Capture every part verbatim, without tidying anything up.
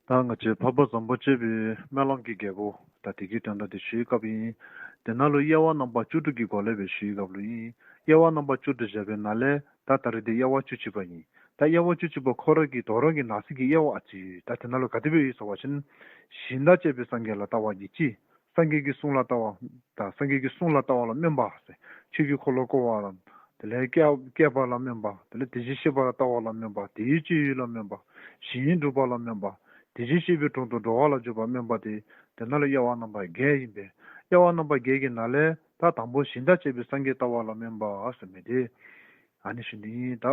ད་ང་བཅས་འཕགས་པ་བཟང་པོ་སྤྱོད་པའི་སྨོན་ལམ་གྱི་རྒྱལ་པོ་ད་དེ་གི་དོན་དག་དེ་ཞུ་བའི་སྐབས་ཨིན། དེ་ནང་ལུ་དབྱེ་བ་རྣམ་པ་བཅུ་དྲུག་གི་སྒོ་ལས་སྦེ་ཞུ་བའི་སྐབས་ལུ་ཨིན། དབྱེ་བ་རྣམ་པ་བཅུ་དྲུག་བཞག་པའི་ནང་ལས་ད་ད་རེས་དེ་དབྱེ་བ་བཅུ་གཅིག་པ་ཨིན། ད་དབྱེ་བ་བཅུ་གཅིག་པ་ཁོ་ར་གི་དོ་རུང་གི་ནང་གསེས་ཀྱི་དབྱེ་བ་ཨ་ཙི་ད་དེ་ནང་ལུ་ག་དེ་སྦེ་ཡོད་ཟེར་བ་ཅིན། ཞིང་དང་བཅས་པའི་སངས་རྒྱས་ལ་ལྟ་བ་གཉིས་གཅིག། སངས་རྒྱས་ཀྱི་གསུང་ལ་ལྟ་བ། ད་སངས་རྒྱས་ཀྱི་གསུང་ལ་ལྟ་བ་ལ་སྨོན་པ་ཟེར། ཆོས་ཀྱི་འཁོར་ལོ་བསྐོར་བ་ལ། དེ་ལས་བསྐལ་བསྐལ་པ་ལ་སྨོན་པ། དེ་ལས་དེ་བཞིན་གཤེགས་པ་ལ་ལྟ་བ་ལ་སྨོན་པ། དེའི་སྤྱོད་ཡུལ་ལ་སྨོན་པ། ཞིང་སྒྲུབ་པ་ལ་སྨོན་པ། དེ་བཞིན་གཤེགས་པའི་དྲུང་དུ་འགྲོ་བ་ལ་འཇུག་པ་སྨོན་པ་སྟེ། དེ་ནང་ལུ་དབྱེ་བ་རྣམ་པ་བརྒྱད་ཨིན་པས། དབྱེ་བ་རྣམ་པ་བརྒྱད་ཀྱི་ནང་ལས་ད་དང་པོ་ཞིང་དང་བཅས་པའི་སངས་རྒྱས་ལྟ་བ་ལ་སྨོན་པ་ཟེར་མི་དེ། ཨ་ནི་ཞུ་ནི་ད།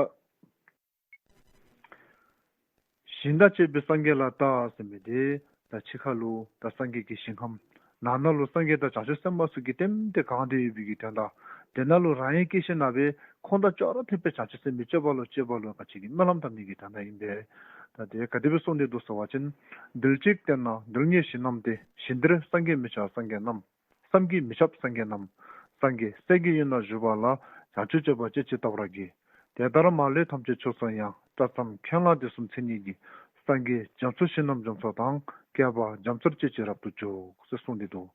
ཞིང་དང་བཅས་པའི་སངས་རྒྱས་ལ་ལྟ་ཟེར་མི་དེ་ད་ཕྱི་ཁ་ལུ་ད་སངས་རྒྱས་ཀྱི་ཞིང་ཁམས། ནང་ན་ལུ་སངས་རྒྱས་དང་བྱང་ཆུབ་སེམས་དཔའ་ཚུ་གིས་ལྟེམ་ལྟེ་གང་སྟེ་ཡོད་པའི་གི་དོན་དག། དེ་ནང་ལུ་རང་ཡང་སྐྱེས་ཞིནམ་ལས་ཁོང་དང་ཅོག་ར་འཐདཔ་སྦེ་བྱང་ཆུབ་སེམས་དཔའི་སྤྱོད་པ་ལུ་སྤྱོད་པ་ལུ་ང་བཅས་ཀྱིས་སྨོན་ལམ་བཏབ་ནི་གི་དོན་དག་ཨིན་པས། ད་དེ་ག་དེ་སྦེ་གསུངས་ཏེ་འདུག་ཟེར་བ་ཅིན། རྡུལ་གཅིག་སྟེང་ན་རྡུལ་སྙེད་ཞིང་རྣམས་ཏེ། ཞིང་འདིར་སངས་རྒྱས་མི་ཁྱབ་སངས་རྒྱས་རྣམས། བསམ་གྱིས་མི་ཁྱབ་སངས་རྒྱས་རྣམས། སངས་རྒྱས་སྲས་ཀྱི་དབུས་ན་བཞུགས་པ་ལ། བྱང་ཆུབ་སྤྱོད་པ་སྤྱད་ཅིང་བལྟ་བར་བགྱི། དེ་ལྟར་མ་ལུས་ཐམས་ཅད་ཕྱོགས་སུ་ཡང་། སྐྲ་ཙམ་ཁྱོན་ལ་དུས་གསུམ་མཚན་ཉིད་ཀྱིས། སངས་རྒྱས་རྒྱ་མཚོ་ཞིང་རྣམས་འཇོམས་ས་དང་། བསྐལ་པ་རྒྱ་མཚོར་སྤྱད་ཅིང་རབ་ཏུ་འཇུག་ཟེར་གསུངས་ཏེ་འདུག།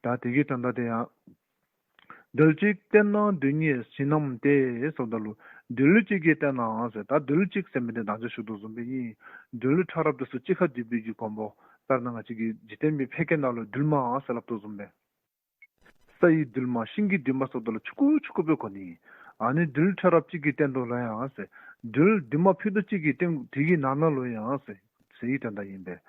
ད་དེ་གི་དོན་དག་དེ་ཡང་། རྡུལ་གཅིག་སྟེང་ན་རྡུལ་སྙེད་ཞིང་རྣམས་ཏེ་ཟེརཝ་ད་ལུ། རྡུལ་གཅིག་གི་སྟེང་ན་ཟེར་ད་རྡུལ་གཅིག་ཟེར་མི་དེ་ད་ཅི་ཞུ་དོ་བཟུམ་སྦེ་ཨིན། རྡུལ་ཕྲ་རབ་དེ་ཚུ་གཅིག་ཁར་བསྡུས་པའི་གི་གོ་འཕང་། ལྟར་ན་ང་བཅས་ཀྱི་འཇིག་རྟེན་པའི་ཕལ་སྐད་ནང་ལུ་རྡུལ་མ་ཟེར་སླབ་དོ་བཟུམ་སྦེ། ས་ཡི་རྡུལ་མ་ཤིང་གི་རྡུལ་མ་ཟེརཝ་ད་ལུ་ཆུང་ཀུ་ཆུང་ཀུ་སྦེ་གོ་ནི། ཨ་ནི་རྡུལ་ཕྲ་རབ་གཅིག་གི་སྟེང་དུ་ལུ་ཡང་ཟེར། རྡུལ་རྡུལ་མ་ཕུད་རྡོག་གཅིག་གི་སྟེང་དེ་གི་ནང་ན་ལུ་ཡང་ཟེར། ཟེར་བའི་དོན་དག་ཨིན་པས།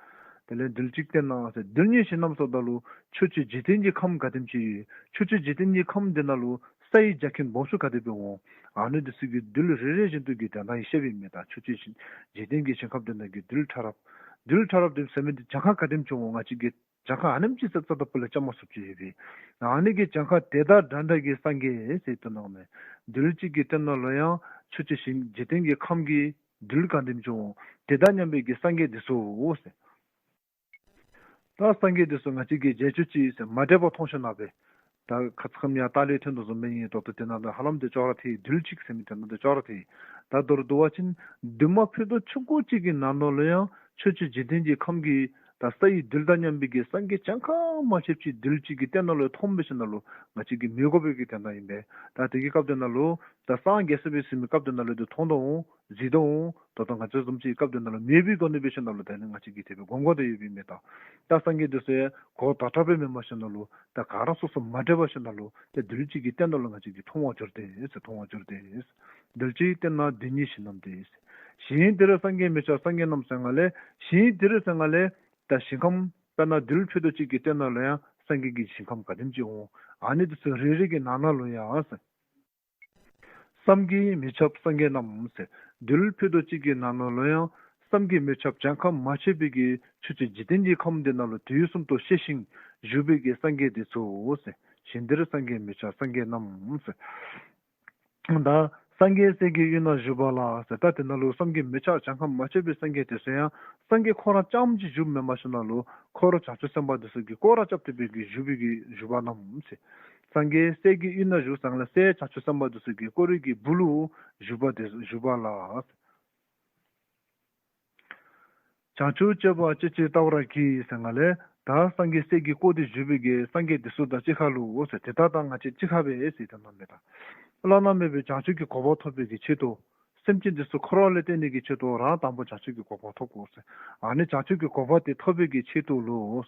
དེ་ལས་རྡུལ་གཅིག་སྟེང་ན་ཟེར་རྡུལ་སྙེད་ཞིང་རྣམས་ཟེརཝ་ད་ལུ་ཕྱོགས་བཅུའི་འཇིག་རྟེན་གྱི་ཁམས་ག་དེམ་ཅིག་ཡོད། ཕྱོགས་བཅུའི་འཇིག་རྟེན་གྱི་ཁམས་དེ་ནང་ལུ་ས་ཡི་རྒྱ་ཁྱོན་སྦོམ་ཆུང་ག་དེ་སྦེ་འོང་། ཨ་ནི་དེ་ཚུ་གི་རྡུལ་རེ་རེ་བཞིན་དུ་གི་དོན་དག་ཨིན་ཤེས་པའི་མི་དང་ཕྱོགས་བཅུའི་འཇིག་རྟེན་གྱི་ཞིང་ཁམས་དེ་ནང་གི་རྡུལ་ཕྲ་རབ། རྡུལ་ཕྲ་རབ་དེ་ཟེར་མི་དེ་གྱངས་ཁ་ག་དེམ་ཅིག་འོང་ང་བཅས་ཀྱིས་གྱངས་ཁ་ཨ་ནེམ་ཅིག་ཟེར་རྩ་དང་པོ་ལས་རྐྱབ་མ་ཚུགསཔ་ཅིག་ཡོད་པས། ཨ་ནི་གི་གྱངས་ཁ་དེ་དང་འདྲ་འདྲ་གི་སངས་རྒྱས་ཟེར་དོན་དག་མས། རྡུལ་གཅིག་གི་སྟེང་ན་ལུ་ཡང་ཕྱོགས་བཅུའི་ཞིང་འཇིག་རྟེན་གྱི་ཁམས་ཀྱི་རྡུལ་ག་དེམ་ཅིག་འོང་། དེ་དང་མཉམ་པའི་གི་སངས་རྒྱས་དེ་ཚུ་ཟེར། ད་སངས་རྒྱས་དེ་ཚུ་ང་བཅས་ཀྱིས་རྗེས་སུ་ཅིག་ཟེར་མ་འདྲཝ་མཐོང་ཞིནམ་ལས། ད་ཁ་ཙ་ཁ་ཉིནམ་ཡང་ལྟག་ལས་ཐོན་དོ་བཟུམ་སྦེ་ཨིན། ད་ལྟོ་དེ་ནང་ད་ཧ་ལམ་དེ་ཅོག་ར་འཐད། རྡུལ་གཅིག་ཟེར་མི་དེ་ནང་དེ་ཅོག་ར་འཐད། ད་མདོར་བསྡུ་བ་ཅིན་རྡུལ་མ་ཕུད་རྡོག་ཆུང་ཀུ་གཅིག་གི་ནང་ན་ལུ་ཡང་ཕྱོགས་བཅུའི་འཇིག་རྟེན་གྱི་ཁམས་ཀྱི་ད་ས་ཡི་རྡུལ་དང་མཉམ་པའི་གི་སངས་རྒྱས་གྱངས་ཁ་མ་ཆོདཔ་ཅིག་རྡུལ་གཅིག་གི་སྟེང་ན་ལུ་མཐོངམ་འབད་ཞིནམ་ལས་ང་བཅས་ཀྱིས་མི་གོ་བའི་གི་དོན་དག་ཨིན་པས། ད་དེ་གི་སྐབས་དེ་ནང་ལུ་ད་སངས་རྒྱས་ཟེར་བའི་ཟེར་མི་སྐབས་དེ་ནང་ལུ་དེ་མཐོང་དོ་འོང་། གཟིགས་དོ་འོང་། ད་ལྟོ་ང་བཅས་བཟུམ་ཅིག་སྐབས་དེ་ནང་ལུ་མེད་པའི་སྒོ་ནས་འབད་ཞིནམ་ལས་ད་ནི་ང་བཅས་ཀྱིས་དེ་སྦེ་སྒོམ་སྒོམ་སྟེ་ཡོད་པའི་མི་དང་། ད་སངས་རྒྱས་དེ་ཚུ་ཡང་གོ་བ་བཏབ་བཏབ་སྦེ་མེན་པར་ཞིནམ་ལས་ད་ག་ར་སོ་སོ་མ་འདྲ་བར་ཞིནམ་ལས་ཏེ་རྡུལ་གཅིག་གི་སྟེང་ན་ལུ་ང་བཅས་ཀྱིས་མཐོང་བར་གྱུར་ཏེ་ཟེར། མཐོང་བར་གྱུར་ཏེ་ཟེར། རྡུལ་གཅིག་སྟེང་ན་རྡུལ་སྙེད་ཞིང་རྣམས་ཏེ་ཟེར། ཞིང་དེར་སངས་རྒྱས་མི་ཁྱབ་སངས་རྒྱས་རྣམས་ཟེར་ང་ལས། ཞིང་དེར་ཟེར་ང་ལས། ད་ཞིང་ཁམས་དཔེར་ན་རྡུལ་ཕུད་རྡོག་གཅིག་གི་སྟེང་ན་ལུ་ཡང་སངས་རྒྱས་ཀྱི་ཞིང་ཁམས་ག་དེམ་ཅིག་འོང་། ཨ་ནི་དེ་ཚུ་རེ་རེ་གི་ནང་ན་ལུ་ཡང་ཟེར། བསམ་གྱིས་མི་ཁྱབ་སངས་རྒྱས་རྣམས་ཟེར། རྡུལ་ཕུད་རྡོག་གཅིག་གི་ནང་ན་ལུ་ཡང་བསམ་གྱིས་མི་ཁྱབ་གྱངས་ཁ་མ་ཆོད་པའི་གི་ཕྱོགས་བཅུའི་འཇིག་རྟེན་གྱི་ཁམས་འདི་ནང་ལུ་དུས་གསུམ་དུ་གཤེགས་ཤིང་བཞུགས་པའི་གི་སངས་རྒྱས་དེ་ཚུ་ཟེར། ཞིང་དེར་སངས་རྒྱས་མི་ཁྱབ་སངས་རྒྱས་རྣམས་ཟེར། ད་སངས་རྒྱས་སྲས་ཀྱི་དབུས་ན་བཞུགས་པ་ལ་ཟེར། ད་དེ་ནང་ལུ་བསམ་གྱིས་མི་ཁྱབ་གྱངས་ཁ་མ་ཆོད་པའི་སངས་རྒྱས་དེ་ཚུ་ཡང་སངས་རྒྱས་ཁོ་ར་རྐྱངམ་གཅིག་བཞུགསཔ་མེན་པར་ཞིནམ་ལས་འཁོར་བྱང་ཆུབ་སེམས་དཔའ་དེ་ཚུ་གིས་བསྐོར་ར་རྐྱབ་སྟེ་སྦེ་གི་བཞུགས་པའི་གི་བཞུགས་པ་རྣམས་ཟེར། སངས་རྒྱས་སྲས་ཀྱི་དབུས་ན་བཞུགས་ཟེར་ང་ལས་སྲས་བྱང་ཆུབ་སེམས་དཔའ་དེ་ཚུ་གིས་བསྐོར་བའི་གི་སྦུག་ལུ་བཞུགས་པ་དེ་བཞུགས་པ་ལ། བྱང་ཆུབ་སྤྱོད་པ་སྤྱད་ཅིང་བལྟ་བར་བགྱི་ཟེར་ང་ལས། ད་སངས་རྒྱས་སྲས་ཀྱིས་བསྐོར་ཏེ་བཞུགས་པའི་གི་སངས་རྒྱས་དེ་ཚུ་དང་གཅིག་ཁར་ལུ་ཟེར། དེ་དག་དང་ང་བཅས་གཅིག་ཁར་སྦེ་ཟེར། དེ་ནང་མེད་ད། བླ་ན་མེད་པའི་བྱང་ཆུབ་ཀྱི་གོ་འཕང་ཐོབ་པའི་གི་ཆེད་དུ། སེམས་ཅན་དེ་ཚུ་འཁོར་བ་ལས་བཏོན་ནི་གི་ཆེད་དུ་རང་དང་པོ་བྱང་ཆུབ་ཀྱི་གོ་འཕང་ཐོབ་དགོ་ཟེར། ཨ་ནི་བྱང་ཆུབ་ཀྱི་གོ་འཕང་དེ་ཐོབ་པའི་གི་ཆེད་དུ་ལུ།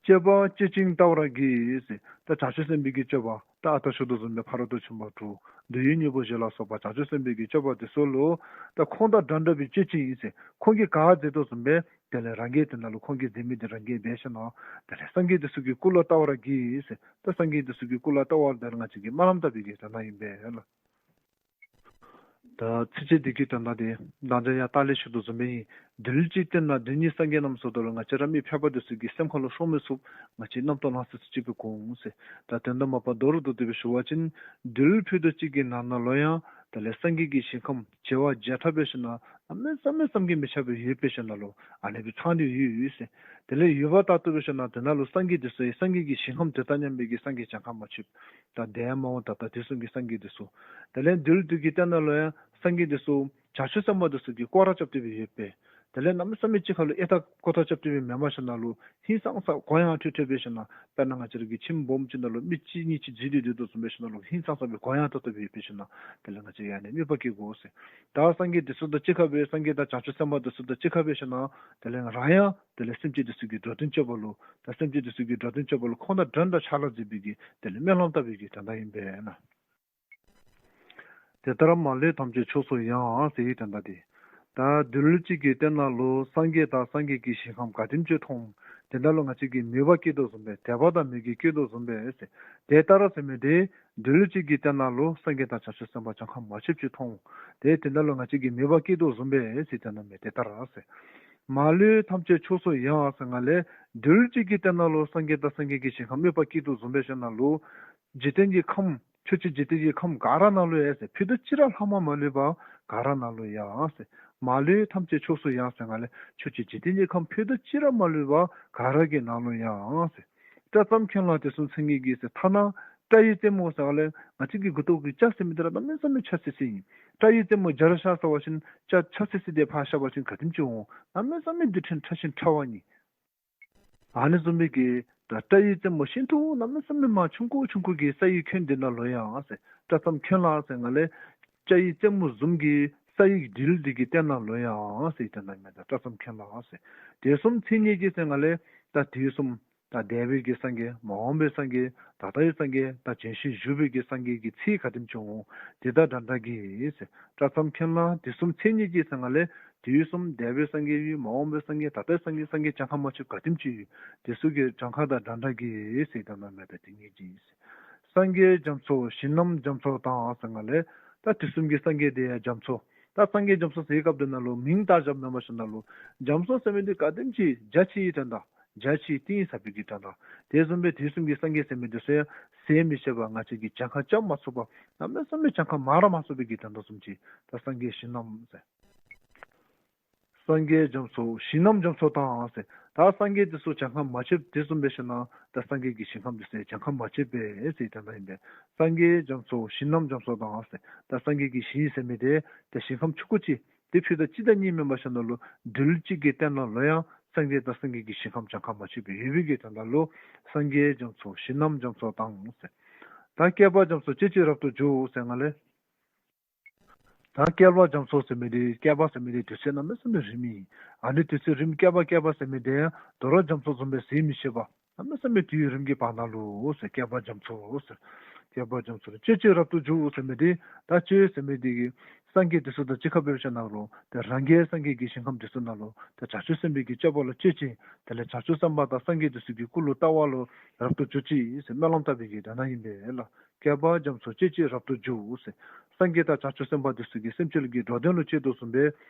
སྤྱོད་པ་སྤྱད་ཅིང་བལྟ་བར་བགྱི་ཟེར། ད་བྱང་ཆུབ་སེམས་དཔའི་གི་སྤྱོད་པ། ད་ཨ་རྟག་ཞུ་དོ་བཟུམ་སྦེ་ཕ་རོལ་ཏུ་ཕྱིན་པ་དྲུག། འདོད་ཡོན་གཉེན་པོ་བཞི་ལ་སོགས་པ་བྱང་ཆུབ་སེམས་དཔའི་གི་སྤྱོད་པ་དེ་ཚུ་ལུ། ད་ཁོང་དང་འདྲ་འདྲ་སྦེ་སྤྱད་ཅིང་ཟེར། ཁོང་གིས་ག་མཛད་དོ་བཟུམ་སྦེ། དེ་ལས་རང་གིས་དེ་ནང་ལུ་ཁོང་གིས་མཛད་མི་དེ་རང་གིས་འབད་ཞིནམ་ལས། དེ་ལས་སངས་རྒྱས་དེ་ཚུ་གི་སྐུ་ལ་བལྟ་བར་བགྱི་ཟེར། ད་སངས་རྒྱས་དེ་ཚུ་གི་སྐུ་ལ་བལྟ་བར་དེ་ལས་ང་བཅས་ཀྱིས་སྨོན་ལམ་བཏབ་པའི་གི་དོན་དག་ཨིན་པས་ལགས། ད་ཚིགས་བཅད་འདི་གི་དོན་དག་དེ་ད་ཅི་ཡང་ལྟག་ལས་ཞུ་དོ་བཟུམ་སྦེ་ཨིན། རྡུལ་གཅིག་སྟེང་ན་རྡུལ་སྙེད་སངས་རྒྱས་རྣམས་ཟེརཝ་ད་ལུ་ང་བཅས་ར་མི་ཕལ་པ་དེ་ཚུ་གི་སེམས་ཁ་ལུ་ཤོང་མི་ཚུགས། ང་བཅས་རྣམ་རྟོག་ལང་སི་སི་ཅིག་སྦེ་འོང་ཟེར། ད་དོན་དག་མ་པ་མདོར་བསྡུ་སྟེ་སྦེ་ཞུ་བ་ཅིན། རྡུལ་ཕུད་རྡོག་གཅིག་གི་ནང་ན་ལུ་ཡང་དེ་ལས་སངས་རྒྱས་ཀྱི་ཞིང་ཁམས་བྱེ་བ་བརྒྱ་ཕྲག་འབད་ཞིནམ་ལས་གནམ་མེད་ས་མེད་བསམ་གྱིས་མི་ཁྱབ་པ་ཡོད་པའི་ཞིནམ་ལས་ཨ་ནི་སྦེ་ཚང་སྟེ་ཡོད་ཟེར། དེ་ལས་ཡོདཔ་ལྟར་དུ་འབད་ཞིནམ་ལས་དེ་ནང་ལུ་སངས་རྒྱས་དེ་ཚུ་ཡང་སངས་རྒྱས་ཀྱི་ཞིང་ཁམས་དེ་དང་མཉམ་པའི་གི་སངས་རྒྱས་གྱངས་ཁ་མ་ཆོདཔ། ད་འདས་མ་འོངས་ད་ལྟ་དུས་གསུམ་གྱི་སངས་རྒྱས་དེ་ཚུ། དེ་ལས་རྡུལ་དེ་གི་སྟེང་ན་ལུ་ཡང་སངས་རྒྱས་དེ་ཚུ་བྱང་ཆུབ་སེམས་དཔའ་དེ་ཚུ་གིས་བསྐོར་ར་རྐྱབ་སྟེ་སྦེ་ཡོད་པས། དེ་ལས་གནམ་མེད་ས་མེད་གཅིག་ཁར་ལུ་ཨེ་ཐག་ཀོ་ཐག་རྐྱབ་སྟེ་སྦེ་མེན་པར་ཞིནམ་ལས་ཧིང་སངས་ས་གུ་ཡངས་ཐོག་ཐོག་སྦེ་ཞིནམ་ལས་དཔེར་ན་ང་བཅས་ར་གི་ཁྱིམ་སྦོམ་ཅིག་ནང་ལུ་མི་གཅིག་གཉིས་ཅིག་འཛུལ་ཏེ་སྡོད་དོ་བཟུམ་སྦེ་ཞིནམ་ལས་ཧིང་སངས་ས་སྦེ་གུ་ཡངས་ཐོག་ཐོག་སྦེ་སྦེ་ཞིནམ་ལས་དེ་ལས་ང་བཅས་ཡང་ནི་མོས་པ་བསྐྱེད་དགོ་ཟེར། ད་སངས་རྒྱས་འདི་ཚུ་དང་གཅིག་ཁར་སྦེ་སངས་རྒྱས་དང་བྱང་ཆུབ་སེམས་དཔའ་འདི་ཚུ་དང་གཅིག་ཁར་སྦེ་ཞིནམ་ལས་དེ་ལས་རང་ཡང་དེ་ལས་སེམས་ཅན་འདི་ཚུ་གི་འགྲོ་དོན་སྤྱོད་པ་ལུ་ད་སེམས་ཅན་འདི་ཚུ་གི་འགྲོ་དོན་སྤྱོད་པ་ལུ་ཁོང་དང་འདྲན་འདྲ་ཆ་ལ་འཛིན་པའི་གི་དེ་ལས་སྨོན་ལམ་བཏབ་པའི་གི་དོན་དག་ཨིན་པས་ན། དེ་ལྟར་མ་ལུས་ཐམས་ཅད་ཕྱོགས་སུ་ཡང་ཟེར་བའི་དོན་དག་དེ། ད་རྡུལ་གཅིག་གི་སྟེང་ན་ལུ་སངས་རྒྱས་དང་སངས་རྒྱས་ཀྱི་ཞིང་ཁམས་ག་དེམ་ཅིག་མཐོང་། དེ་ནང་ལུ་ང་བཅས་ཀྱིས་མོས་པ་བསྐྱེད་དོ་བཟུམ་སྦེ་དད་པ་དང་མོས་གུས་བསྐྱེད་དོ་བཟུམ་སྦེ་ཟེར། དེ་ལྟར་ཟེར་མི་དེ་རྡུལ་གཅིག་གི་སྟེང་ན་ལུ་སངས་རྒྱས་དང་བྱང་ཆུབ་སེམས་དཔའ་གྱངས་ཁ་མ་ཆོདཔ་ཅིག་མཐོང་། དེ་དེ་ནང་ལུ་ང་བཅས་ཀྱིས་མོས་པ་བསྐྱེད་དོ་བཟུམ་སྦེ་ཟེར་དེ་ནང་མེད་དེ་ལྟར་ཟེར། མ་ལུས་ཐམས་ཅད་ཕྱོགས་སུ་ཡང་ཟེར་ང་ལས་རྡུལ་གཅིག་གི་སྟེང་ན་ལུ་སངས་རྒྱས་དང་སངས་རྒྱས་ཀྱི་ཞིང་ཁམས་མོས་པ་བསྐྱེད་དོ་བཟུམ་སྦེ་ཞིནམ་ལས་འཇིག་རྟེན་གྱི་ཁམས་ཕྱོགས་བཅུའི་འཇིག་རྟེན་གྱི་ཁམས་ག་ར་ནང་ལུ་ཡང་ཟེར་ཕུད་རྡོག་གཅིག་ར་ལྷག་མ་མ་ལུས་པ་ག་ར་ནང་ལུ་ཡང་ཟེར། མ་ལུས་ཐམས་ཅད་ཕྱོགས་སུ་ཡང་ཟེར་ང་ལས་ཕྱོགས་བཅུའི་འཇིག་རྟེན་གྱི་ཁམས་ཕུད་རྡོག་གཅིག་ར་མ་ལུས་པ་ག་ར་གི་ནང་ལུ་ཡང་ཟེར། སྐྲ་ཙམ་ཁྱོན་ལ་དུས་གསུམ་མཚན་ཉིད་ཀྱིས་ཟེར་ཐ་ན་སྐྲ་ཡི་རྩེ་མོ་ཟེར་ང་ལས་ང་བཅས་ཀྱི་མགུ་ཏོ་གི་སྐྲ་ཟེར་མི་དེ་ར་གནམ་མེད་ས་མེད་ཆ་སི་སི་ཨིན། སྐྲ་ཡི་རྩེ་མོ་སྦྱར་བཞག་ཟེར་བ་ཅིན་སྐྲ་ཆ་སི་སི་དེ་ཕར་བཞག་པ་ཅིན་ག་དེམ་ཅིག་འོང་། གནམ་མེད་ས་མེད་རྡུལ་ཕྲན་ཕྲ་ཞིང་ཕྲ་བ་ཨིན། ཨ་ནི་བཟུམ་སྦེ་གི་ད་སྐྲ་ཡི་རྩེ་མོ་ཤིན་ཏུ་གནམ་མེད་ས་མེད་མ་ཆུང་ཀུ་ཆུང་ཀུ་གི་ས་ཡི་ཁྱོན་འདི་ནང་ལུ་ཡང་ཟེར། སྐྲ་ཙམ་ཁྱོན་ལ་ཟེར་ང་ལས་སྐྲ་ཡི་རྩེ་མོ་བཟུམ་གྱི་ས་ཡི་རྡུལ་འདི་གི་སྟེང་ན་ལུ་ཡང་ཟེར་དེ་ནང་མེད་ད་སྐྲ་ཙམ་ཁྱོན་ལ་ཟེར། དུས་གསུམ་མཚན་ཉིད་ཀྱིས་ཟེར་ང་ལས་ད་དུས་གསུམ་ད་འདས་པའི་གི་སངས་རྒྱས་མ་འོངས་པའི་སངས་རྒྱས་ད་ལྟའི་སངས་རྒྱས་ད་བྱོན་ཞིང་བཞུགས་པའི་གི་སངས་རྒྱས་ཀྱི་ཚད་ག་དེམ་ཅིག་འོང་། དེ་དང་འདྲན་འདྲ་གི་ཟེར། སྐྲ་ཙམ་ཁྱོན་ལ་དུས་གསུམ་མཚན་ཉིད་ཀྱིས་ཟེར་ང་ལས་དུས་གསུམ་འདས་པའི་སངས་རྒྱས་ཡོད། མ་འོངས་པའི་སངས་རྒྱས་ད་ལྟའི་སངས་རྒྱས་སངས་རྒྱས་གྱངས་ཁ་མ་ཆོདཔ་ག་དེམ་ཅིག་ཡོད། དེ་ཚུ་གི་གྱངས་ཁ་དང་འདྲན་འདྲ་གི་ཟེར་དེ་ནང་མེད་ད་དེ་ཉིད་ཀྱིས་ཟེར། སངས་རྒྱས་རྒྱ་མཚོ་ཞིང་རྣམས་རྒྱ་མཚོ་དང་ཟེར་ང་ལས་ད་དུས་གསུམ་གྱི་སངས་རྒྱས་དེ་ཡང་རྒྱ་མཚོ། ད་སངས་རྒྱས་རྒྱ་མཚོ་ཟེར་བའི་སྐབས་དེ་ནང་ལུ་མིང་བཏགས་བཞགཔ་མེན་པར་ཞིནམ་ལས་རྒྱ་མཚོ་ཟེར་མི་འདི་ག་དེམ་ཅིག་རྒྱ་ཆེ་བའི་དོན་དག་རྒྱ་ཆེ་གཏིང་ཟབ་པའི་གི་དོན་དག་དེ་བཟུམ་སྦེ་དུས་གསུམ་གྱི་སངས་རྒྱས་ཟེར་མི་འདི་ཚུ་ཡང་ཟད་མི་ཤེས་པ་ང་བཅས་ཀྱིས་གྱངས་ཁ་རྐྱབ་མ་ཚུགས་པ་གནམ་མེད་ས་མེད་གྱངས་ཁ་མ་ར་མ་ཚུགས་པའི་གི་དོན་དག་བཟུམ་ཅིག་ད་སངས་རྒྱས་ཞིང་རྣམས་ཟེར། སངས་རྒྱས་རྒྱ་མཚོ་ཞིང་རྣམས་རྒྱ་མཚོ་དང་ཟེར། ད་སངས་རྒྱས་འདི་ཚུ་གྱངས་ཁ་མ་ཆོདཔ་དེ་བཟུམ་སྦེ་ཞིནམ་ལས་ད་སངས་རྒྱས་ཀྱི་ཞིང་ཁམས་འདི་ཚུ་གྱངས་ཁ་མ་ཆོདཔ་སྦེ་ཟེར་དོན་དག་ཨིན་པས། སངས་རྒྱས་རྒྱ་མཚོ་ཞིང་རྣམས་རྒྱ་མཚོ་དང་ཟེར། ད་སངས་རྒྱས་ཀྱི་ཞིང་ཟེར་མི་དེ་ད་ཞིང་ཁམས་ཆུང་ཀུ་ཅིག་དེ་ཕུད་རྡོག་གཅིག་དང་གཉིས་མེན་པར་ཞིནམ་ལས་རྡུལ་གཅིག་གི་སྟེང་ན་ལུ་ཡང་སངས་རྒྱས་དང་སངས་རྒྱས་ཀྱི་ཞིང་ཁམས་གྱངས་ཁ་མ་ཆོདཔ་སྦེ་ཡོད་པའི་གི་དོན་དག་ལུ་སངས་རྒྱས་རྒྱ་མཚོ་ཞིང་རྣམས་རྒྱ་མཚོ་དང་ཟེར། ད་བསྐལ་པ་རྒྱ་མཚོ་བཅད་ཅིང་རབ་ཏུ་འཇུག་ཟེར་ང་ལས། ད་བསྐལ་པ་རྒྱ་མཚོ་ཟེར་མི་དེ་བསྐལ་པ་ཟེར་མི་དེ་དུས་ཚོད་གནམ་མེད་ས་མེད་རིངམོ་ཨིན། ཨ་ནི་དུས་ཚོད་རིངམོ་བསྐལ་པ་བསྐལ་པ་ཟེར་མི་དེ་ཡང་དོ་རུང་རྒྱ་མཚོ་བཟུམ་སྦེ་ཟད་མི་ཤེས་པ་གནམ་མེད་ས་མེད་དུས་ཡུན་རིངམོ་གི་བར་ན་ལུ་ཟེར་བསྐལ་པ་རྒྱ་མཚོ་ཟེར། བསྐལ་པ་རྒྱ་མཚོ་རེ་བཅད་ཅིང་རབ་ཏུ་འཇུག་ཟེར་མི་དེ་ད་བཅད་ཟེར་མི་དེ་གིས་སངས་རྒྱས་དེ་ཚུ་དང་གཅིག་ཁར་སྦེ་ཞིནམ་ལས་དེ་རང་རྒྱལ་སངས་རྒྱས་ཀྱི་ཞིང་ཁམས་དེ་ཚུ་ནང་ལུ་དེ་བྱང་ཆུབ་སེམས་དཔའི་གི་སྤྱོད་པ་ལུ་སྤྱོད་ཅིང་དེ་ལས་བྱང་ཆུབ་སེམས་དཔའ་དང་སངས་རྒྱས་དེ་ཚུ་གི་སྐུ་ལུ་ལྟ་བ་ལུ་རབ་ཏུ་འཇུག་ཅིག་ཟེར་སྨོན་ལམ་བཏབ་པའི་གི་དོན་དག་ཨིན་པས་ལགས། བསྐལ་པ་རྒྱ་མཚོ་བཅད་ཅིང་རབ་ཏུ་འཇུག་ཟེར། སངས་རྒྱས་དང་བྱང་ཆུབ་སེམས་དཔའ་དེ་ཚུ་གིས་སེམས་ཅན་གྱི་འགྲོ་དོན་ལུ་སྤྱོད་དོ་བཟུམ་སྦེ་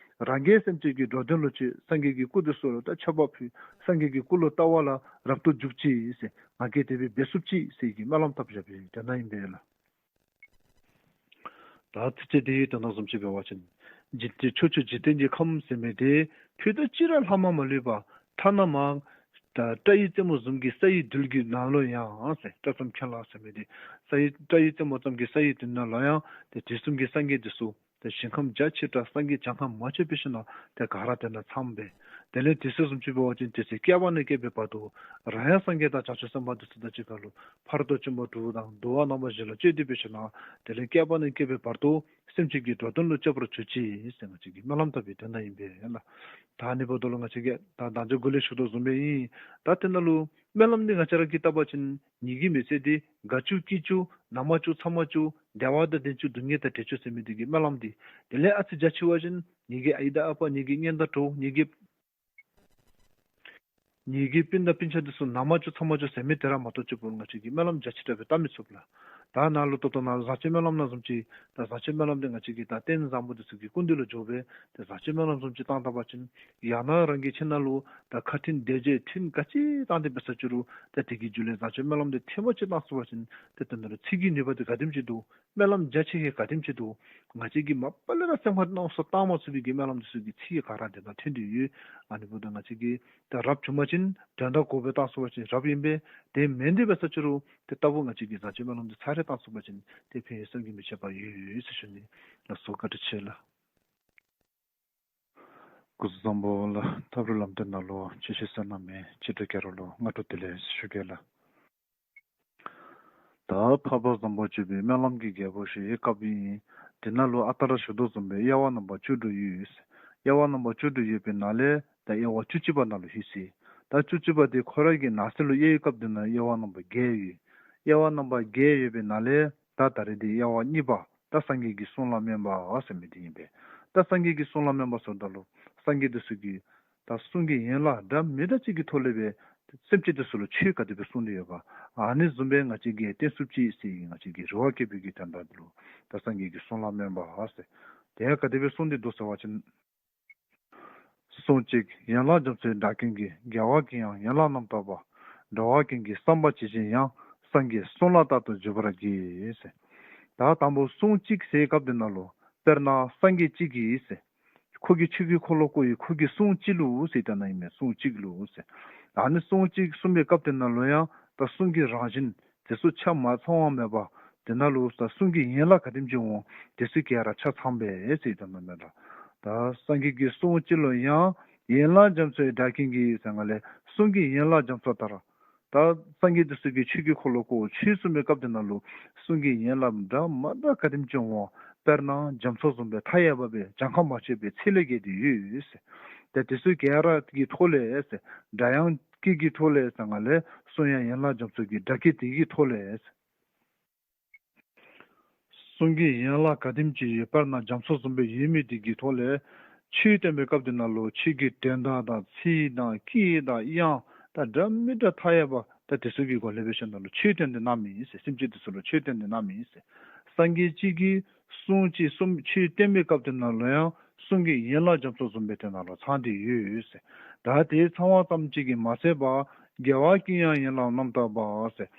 རང་རྒྱལ་སེམས་ཅན་གྱི་འགྲོ་དོན་ལུ་སྤྱོད། སངས་རྒྱས་ཀྱི་སྐུ་དེ་ཚུ་ལུ་ད་མཆོད་པ་ཕུལ། སངས་རྒྱས་ཀྱི་སྐུ་ལུ་ལྟ་བ་ལུ་རབ་ཏུ་འཇུག་ཅིག་ཟེར་ང་གིས་དེ་སྦེ་འབད་ཚུགས་ཅིག་ཟེར་གྱི་སྨོན་ལམ་བཏབ་བཞག་པའི་དོན་དག་ཨིན་པས་ལགས། ད་ཚིགས་བཅད་དེའི་དོན་དག་བཟུམ་ཅིག་འབད་བ་ཅིན་འཇིག་རྟེན་ཕྱོགས་བཅུའི་འཇིག་རྟེན་གྱི་ཁམས་ཟེར་མི་དེ་ཕུད་རྡོག་གཅིག་ར་ལྷག་མ་མ་ལུས་པ་ཐ་ན་མ་ད་སྐྲ་ཡི་རྩེ་མོ་བཟུམ་གྱི་ས་ཡི་རྡུལ་གྱི་ནང་ལུ་ཡང་ཟེར། སྐྲ་ཙམ་ཁྱོན་ལ་ཟེར་མི་དེ་ས་ཡི་སྐྲ་ཡི་རྩེ་མོ་ཙམ་གྱི་ས་ཡི་རྡུལ་ནང་ལུ་ཡང་དེ་དུས་གསུམ་གྱི་སངས་རྒྱས་དེ་ཚུ་དེ་ཞིང་ཁམས་རྒྱ་ཆེ་དྲགས་སངས་རྒྱས་གྱངས་ཁ་མ་ཆོདཔ་སྦེ་ཞིནམ་ལས་དེ་ག་ར་དེ་ནང་ཚངམ་སྦེ། དེ་ལས་དུས་ཚོད་བཟུམ་ཅིག་འབད་བ་ཅིན་དུས་ཚོད་བསྐལ་པ་ནས་བསྐལ་པའི་བར་དུ་རང་ཡང་སངས་རྒྱས་དང་བྱང་ཆུབ་སེམས་དཔའ་དེ་ཚུ་དང་གཅིག་ཁར་ལུ་ཕ་རོལ་ཏུ་ཕྱིན་པ་དྲུག་དང་འདུལ་བ་རྣམ་པ་བཞི་ལུ་སྤྱོད་དེ་སྦེ་ཞིནམ་ལས་དེ་ལས་བསྐལ་པ་ནས་བསྐལ་པའི་བར་དུ་སེམས་ཅན་གྱི་འགྲོ་དོན་ལུ་སྤྱོད་པར་གྱུར་ཅིག་ཟེར་ང་བཅས་ཀྱིས་སྨོན་ལམ་བཏབ་པའི་དོན་དག་ཨིན་པས་ལགས། ད་ཨ་ནི་འབདཝ་ད་ལུ་ང་བཅས་ཀྱིས་ད་མདང་ཕྱི་གུ་ལས་ཞུ་དོ་བཟུམ་སྦེ་ཨིན། ད་དེ་ནང་ལུ་སྨོན་ལམ་འདི་ང་བཅས་ར་གིས་བཏབ་པ་ཅིན་ངེ་གི་མི་ཚེ་འདི་དགའ་བཅུག་སྐྱིད་བཅུག་ན་མ་བཅུག་ཚ་མ་བཅུག་བདེ་བ་དང་ལྡན་བཅུག་སྡུག་བསྔལ་དང་བྲལ་བཅུག་ཟེར་མི་འདི་གི་སྨོན་ལམ་འདི། དེ་ལས་ཨ་ཙི་རྒྱ་ཆེ་བ་ཅིན་ངེ་གི་ཨའི་དང་ཨ་པ་ངེ་གི་གཉེན་དང་གྲོགས་ངེ་གི་ངེ་གི་སྤུན་དང་སྤུན་ཆ་འདི་ཚུ་ན་མ་བཅུག་ཚ་མ་བཅུག་ཟེར་མི་དེ་ར་མ་གཏོགས་གཅིག་པོ་ང་བཅས་ཀྱིས་སྨོན་ལམ་རྒྱ་ཆེ་དྲགས་སྦེ་བཏབ་མི་ཚུགས་ལགས། ད་ནཱ་ལུ་ད་ལྟོ་ནཱ་བཟང་སྤྱོད་སྨོན་ལམ་ནང་བཟུམ་ཅིག་ད་བཟང་སྤྱོད་སྨོན་ལམ་འདི་ང་བཅས་ཀྱིས་ད་རྟེན་བཟང་པོ་འདི་ཚུ་གི་སྐུ་མདུན་ལུ་འགྱོ་སྦེ་ད་བཟང་སྤྱོད་སྨོན་ལམ་བཟུམ་ཅིག་བཏང་ད་པ་ཅིན་ཡང་ན་རང་གི་ཁྱིམ་ནང་ལུ་ད་ཁ་ཐུན་སྡེ་བརྒྱད་ཐུན་ག་ཅི་བཏང་སྟེ་འབད་ས་ཅི་རུང་ད་དེ་གི་རྒྱུ་ལས་བཟང་སྤྱོད་སྨོན་ལམ་འདི་ཐེངས་མ་གཅིག་བཏང་ཚུགས་པ་ཅིན་ད་དེ་ནང་ལུ་ཚིག་གི་ནུས་པ་འདི་ག་དེམ་ཅིག་འདུག། སྨོན་ལམ་རྒྱ་ཆེ་ཧེ་ག་དེམ་ཅིག་འདུག། ང་བཅས་ཀྱིས་མ་པ་ལས་ར་སེམས་ཁར་མནོ་བསམ་བཏང་མ་ཚུགས་པའི་གི་སྨོན་ལམ་འདི་ཚུ་གི་ཚིག་ག་ར་དེ་ནང་ཐོན་ཏེ་ཡོད། ཨ་ནི་འབདཝ་ད་ང་བཅས་ཀྱིས་ད་རབ་བྱུང་པ་ཅིན་དོན་དག་གོ་སྦེ་བཏང་ཚུགས་པ་ཅིན་རབ་ཨིན་པས། དེ་མེན་ཏེ་འབད་ས་ཅི་རུང་དེ་ལྟ་བུ་ང་བཅས་ཀྱིས་བཟང་སྤྱོད་སྨོན་ལམ་འདི་ཚར་རེ་བཏང་ཚུགས་པ་ཅིན་དེ་ཕན་ཡོན་བསམ་གྱིས་མི་ཁྱབ་པ་ཡོད་ཟེར་ཞུ་ནི། ལགས་སོ། བཀའ་དྲིན་ཆེ་ལགས། སྐུ་གཟུགས་བཟང་པོ་ལགས། ཐབས་རིག་ལམ་སྟོན་ནང་ལུ་ཆོས་ཞུ་ས་གནང་མི་ཆོས་གྲོགས་ག་ར་ལུ་སྔ་དྲོ་བདེ་ལེགས་ཞུ་གེ་ལགས། ད་འཕགས་པ་བཟང་པོ་སྤྱོད་པའི་སྨོན་ལམ་གྱི་རྒྱལ་པོ་ཞེས་སྐབས་ཨིན། དེ་ནང་ལུ་ཨ་རྟག་ར་ཞུ་དོ་བཟུམ་སྦེ་དབྱེ་བ་རྣམ་པ་བཅུ་དྲུག་ཡོད། དབྱེ་བ་རྣམ་པ་བཅུ་དྲུག་ཡོད་པའི་ནང་ལས་ད་དབྱེ་བ་བཅུ་གཅིག་པ་ནང་ལུ་ལྷོད་ཅི། ད་བཅུ་གཅིག་པ་དེ་ཁོ་ར་གི་ནང་གསེས་ལུ་དབྱེ་བའི་སྐབས་དེ་ནང་དབྱེ་བ་རྣམ་པ་བརྒྱད་ཡོད། དབྱེ་བ་རྣམ་པ་བརྒྱད་ཡོད་པའི་ནང་ལས་ད་ད་རེས་འདི་དབྱེ་བ་གཉིས་པ། ད་སངས་རྒྱས་ཀྱི་གསུང་ལ་སྨན་པ་ཟེར་མི་འདི་ཨིན་པས། ད་སངས་རྒྱས་ཀྱི་གསུང་ལ་སྨན་པ་ཟེརཝ་ད་ལུ་སངས་རྒྱས་འདི་ཚུ་གི་ད་གསུང་གི་ཡན་ལག་འདྲ་མི་འདྲ་ཅིག་གི་ཐོག་ལས་སྦེ་སེམས་ཅན་འདི་ཚུ་ལུ་ཆོས་ག་དེ་སྦེ་གསུངས་ཏེ་ཡོད་ག། ཨ་ནི་བཟུམ་སྦེ་ང་བཅས་ཀྱིས་བསྟན་ཚུགས་ཅི་ཟེར་ང་བཅས་ཀྱིས་རེ་བ་བསྐྱེད་པའི་གི་དོན་དག་འདི་ལུ་ད་སངས་རྒྱས་ཀྱི་གསུང་ལ་སྨན་པ་ཟེར། དེ་ཡང་ག་དེ་སྦེ་གསུངས་ཏེ་འདུག་ཟེར་བ་ཅིན། གསུང་གཅིག། ཡན་ལག་རྒྱ་མཚོའི་སྒྲ་སྐད་ཀྱིས། རྒྱལ་བ་ཀུན་དབྱངས་ཡན་ལག་རྣམ་དག་པ། འགྲོ་བ་ཀུན་གྱི་བསམ་པ་ཇི་བཞིན་དབྱངས། སངས་རྒྱས་གསུང་ལ་རྟག་ཏུ་འཇུག་པར་བགྱི། ཟེར། ད་དང་པོ་གསུང་གཅིག་ཟེར་བའི་སྐབས་དེ་ནང་ལུ་དཔེར་ན་སངས་རྒྱས་གཅིག་གིས་ཟེར། ཁོ་གི་ཆོས་ཀྱི་འཁོར་ལོ་བསྐོར་བའི་ཁོ་གི་གསུང་གཅིག་ལུ་ཟེར་ད་ནཱ་ཨིན་མས། གསུང་གཅིག་ལུ་ཟེར། ཨ་ནི་གསུང་གཅིག་གསུངས་པའི་སྐབས་དེ་ནང་ལུ་ཡང་ད་གསུང་གི་རང་བཞིན་དེ་ཚུ་ཆ་མ་ཚང་བ་མེད་པ། དེ་ནང་ལུ་ད་གསུང་གི་ཡན་ལག་ག་དེམ་ཅིག་འོང་དེ་ཚུ་ག་ར་ཆ་ཚང་པས་ཟེར་ད་ནཱ་མས་ལགས། ད་སངས་རྒྱས་ཀྱི་གསུང་གཅིག་ལུ་ཡང་ཡན་ལག་རྒྱ་མཚོའི་སྒྲ་སྐད་ཀྱིས་ཟེར་ང་ལས་གསུང་གི་ཡན་ལག་རྒྱ་མཚོ་ལྟར། ད་སངས་རྒྱས་འདི་ཚུ་གིས་ཆོས་ཀྱི་འཁོར་ལོ་བསྐོར་ཆོས་གསུང་བའི་སྐབས་དེ་ནང་ལུ་གསུང་གི་ཡན་ལག་འདྲ་མ་འདྲ་ག་དེམ་ཅིག་འོང་དཔེར་ན་རྒྱ་མཚོ་བཟུམ་སྦེ་མཐའ་ཡས་པ་སྦེ་གྱངས་ཁ་མ་ཆོད་པའི་ཚད་ལས་བརྒལ་ཏེ་ཡོད་ཟེར། ཏེ་དེ་ཚུ་ག་ར་གི་ཐོག་ལས་ཟེར་སྒྲ་དབྱངས་སྐད་ཀྱི་ཐོག་ལས་ཟེར་ང་ལས་གསུང་དབྱངས་ཡན་ལག་རྒྱ་མཚོ་གི་སྒྲ་སྐད་དེ་གི་ཐོག་ལས་ཟེར། གསུང་གི་ཡན་ལག་ག་དེམ་ཅིག་ཡོད་དཔེར་ན་རྒྱ་མཚོ་བཟུམ་སྦེ་ཡོད་མི་དེ་གི་ཐོག་ལས་ཆོས་སྟོན་པའི་སྐབས་དེ་ནང་ལུ་ཆོས་ཀྱི་དོན་དག་དང་ཚིག་དང་སྐད་དང་དབྱངས་དང་འདྲ་མི་འདྲ་མཐའ་ཡས་པ་ད་དེ་ཚུ་གི་སྒོ་ལས་འབད་ཞིནམ་ལས་ཆོས་སྟོན་ཏེ་གནང་མི་ཨིན་ཟེར། སེམས་ཅན་དེ་ཚུ་ལུ་ཆོས་སྟོན་ཏེ་གནང་མི་ཨིན་ཟེར། སངས་རྒྱས་གཅིག་གིས་གསུང་གཅིག་གསུང་ཆོས་སྟོན་པའི་སྐབས་དེ་ནང་ལུ་ཡང་གསུང་གི་ཡན་ལག་རྒྱ་མཚོ་བཟུམ་སྦེ་དེ་ནང་ལུ་ཚང་སྟེ་ཡོད་ཟེར། ད་དེ་ཚང་བ་ཙམ་ཅིག་གིས་མ་ཚད་པར་རྒྱལ་བ་ཀུན་དབྱངས་ཡན་ལག་རྣམ་དག་པ་ཟེར།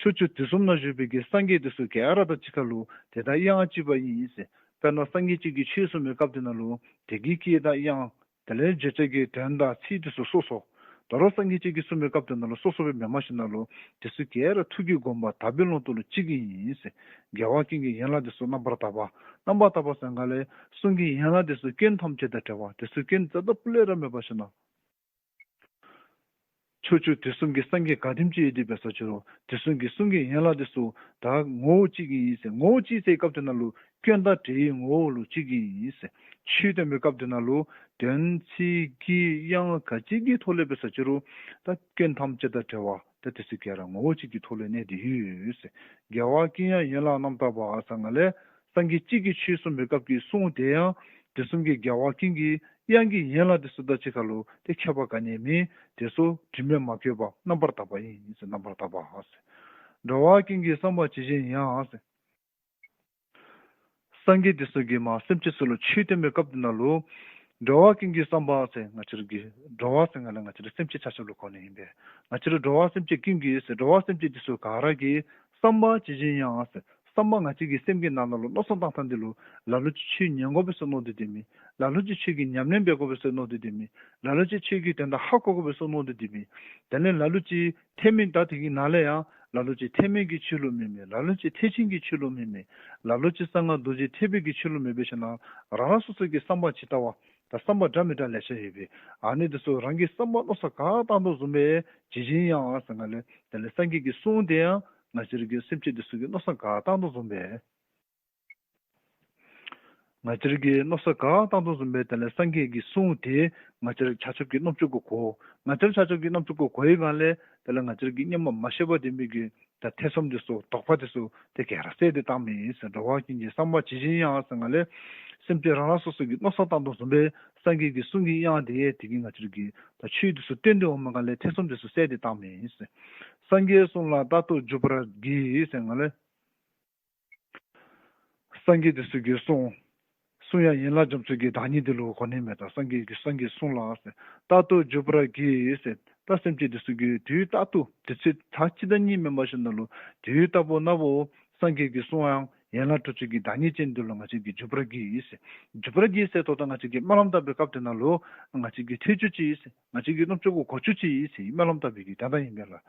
ཕྱོགས་བཅུ་དུས་གསུམ་ན་བཞུགས་པའི་གི་སངས་རྒྱས་དེ་ཚུ་ག་ར་དང་གཅིག་ཁར་ལུ་དེ་དག་དབྱངས་གཅིག་པ་ཨིན་ཟེར། དཔེར་ན་སངས་རྒྱས་གཅིག་གིས་ཆོས་གསུང་བའི་སྐབས་དེ་ནང་ལུ་དེ་གི་སྐད་དང་དབྱངས་དེ་ལས་བརྗོད་བྱ་གི་དོན་དང་ཚིག་དེ་ཚུ་སོ་སོ། ད་རུང་སངས་རྒྱས་གཅིག་གིས་གསུང་བའི་སྐབས་དེ་ནང་ལུ་སོ་སོ་སྦེ་མེནམ་ཞིནམ་ལས་དེ་ཚུ་ག་ར་ཐུགས་ཀྱི་དགོངས་པ་དག་པའི་ཀློང་དུ་ལུ་གཅིག་ཨིན་ཟེར། རྒྱལ་བ་ཀུན་གྱི་ཡན་ལག་དེ་ཚུ་རྣམ་པར་དག་པ། རྣམ་པར་དག་པ་ཟེར་ག་ལས་གསུང་གི་ཡན་ལག་དེ་ཚུ་སྐྱོན་ཐམས་ཅད་དང་བྲལ་བ། དེ་ཚུ་སྐྱོན་རྩ་དང་སྤུ་ལས་ར་མེད་པ་ཞིནམ་ལས། ཕྱོགས་བཅུ་དུས་གསུམ་གྱི་སངས་རྒྱས་ག་དེམ་ཅིག་ཡོད་དེ་འབད་ས་ཅི་རུང་དེ་ཚུ་གི་གསུང་གི་ཡན་ལག་དེ་ཚུ་ད་ངོ་བོ་གཅིག་ཨིན་ཟེར། ངོ་བོ་གཅིག་ཟེར་སྐབས་དེ་ནང་ལུ་སྐྱོན་དང་བྲལ་བའི་ངོ་བོ་ལུ་གཅིག་ཨིན་ཟེར། ཆོས་སྟོན་པའི་སྐབས་དེ་ནང་ལུ་དོན་ཚིག་གི་དབྱངས་ག་ཅི་གི་ཐོག་ལས་འབད་ས་ཅི་རུང་ད་སྐྱོན་ཐམས་ཅད་དང་བྲལ་བ། ད་དེ་ཚུ་ག་ར་ངོ་བོ་གཅིག་གི་ཐོག་ལས་གནས་ཏེ་ཡོད་ཟེར། རྒྱལ་བ་ཀུན་དབྱངས་ཡན་ལག་རྣམ་དག་པ་ཟེར་ག་ལས་སངས་རྒྱས་གཅིག་གིས་ཆོས་གསུངས་པའི་སྐབས་ཀྱི་གསུང་དེ་ཡང་དུས་གསུམ་གྱི་རྒྱལ་བ་ཀུན་གྱི་དབྱངས་ཀྱི་ཡན་ལག་དེ་ཚུ་དང་གཅིག་ཁར་ལུ་ཏེ་ཁྱད་པར་ག་ནི་ཡང་མེད། དེ་ཚུ་དྲི་མས་མ་གོས་པ་རྣམ་པར་དག་པ་ཨིན་ཟེར། རྣམ་པར་དག་པ་ཟེར། འགྲོ་བ་ཀུན་གྱི་བསམ་པ་ཇི་བཞིན་དབྱངས་ཟེར། སངས་རྒྱས་དེ་ཚུ་གིས་མ་སེམས་ཅན་ཚུ་ལུ་ཆོས་སྟོན་པའི་སྐབས་དེ་ནང་ལུ་འགྲོ་བ་ཀུན་གྱི་བསམ་པ་ཟེར་ང་བཅས་ར་གི་འགྲོ་བ་ཟེར་ག་ལས་ང་བཅས་ར་སེམས་ཅན་ཆ་ཁྱབ་ལུ་གོ་ནི་ཨིན་པས། ང་བཅས་ར་འགྲོ་བ་སེམས་ཅན་ཀུན་གྱི་ཟེར། འགྲོ་བ་སེམས་ཅན་དེ་ཚུ་ག་ར་གི་བསམ་པ་ཇི་བཞིན་དབྱངས་ཟེར། བསམ་པ་ང་བཅས་ཀྱི་སེམས་ཀྱི་ནང་ན་ལུ་མནོ་བསམ་བཏང་ཐངས་འདི་ལུ་ལ་ལུ་ཅིག་ཆོས་ཉན་དགོ་པས་ཟེར་མནོ་སྟེ་སྡོད་མི། ལ་ལུ་ཅིག་ཆོས་ཀྱི་ཉམས་ལེན་འབད་དགོ་པས་ཟེར་མནོ་སྟེ་སྡོད་མི། ལ་ལུ་ཅིག་ཆོས་ཀྱི་དོན་དག་ཧ་གོ་དགོ་པས་ཟེར་མནོ་སྟེ་སྡོད་མི། དེ་ལས་ལ་ལུ་ཅིག་ཐེག་དམན་ད་དེ་གི་ནང་ལས་ཡང་ལ་ལུ་ཅིག་ཐེག་དམན་གྱི་ཆོས་ལུ་མོས་མི། ལ་ལུ་ཅིག་ཐེག་ཆེན་གྱི་ཆོས་ལུ་མོས་མི། ལ་ལུ་ཅིག་གསང་སྔགས་རྡོ་རྗེ་ཐེག་པའི་གི་ཆོས་ལུ་མོས་པའི་ཞིནམ་ལས་རང་རང་སོ་སོ་གི་བསམ་པ་ཇི་ལྟ་བ་ད་བསམ་པ་འདྲ་མི་འདྲ་ལེ་ཤ་ཡོད་པས། ཨ་ནི་དེ་ཚུ་རང་གི་བསམ་པ་མནོ་བསམ་ག་བཏང་དོ་བཟུམ་སྦེ་ཇི་བཞིན་དབྱངས་ཟེར་ག་ལས་དེ་ལས་སངས་རྒྱས་ཀྱི་གསུང་དེ་ཡང་ང་བཅས་ར་གི་སེམས་ཅན་དེ་ཚུ་གི་མནོ་བསམ་ག་བཏང་དོ་བཟུམ་སྦེ། ང་བཅས་ར་གི་མནོ་བསམ་ག་བཏང་དོ་བཟུམ་སྦེ་དེ་ལས་སངས་རྒྱས་ཀྱི་གསུང་དེ་ང་བཅས་ར་ཆ་ཁྱབ་ཀྱི་རྣམ་ཅོ་གུ་གོ། ང་བཅས་ར་ཆ་ཁྱབ་ཀྱི་རྣམ་ཅོ་གུ་གོ་བའི་སྒང་ལས་དེ་ལས་ང་བཅས་ར་གི་སྔོན་མ་མ་ཤེས་པ་ལྡན་པའི་གི་ད་ཐེ་ཚོམ་དེ་ཚུ་དོགས་པ་དེ་ཚུ་དེ་ག་ར་བསལ་ཏེ་བཏང་མི་ཨིན་ཟེར། འགྲོ་བ་ཀུན་གྱི་བསམ་པ་ཇི་བཞིན་དབྱངས་ཟེར་ག་ལས་སེམས་ཅན་རང་རང་སོ་སོ་གི་མནོ་བསམ་བཏང་དོ་བཟུམ་སྦེ་སངས་རྒྱས་ཀྱི་གསུང་གི་དབྱངས་དེ་དེ་གིས་ང་བཅས་ར་གི་ད་ཆོས་དེ་ཚུ་སྟོན་ཏེ་འོངམ་ག་ལས་ཐེ་ཚོམ་དེ་ཚུ་བསལ་ཏེ་བཏང་མི་ཨིན་ཟེར། སངས་རྒྱས་གསུང་ལ་རྟག་ཏུ་འཇུག་པར་བགྱི་ཟེར་ག་ལས། སངས་རྒྱས་དེ་ཚུ་གི་གསུང་། གསུང་དབྱངས་ཡན་ལག་རྒྱ་མཚོ་གི་བདག་ཉིད་དེ་ལུ་གོ་ནི་མས། ད་སངས་རྒྱས་ཀྱི་སངས་རྒྱས་གསུང་ལ་ཟེར། རྟག་ཏུ་འཇུག་པར་བགྱི་ཟེར། ད་སེམས་ཅན་དེ་ཚུ་གིས་དུས་རྟག་ཏུ་དུས་ཚོད་ད་གཅིག་དང་གཉིས་མེན་པར་ཞིནམ་ལས་དུས་རྟག་བུ་ན་བུ་སངས་རྒྱས་ཀྱི་གསུང་དབྱངས་ཡན་ལག་དྲུག་ཅུ་གི་བདག་ཉིད་ཅན་དེ་ལུ་ང་བཅས་ཀྱིས་འཇུག་པར་བགྱི་ཟེར། འཇུག་པར་བགྱི་ཟེརཝ་ད་ང་བཅས་ཀྱིས་སྨོན་ལམ་བཏབ་པའི་སྐབས་དེ་ནང་ལུ་ང་བཅས་ཀྱིས་ཐོས་བཅུག་ཅིག་ཟེར། ང་བཅས་ཀྱི་རྣམ་ཅོ་གུ་གོ་བཅུག་ཅིག་ཟེར་སྨོན་ལམ་བཏབ་པའི་གི་དོན་དག་ཨིན་པས་ལགས།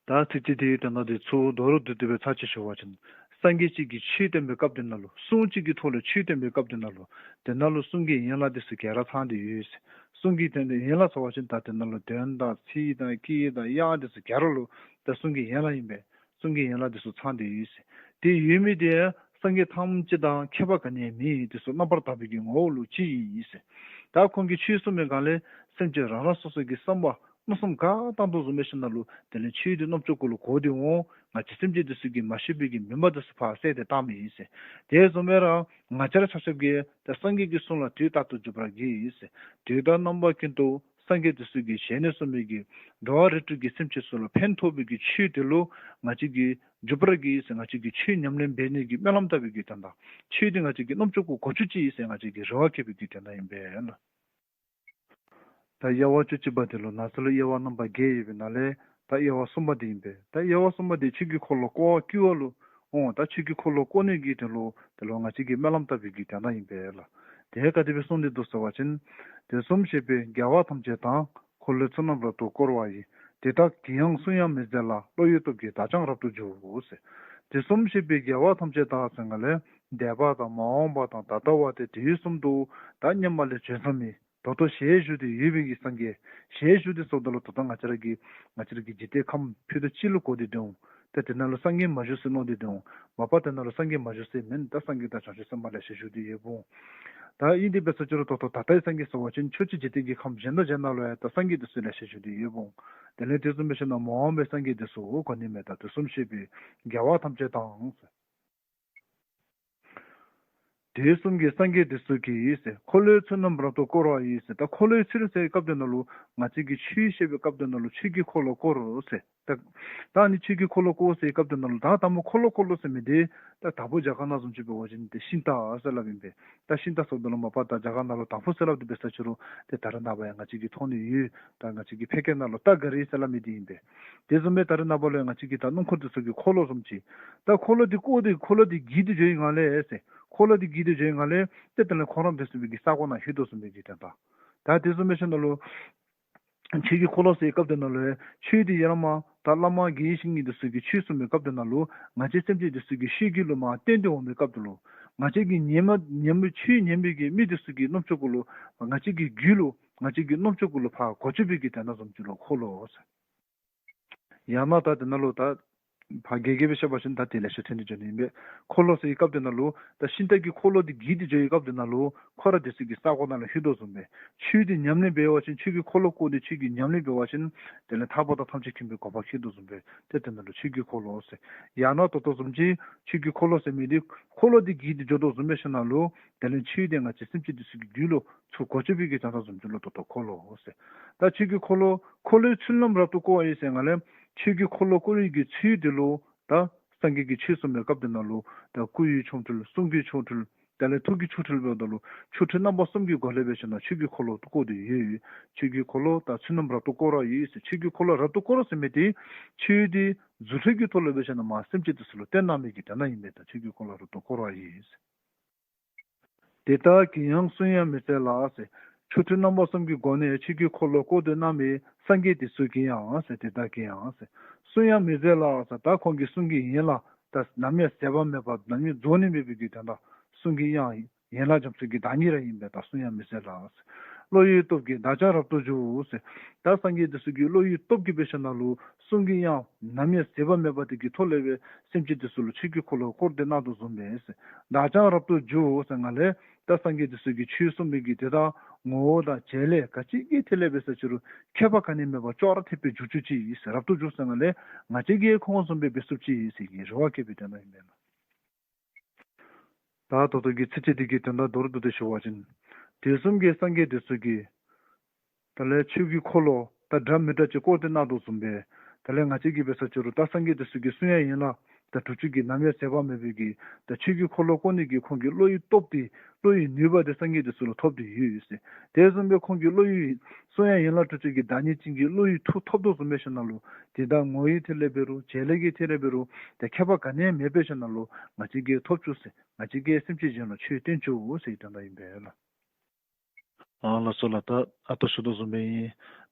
ད་ཚིགས་བཅད་དེའི་དོན་དག་དེ་ཚུ་མདོར་བསྡུས་ཏེ་སྦེ་ཚར་གཅིག་ཞུ་བ་ཅིན། སངས་རྒྱས་གཅིག་གིས་ཆོས་བསྟན་པའི་སྐབས་དེ་ནང་ལུ་གསུང་གཅིག་གི་ཐོག་ལས་ཆོས་བསྟན་པའི་སྐབས་དེ་ནང་ལུ་དེ་ནང་ལུ་གསུང་གི་ཡན་ལག་དེ་ཚུ་ག་ར་ཚང་སྟེ་ཡོད་ཟེར། གསུང་གི་དོན་དེ་ཡན་ལག་ཟེར་བ་ཅིན་ད་དེ་ནང་ལུ་དོན་དང་ཚིག་དང་སྐད་དང་དབྱངས་དེ་ཚུ་ག་ར་ལུ་ད་གསུང་གི་ཡན་ལག་ཨིན་པས། གསུང་གི་ཡན་ལག་དེ་ཚུ་ཚང་སྟེ་ཡོད་ཟེར། དེ་ཡོད་མི་དེ་སངས་རྒྱས་ཐམས་ཅད་དང་ཁྱད་པར་ག་ནི་ཡང་མེད། དེ་ཚུ་རྣམ་པར་དག་པའི་གི་ངོ་བོ་ལུ་གཅིག་ཨིན་ཟེར། ད་ཁོང་གིས་ཆོས་གསུངས་པའི་སྒང་ལས་སེམས་ཅན་རང་རང་སོ་སོ་གི་བསམ་པ་མནོ་བསམ་ག་བཏང་དོ་བཟུམ་སྦེ་ཞིནམ་ལས་དེ་ལས་ཆོས་དེ་རྣམ་ཅོ་གུ་ལུ་གོ་སྟེ་འོང་། ང་བཅས་སེམས་ཅན་དེ་ཚུ་གིས་མ་ཤེས་པའི་གི་མུན་པ་དེ་ཚུ་ཕར་བསལ་ཏེ་བཏངམ་ཨིན་ཟེར། དེ་བཟུམ་སྦེ་ར་ང་བཅས་ར་ཆ་ཁྱབ་ཀྱིས་ད་སངས་རྒྱས་ཀྱི་གསུང་ལ་དུས་རྟག་ཏུ་འཇུག་པར་བགྱི་ཟེར། དུས་དང་རྣམ་པ་ཀུན་ཏུ་སངས་རྒྱས་དེ་ཚུ་གིས་ཞལ་ནས་གསུངས་པའི་གི་འགྲོ་བ་རིགས་དྲུག་གི་སེམས་ཅན་ཚུ་ལུ་ཕན་ཐོགས་པའི་གི་ཆོས་དེ་ལུ་ང་བཅས་ཀྱིས་འཇུག་པར་བགྱི་ཟེར། ང་བཅས་ཀྱིས་ཆོས་ཉམས་ལེན་འབད་ནི་གི་སྨོན་ལམ་བཏབ་པའི་གི་དོན་དག། ཆོས་དེ་ང་བཅས་ཀྱི་རྣམ་ཅོ་གུ་གོ་ཚུགས་ཅི་ཟེར་ང་བཅས་ཀྱིས་རེ་བ་བསྐྱེད་པའི་གི་དོན་དག་ཨིན་པས་ལགས། ད་དབྱེ་བ་བཅུ་གཅིག་པ་དེ་ལུ་ནང་གསེས་ལུ་དབྱེ་བ་རྣམ་པ་བརྒྱད་ཡོད་པའི་ནང་ལས་ད་དབྱེ་བ་གསུམ་པ་དེ་ཨིན་པས། ད་དབྱེ་བ་གསུམ་པ་དེ་ཆོས་ཀྱི་འཁོར་ལོ་བསྐོར་བ་བསྐུལ་བ་ལུ་འོང་། ད་ཆོས་ཀྱི་འཁོར་ལོ་བསྐོར་ནི་གི་དོན་ལུ་དེ་ལུ་ང་བཅས་ཀྱིས་སྨོན་ལམ་བཏབ་པའི་གི་དོན་དག་ཨིན་པས་ལགས། དེ་ག་དེ་སྦེ་གསུངས་ཏེ་འདུག་ཟེར་བ་ཅིན། དུས་གསུམ་གཤེགས་པའི་རྒྱལ་བ་ཐམས་ཅད་དང་། འཁོར་ལོའི་ཚུལ་རྣམས་རབ་ཏུ་བསྐོར་བ་ཡིས། དེ་དག་གི་ཡང་གསུང་ཡང་མི་མཛད་ལ། བློ་ཡི་སྟོབས་ཀྱིས་བདག་ཀྱང་རབ་ཏུ་འཇུག་ཟེར། དུས་གསུམ་གཤེགས་པའི་རྒྱལ་བ་ཐམས་ཅད་དག་ཟེར་སྒང་ལས་འདས་པ་དང་མ་འོངས་པ་དང་ད་ལྟ་བ་དེ་དུས་གསུམ་དུ་ད་སྔོན་མ་ལས་བྱོན་ཚར་མི་ད་ལྟོ་ཞལ་བཞུགས་ཏེ་ཡོད་པའི་གི་སངས་རྒྱས། ཞལ་བཞུགས་ཏེ་ཟེརཝ་ད་ལུ་ད་ལྟོ་ང་བཅས་ར་གི་ང་བཅས་ར་གི་འཇིག་རྟེན་ཁམས་ཕུད་རྡོག་གཅིག་ལུ་གོ་སྟེ་འདུག། ཏེ་དེ་ནང་ལུ་སངས་རྒྱས་མ་བཞུགས་ཟེར་མནོ་སྟེ་འདུག། མ་པ་དེ་ནང་ལུ་སངས་རྒྱས་མ་བཞུགས་ཟེར་མེན། ད་སངས་རྒྱས་དང་བྱང་ཆུབ་སེམས་དཔའ་ལེ་ཤ་བཞུགས་ཏེ་ཡོདཔ་འོང་། ད་ཨིན་དེ་འབད་ས་ཅི་རུང་ད་ལྟོ་ད་ལྟའི་སངས་རྒྱས་ཟེར་བ་ཅིན་ཕྱོགས་བཅུའི་འཇིག་རྟེན་གྱི་ཁམས་གཞན་དང་གཞན་ནང་ལུ་ཡང་ད་སངས་རྒྱས་དེ་ཚུ་ལེ་ཤ་བཞུགས་ཏེ་ཡོདཔ་འོང་། དེ་ལས་དེ་བཟུམ་སྦེ་ཞིནམ་ལས་མ་འོངས་པའི་སངས་རྒྱས་དེ་ཚུ་གོ་ནི་མས། ད་དུས་གསུམ་གཤེགས་པའི་རྒྱལ་བ་ཐམས་ཅད་དང་། དུས་གསུམ་གྱི་སངས་རྒྱས་དེ་ཚུ་གིས་ཟེར། འཁོར་ལོའི་ཚུལ་རྣམས་རབ་ཏུ་བསྐོར་བ་ཡིས་ཟེར། ད་འཁོར་ལོའི་ཚུལ་ཟེར་བའི་སྐབས་དེ་ནང་ལུ་ང་བཅས་ཀྱིས་ཆོས་བཤད་པའི་སྐབས་དེ་ནང་ལུ་ཆོས་ཀྱི་འཁོར་ལོ་བསྐོར་རོ་ཟེར། ད་ད་ནི་ཆོས་ཀྱི་འཁོར་ལོ་བསྐོར་ཟེར་བའི་སྐབས་དེ་ནང་ལུ་ད་དང་པོ་འཁོར་ལོ་འཁོར་ལོ་ཟེར་མི་དེ་ད་དང་པོ་རྒྱ་གར་ནང་བཟུམ་ཅིག་འབད་བ་ཅིན་དེ་ཤིང་རྟ་ཟེར་སླབ་ཨིན་པས། ད་ཤིང་རྟ་ཟེརཝ་ད་ལུ་མ་པ་ད་རྒྱ་གར་ནང་ལུ་དང་ཕུ་ཟེར་སླབ་དེ་འབད་ས་ཅི་རུང་དེ་ད་རེས་ནངས་པ་ཡང་ང་བཅས་ཀྱིས་མཐོང་ནི་ཡོད། ད་ང་བཅས་ཀྱི་ཕལ་སྐད་ནང་ལུ་རྟ་ག་རི་ཟེར་སླབ་མི་དེ་ཨིན་པས། དེ་བཟུམ་སྦེ་ད་རེས་ནངས་པ་ལུ་ཡང་ང་བཅས་ཀྱི་ད་སྣུམ་འཁོར་དེ་ཚུ་གི་འཁོར་ལོ་བཟུམ་ཅིག། ད་འཁོར་ལོ་དེ་བསྐོར་ཏེ་འཁོར་ལོ་དེ་བརྒྱུད་དེ་འགྱོ་བའི་སྒང་ལས་ཟེར། འཁོར་ལོ་དེ་བརྒྱུད་དེ་འགྱོ་བའི་སྒང་ལས་ཏེ་དེ་ལས་ཁོང་ར་དེ་ཚུ་གི་ས་གོ་ནང་ལྷོད་དོ་བཟུམ་སྦེ་གི་དོན་དག། ད་དེ་བཟུམ་སྦེ་ཞིནམ་ལས་ཆོས་ཀྱི་འཁོར་ལོ་ཟེར་བའི་སྐབས་དེ་ནང་ལུ་ཆོས་དེ་ཡར་མ་ད་བླ་མ་དགེ་བའི་བཤེས་གཉེན་དེ་ཚུ་གིས་ཆོས་གསུངས་པའི་སྐབས་དེ་ནང་ལུ་ང་བཅས་སེམས་ཅན་དེ་ཚུ་གི་ཤེས་རྒྱུད་ལུ་མར་བསྟན་ཏེ་འོང་པའི་སྐབས་དེ་ལུ་ང་བཅས་ཀྱི་ཉན་མ་ཉན་མི་ཆོས་ཉན་པའི་གི་མི་དེ་ཚུ་གི་རྣམ་ཅོ་གུ་ལུ་ང་བཅས་ཀྱི་རྒྱུད་ལུ་ང་བཅས་ཀྱི་རྣམ་ཅོ་གུ་ལུ་ཕར་གོ་ཆོད་པའི་གི་དོན་དག་བཟུམ་ཅིག་ལུ་འཁོར་ལོ་ཟེར། ཡང་ན་ད་དེ་ནང་ལུ་ད་ཕར་རྒྱས་རྒྱས་སྦེ་བཤད་པ་ཅིན་ད་དེ་ལེ་ཤ་ཐོན་ཏེ་འགྱོ་ནི་ཨིན་པས། འཁོར་ལོ་ཟེར་བའི་སྐབས་དེ་ནང་ལུ་ད་ཤིང་རྟ་གི་འཁོར་ལོ་དེ་བརྒྱུད་དེ་འགྱོ་བའི་སྐབས་དེ་ནང་ལུ་ཁོང་ར་དེ་ཚུ་གི་ས་གོ་ནང་ལུ་ལྷོད་དོ་བཟུམ་སྦེ། ཆོས་དེ་ཉམས་ལེན་འབད་བ་ཅིན་ཆོས་ཀྱི་འཁོར་ལོ་བསྐོར་ཏེ་ཆོས་ཀྱི་ཉམས་ལེན་འབད་བ་ཅིན་དེ་ལས་ཐར་པ་དང་ཐམས་ཅད་མཁྱེན་པའི་གོ་འཕང་ཐོབ་དོ་བཟུམ་སྦེ་ཏེ་དེ་ནང་ལུ་ཆོས་ཀྱི་འཁོར་ལོ་ཟེར། ཡང་ན་ད་ལྟོ་བཟུམ་ཅིག་ཆོས་ཀྱི་འཁོར་ལོ་ཟེར་མི་དེ་འཁོར་ལོ་དེ་བརྒྱུད་དེ་འགྱོ་དོ་བཟུམ་སྦེ་ཞིནམ་ལས་དེ་ལས་ཆོས་དེ་ང་བཅས་སེམས་ཅན་དེ་ཚུ་གི་རྒྱུད་ལུ་ཚུར་གོ་ཆོད་པའི་གི་དོན་དག་བཟུམ་ཅིག་ལུ་ད་ལྟོ་འཁོར་ལོ་ཟེར། ད་ཆོས་ཀྱི་འཁོར་ལོ་འཁོར་ལོའི་ཚུལ་རྣམས་རབ་ཏུ་བསྐོར་བ་ཡིས་ཟེར་སྒང་ལས་ཆོས་ཀྱི་འཁོར་ལོ་བསྐོར་བའི་གི་ཚུལ་དེ་ལུ་ད་སངས་རྒྱས་ཀྱིས་ཆོས་གསུངས་པའི་སྐབས་དེ་ནང་ལུ་ད་སྐུ་ཡི་ཆོ་འཕྲུལ་གསུང་གི་ཆོ་འཕྲུལ་དེ་ལས་ཐུགས་ཀྱི་ཆོ་འཕྲུལ་འབདཝ་ད་ལུ་ཆོ་འཕྲུལ་རྣམ་པ་གསུམ་གྱི་སྒོ་ལས་འབད་ཞིནམ་ལས་ཆོས་ཀྱི་འཁོར་ལོ་བསྐོར་ཏེ་ཡོད། ཆོས་ཀྱི་འཁོར་ལོ་ད་ཚུལ་རྣམས་རབ་ཏུ་བསྐོར་བ་ཡིས་ཟེར། ཆོས་ཀྱི་འཁོར་ལོ་རབ་ཏུ་བསྐོར་ཟེར་མི་དེ་ཆོས་དེ་རྫུ་འཕྲུལ་གྱི་ཐོག་ལས་འབད་ཞིནམ་ལས་མར་སེམས་ཅན་དེ་ཚུ་ལུ་སྟོན་གནང་མི་གི་དོན་དག་ཨིན་པས། ད་ཆོས་ཀྱི་འཁོར་ལོ་རབ་ཏུ་བསྐོར་བ་ཡིས། དེ་དག་གི་ཡང་གསུང་ཡང་མི་མཛད་ལ་ཟེར། ཆོ་འཕྲུལ་རྣམ་པ་གསུམ་གྱི་སྒོ་ནས་ཆོས་ཀྱི་འཁོར་ལོ་བསྐོར་ཏེ་གནང་མི་སངས་རྒྱས་དེ་ཚུ་གི་ཡང་ཟེར། དེ་དག་གི་ཡང་ཟེར། གསུང་ཡང་མི་མཛད་ལ་ཟེར། ད་ཁོང་གི་གསུང་གི་ཡན་ལག་ད་ནམ་ཡང་ཟད་པ་མེད་པ་ནམ་ཡང་རྫོགས་ནི་མེད་པའི་གི་དོན་དག་གསུང་གི་ཡང་ཡན་ལག་རྣམ་གསུམ་གྱི་བདག་ཉིད་ར་ཨིན་པས། ད་གསུང་ཡང་མི་མཛད་ལ་ཟེར། བློ་ཡི་སྟོབས་ཀྱིས་བདག་ཀྱང་རབ་ཏུ་འཇུག་ཟེར། ད་སངས་རྒྱས་དེ་ཚུ་གིས་བློ་ཡི་སྟོབས་ཀྱིས་འབད་ཞིནམ་ལས་གསུང་གི་ཡང་ནམ་ཡང་ཟད་པ་མེད་པ་དེ་གི་ཐོག་ལས་འབད་སེམས་ཅན་དེ་ཚུ་ལུ་ཆོས་ཀྱི་འཁོར་ལོ་བསྐོར་ཏེ་གནང་དོ་བཟུམ་སྦེ་ཟེར། བདག་ཀྱང་རབ་ཏུ་འཇུག་ཟེར་སྒང་ལས་ད་སངས་རྒྱས་དེ་ཚུ་གིས་ཆོས་གསུངས་པའི་གི་དེ་དག་ངོ་བོ་དང་བྱེད་ལས་ག་ཅི་གི་ཐད་ལས་འབད་ས་ཅི་རུང་ཁྱད་པར་ག་ནི་མེད་པར་ཅོག་ར་འཐདཔ་སྦེ་འཇུག་བཅུག་ཅིག་ཟེར། རབ་ཏུ་འཇུག་ཟེར་སྒང་ལས་ང་བཅས་ཀྱིས་ཁོང་བཟུམ་སྦེ་འབད་ཚུགས་ཅིག་ཟེར་གྱི་རེ་བ་བསྐྱེད་པའི་དོན་དག་ཨིན་པས་ལགས། ད་ད་ལྟོ་གི་ཚིགས་བཅད་འདི་གི་དོན་དག་མདོར་བསྡུས་ཏེ་ཞུ་བ་ཅིན། དུས་གསུམ་གྱི་སངས་རྒྱས་དེ་ཚུ་གིས་དེ་ལས་ཆོས་ཀྱི་འཁོར་ལོ་ད་འདྲ་མི་འདྲ་ཅིག་བསྐོར་ཏེ་གནང་དོ་བཟུམ་སྦེ། དེ་ལས་ང་བཅས་ཀྱིས་འབད་ས་ཅི་རུང་ད་སངས་རྒྱས་དེ་ཚུ་གི་གསུང་ཡང་ཡན་ལག་ད་དྲུག་ཅུ་གིས་ནམ་ཡང་ཟད་པ་མེད་པའི་གི་ད་ཆོས་ཀྱི་འཁོར་ལོ་བསྐོར་ནི་གི་ཁོང་གི་བློ་ཡི་སྟོབས་དེ་བློ་ཡི་ནུས་པ་དེ་སངས་རྒྱས་དེ་ཚུ་ལུ་ཐོབ་སྟེ་ཡོད་ཟེར། དེ་བཟུམ་སྦེ་ཁོང་གི་བློ་ཡི་གསུང་ཡང་ཡན་ལག་དྲུག་ཅུ་གི་བདག་ཉིད་ཅན་གྱི་བློ་ཡི་མཐུ་ཐོབ་དོ་བཟུམ་སྦེ་ཞིནམ་ལས་དེ་དག་ངོ་བོའི་ཐད་ལས་འབད་རུང་བྱེད་ལས་ཀྱི་ཐད་ལས་འབད་རུང་ད་ཁྱད་པར་ག་ནི་ཡང་མེད་པའི་ཞིནམ་ལས་ང་བཅས་ཀྱིས་ཐོབ་བཅུག་ཟེར། ང་བཅས་ཀྱིས་སེམས་ཅན་གཞན་ལུ་ཆོས་སྟོན་བཅུག་ཟེར་གྱི་དོན་དག་ཨིན་པས་ལགས། ཨ་ལགས་སོ་ལགས། ད་ཨ་ཏོ་ཞུ་དོ་བཟུམ་སྦེ་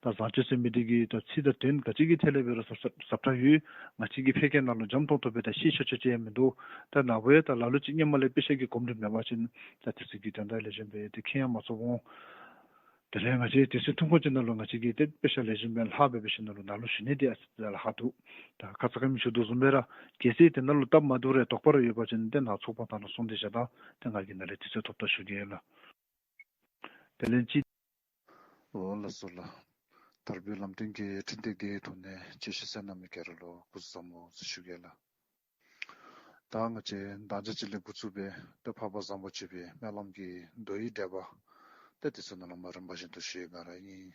ད་བཟང་སྤྱོད་ཟེར་མི་འདི་གི་ད་ཚིག་དང་དོན་ག་ཅི་གི་ཐད་ལས་འབད་རུང་ཟབ་ཟབ་ཟབ་དྲགས་ཡོད། ང་བཅས་ཀྱི་ཕལ་སྐད་ནང་ལུ་འཇམ་ཏོང་ཏོ་སྦེ་ད་ཤེས་ཆོག་ཆོག་ཅིག་ཡང་མིན་འདུག། ད་ནཱ་བུ་ཡང་ད་ལ་ལུ་ཅིག་སྔོན་མ་ལས་དཔེ་ཆ་གི་གོམས་འདྲིས་མེད་པ་ཅིན་ད་དེ་ཚུ་གི་དོན་དག་ལེགས་ཤོམ་སྦེ་ཏེ་མཁྱེན་ཡང་མ་ཚུགས་འོང་། དེ་ལས་ང་བཅས་དུས་ཚོད་ཐུང་ཀུ་ཅིག་ནང་ལུ་ང་བཅས་ཀྱིས་ཏེ་དཔེ་ཆ་ལེགས་ཤོམ་སྦེ་ལྷག་སྦེ་འབད་ཞིནམ་ལས་ནཱ་ལུ་ཞུ་ནི་འདི་ཨ་ཙི་ལཱ་ཁག་འདུག། ད་ཁ་ཙ་ཁ་ཉིནམ་ཞུ་དོ་བཟུམ་སྦེ་ར་གལ་སྲིད་དེ་ནང་ལུ་སྟབས་མ་བདེཝ་རེ་དོགས་པ་རེ་ཡོད་པ་ཅིན་ཏེ་ནཱ་ཚོགས་པ་ནང་ལུ་གསུངས་ཏེ་བཞག་ད། ཏེ་ང་གིས་ནཱ་ལས་དུས་ཚོད་ཐོབ་ཐོབ་ཞུ་གེ་ལགས། དེ་ལས་ཅིག། ཨོ་ལགས་སོ་ལགས། དར་བུའི་ལམ་སྟོན་གྱི་འཕྲིན་སྟེགས་འདིའི་ཐོག་ནས་གཅེས་ཤིང་གསན་གནང་མི་ག་ར་ལུ་སྐུ་གཟུགས་བཟང་པོ་ཟེར་ཞུ་གེ་ལགས། ད་ང་བཅས་མདང་ཞག་ཅིག་ལས་འགོ་བཙུགས་སྦེ་ད་འཕགས་པ་བཟང་པོ་སྤྱོད་པའི་སྨོན་ལམ་གྱི་མདོ་ཡི་འགྲེལ་པ་ད་དེ་ཚུ་ནང་ལུ་མར་རིམ་པ་བཞིན་དུ་ཞུ་ཡི་ག་ར་ཨིན།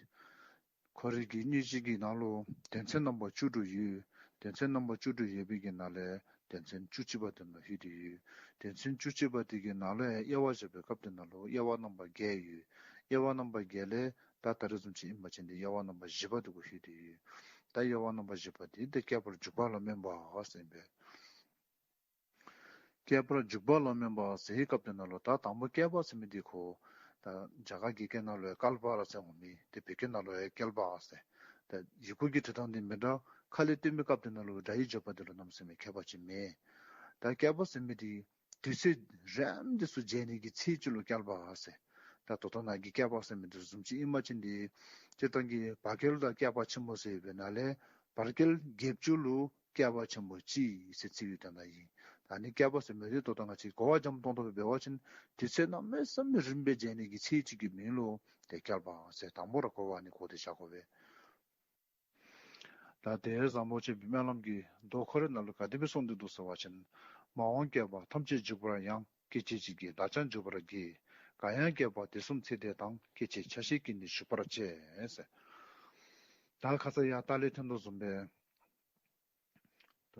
ཁོ་རའི་གི་སྙིང་རྗེ་གི་ནང་ལུ་དོན་ཚན་རྣམ་པ་བཅུ་དྲུག་ཡོད། དོན་ཚན་རྣམ་པ་བཅུ་དྲུག་ཡོད་པའི་གི་ནང་ལས་དོན་ཚན་བཅུ་གཅིག་པ་དེ་ནང་ལྷོད་དེ་ཡོད། དོན་ཚན་བཅུ་གཅིག་པ་དེ་གི་ནང་ལུ་ཡང་དབྱེ་བ་བཞག་པའི་སྐབས་དེ་ནང་ལུ་དབྱེ་བ་རྣམ་པ་བརྒྱད་ཡོད། དབྱེ་བ་རྣམ་པ་བརྒྱད་ལས་ད་ད་རེས་བཟུམ་ཅིག་ཨིན་པ་ཅིན་ཏེ་དབྱེ་བ་རྣམ་པ་བཞི་པ་དེ་གུ་ལྷོད་དེ་ཡོད། ད་དབྱེ་བ་རྣམ་པ་བཞི་པ་དེ་ཏེ་བསྐལ་པར་འཇུག་པ་ལ་སྨོན་པ་ཟེར་ཨིན་པས། བསྐལ་པར་འཇུག་པ་ལ་སྨོན་པ་ཟེར་བའི་སྐབས་དེ་ནང་ལུ་ད་དང་པོ་བསྐལ་པ་ཟེར་མི་འདི་ཁོ་ད་རྒྱ་གར་གྱི་སྐད་ནང་ལུ་ཡང་བསྐལ་པ་ར་ཟེར་འོང་མི་དེ་བོད་སྐད་ནང་ལུ་ཡང་བསྐལ་པ་ཟེར། ད་ཡི་གུ་གི་འབྲི་ཐངས་འདི་མི་འདྲ། ཁ་ལས་བཏོན་པའི་སྐབས་དེ་ནང་ལུ་སྒྲ་ཡི་བརྗོད་པ་འདི་ལུ་ནམ་ཟེར་མི་ཁྱད་པར་ཅིག་མེད། ད་བསྐལ་པ་ཟེར་མི་འདི་དུས་ཚོད་རིངམོ་འདི་ཚུ་འཇལ་ནི་གི་ཚད་ཅིག་ལུ་བསྐལ་པ་ཟེར། ད་ད་ལྟོ་ནཱ་གི་བསྐལ་པ་ཟེར་མི་འདི་བཟུམ་ཅིག་ཨིན་པ་ཅིན་ཏེ་སྤྱིར་བཏང་གི་བར་བསྐལ་དང་བསྐལ་པ་ཆེན་པོ་ཟེར་བའི་ནང་ལས་བར་བསྐལ་བརྒྱད་ཅུ་ལུ་བསྐལ་པ་ཆེན་པོ་གཅིག་ཟེར་ཚིག་ཡོད་དེ་ནང་ཨིན། ད་ནི་བསྐལ་པ་ཟེར་མི་འདི་ད་ལྟོ་ང་བཅས་གོ་བ་འཇམ་ཏོང་ཏོ་སྦེ་འབད་བ་ཅིན་དུས་ཚོད་གནམ་མེད་ས་མེད་རིངམོ་སྦེ་འཇལ་ནི་གི་ཚད་ཅིག་གི་མིང་ལུ་ཏེ་བསྐལ་པ་ཟེར་དང་པོ་ར་གོ་བ་ནི་གོ་སྟེ་བཞག་དགོ་པས། ད་དེ་བཟང་པོ་སྤྱོད་པའི་སྨོན་ལམ་གྱི་མདོ་ཁོ་རའི་ནང་ལུ་ག་དེ་སྦེ་གསུངས་ཏེ་འདུག་ཟེར་བ་ཅིན། མ་འོངས་བསྐལ་པ་ཐམས་ཅད་འཇུག་པར་ཡང་། སྐད་ཅིག་གཅིག་གིས་བདག་ཀྱང་འཇུག་པར་བགྱི། གང་ཡང་བསྐལ་པ་དུས་གསུམ་ཚེ་འདས་དང་། སྐད་ཅིག་ཆ་ཤས་ཀྱིས་ནི་གཞུག་པར་བྱེད་ཟེར། ད་ཁ་ཙ་ཡར་ལྟག་ལས་ཐོན་དོ་བཟུམ་སྦེ་ད་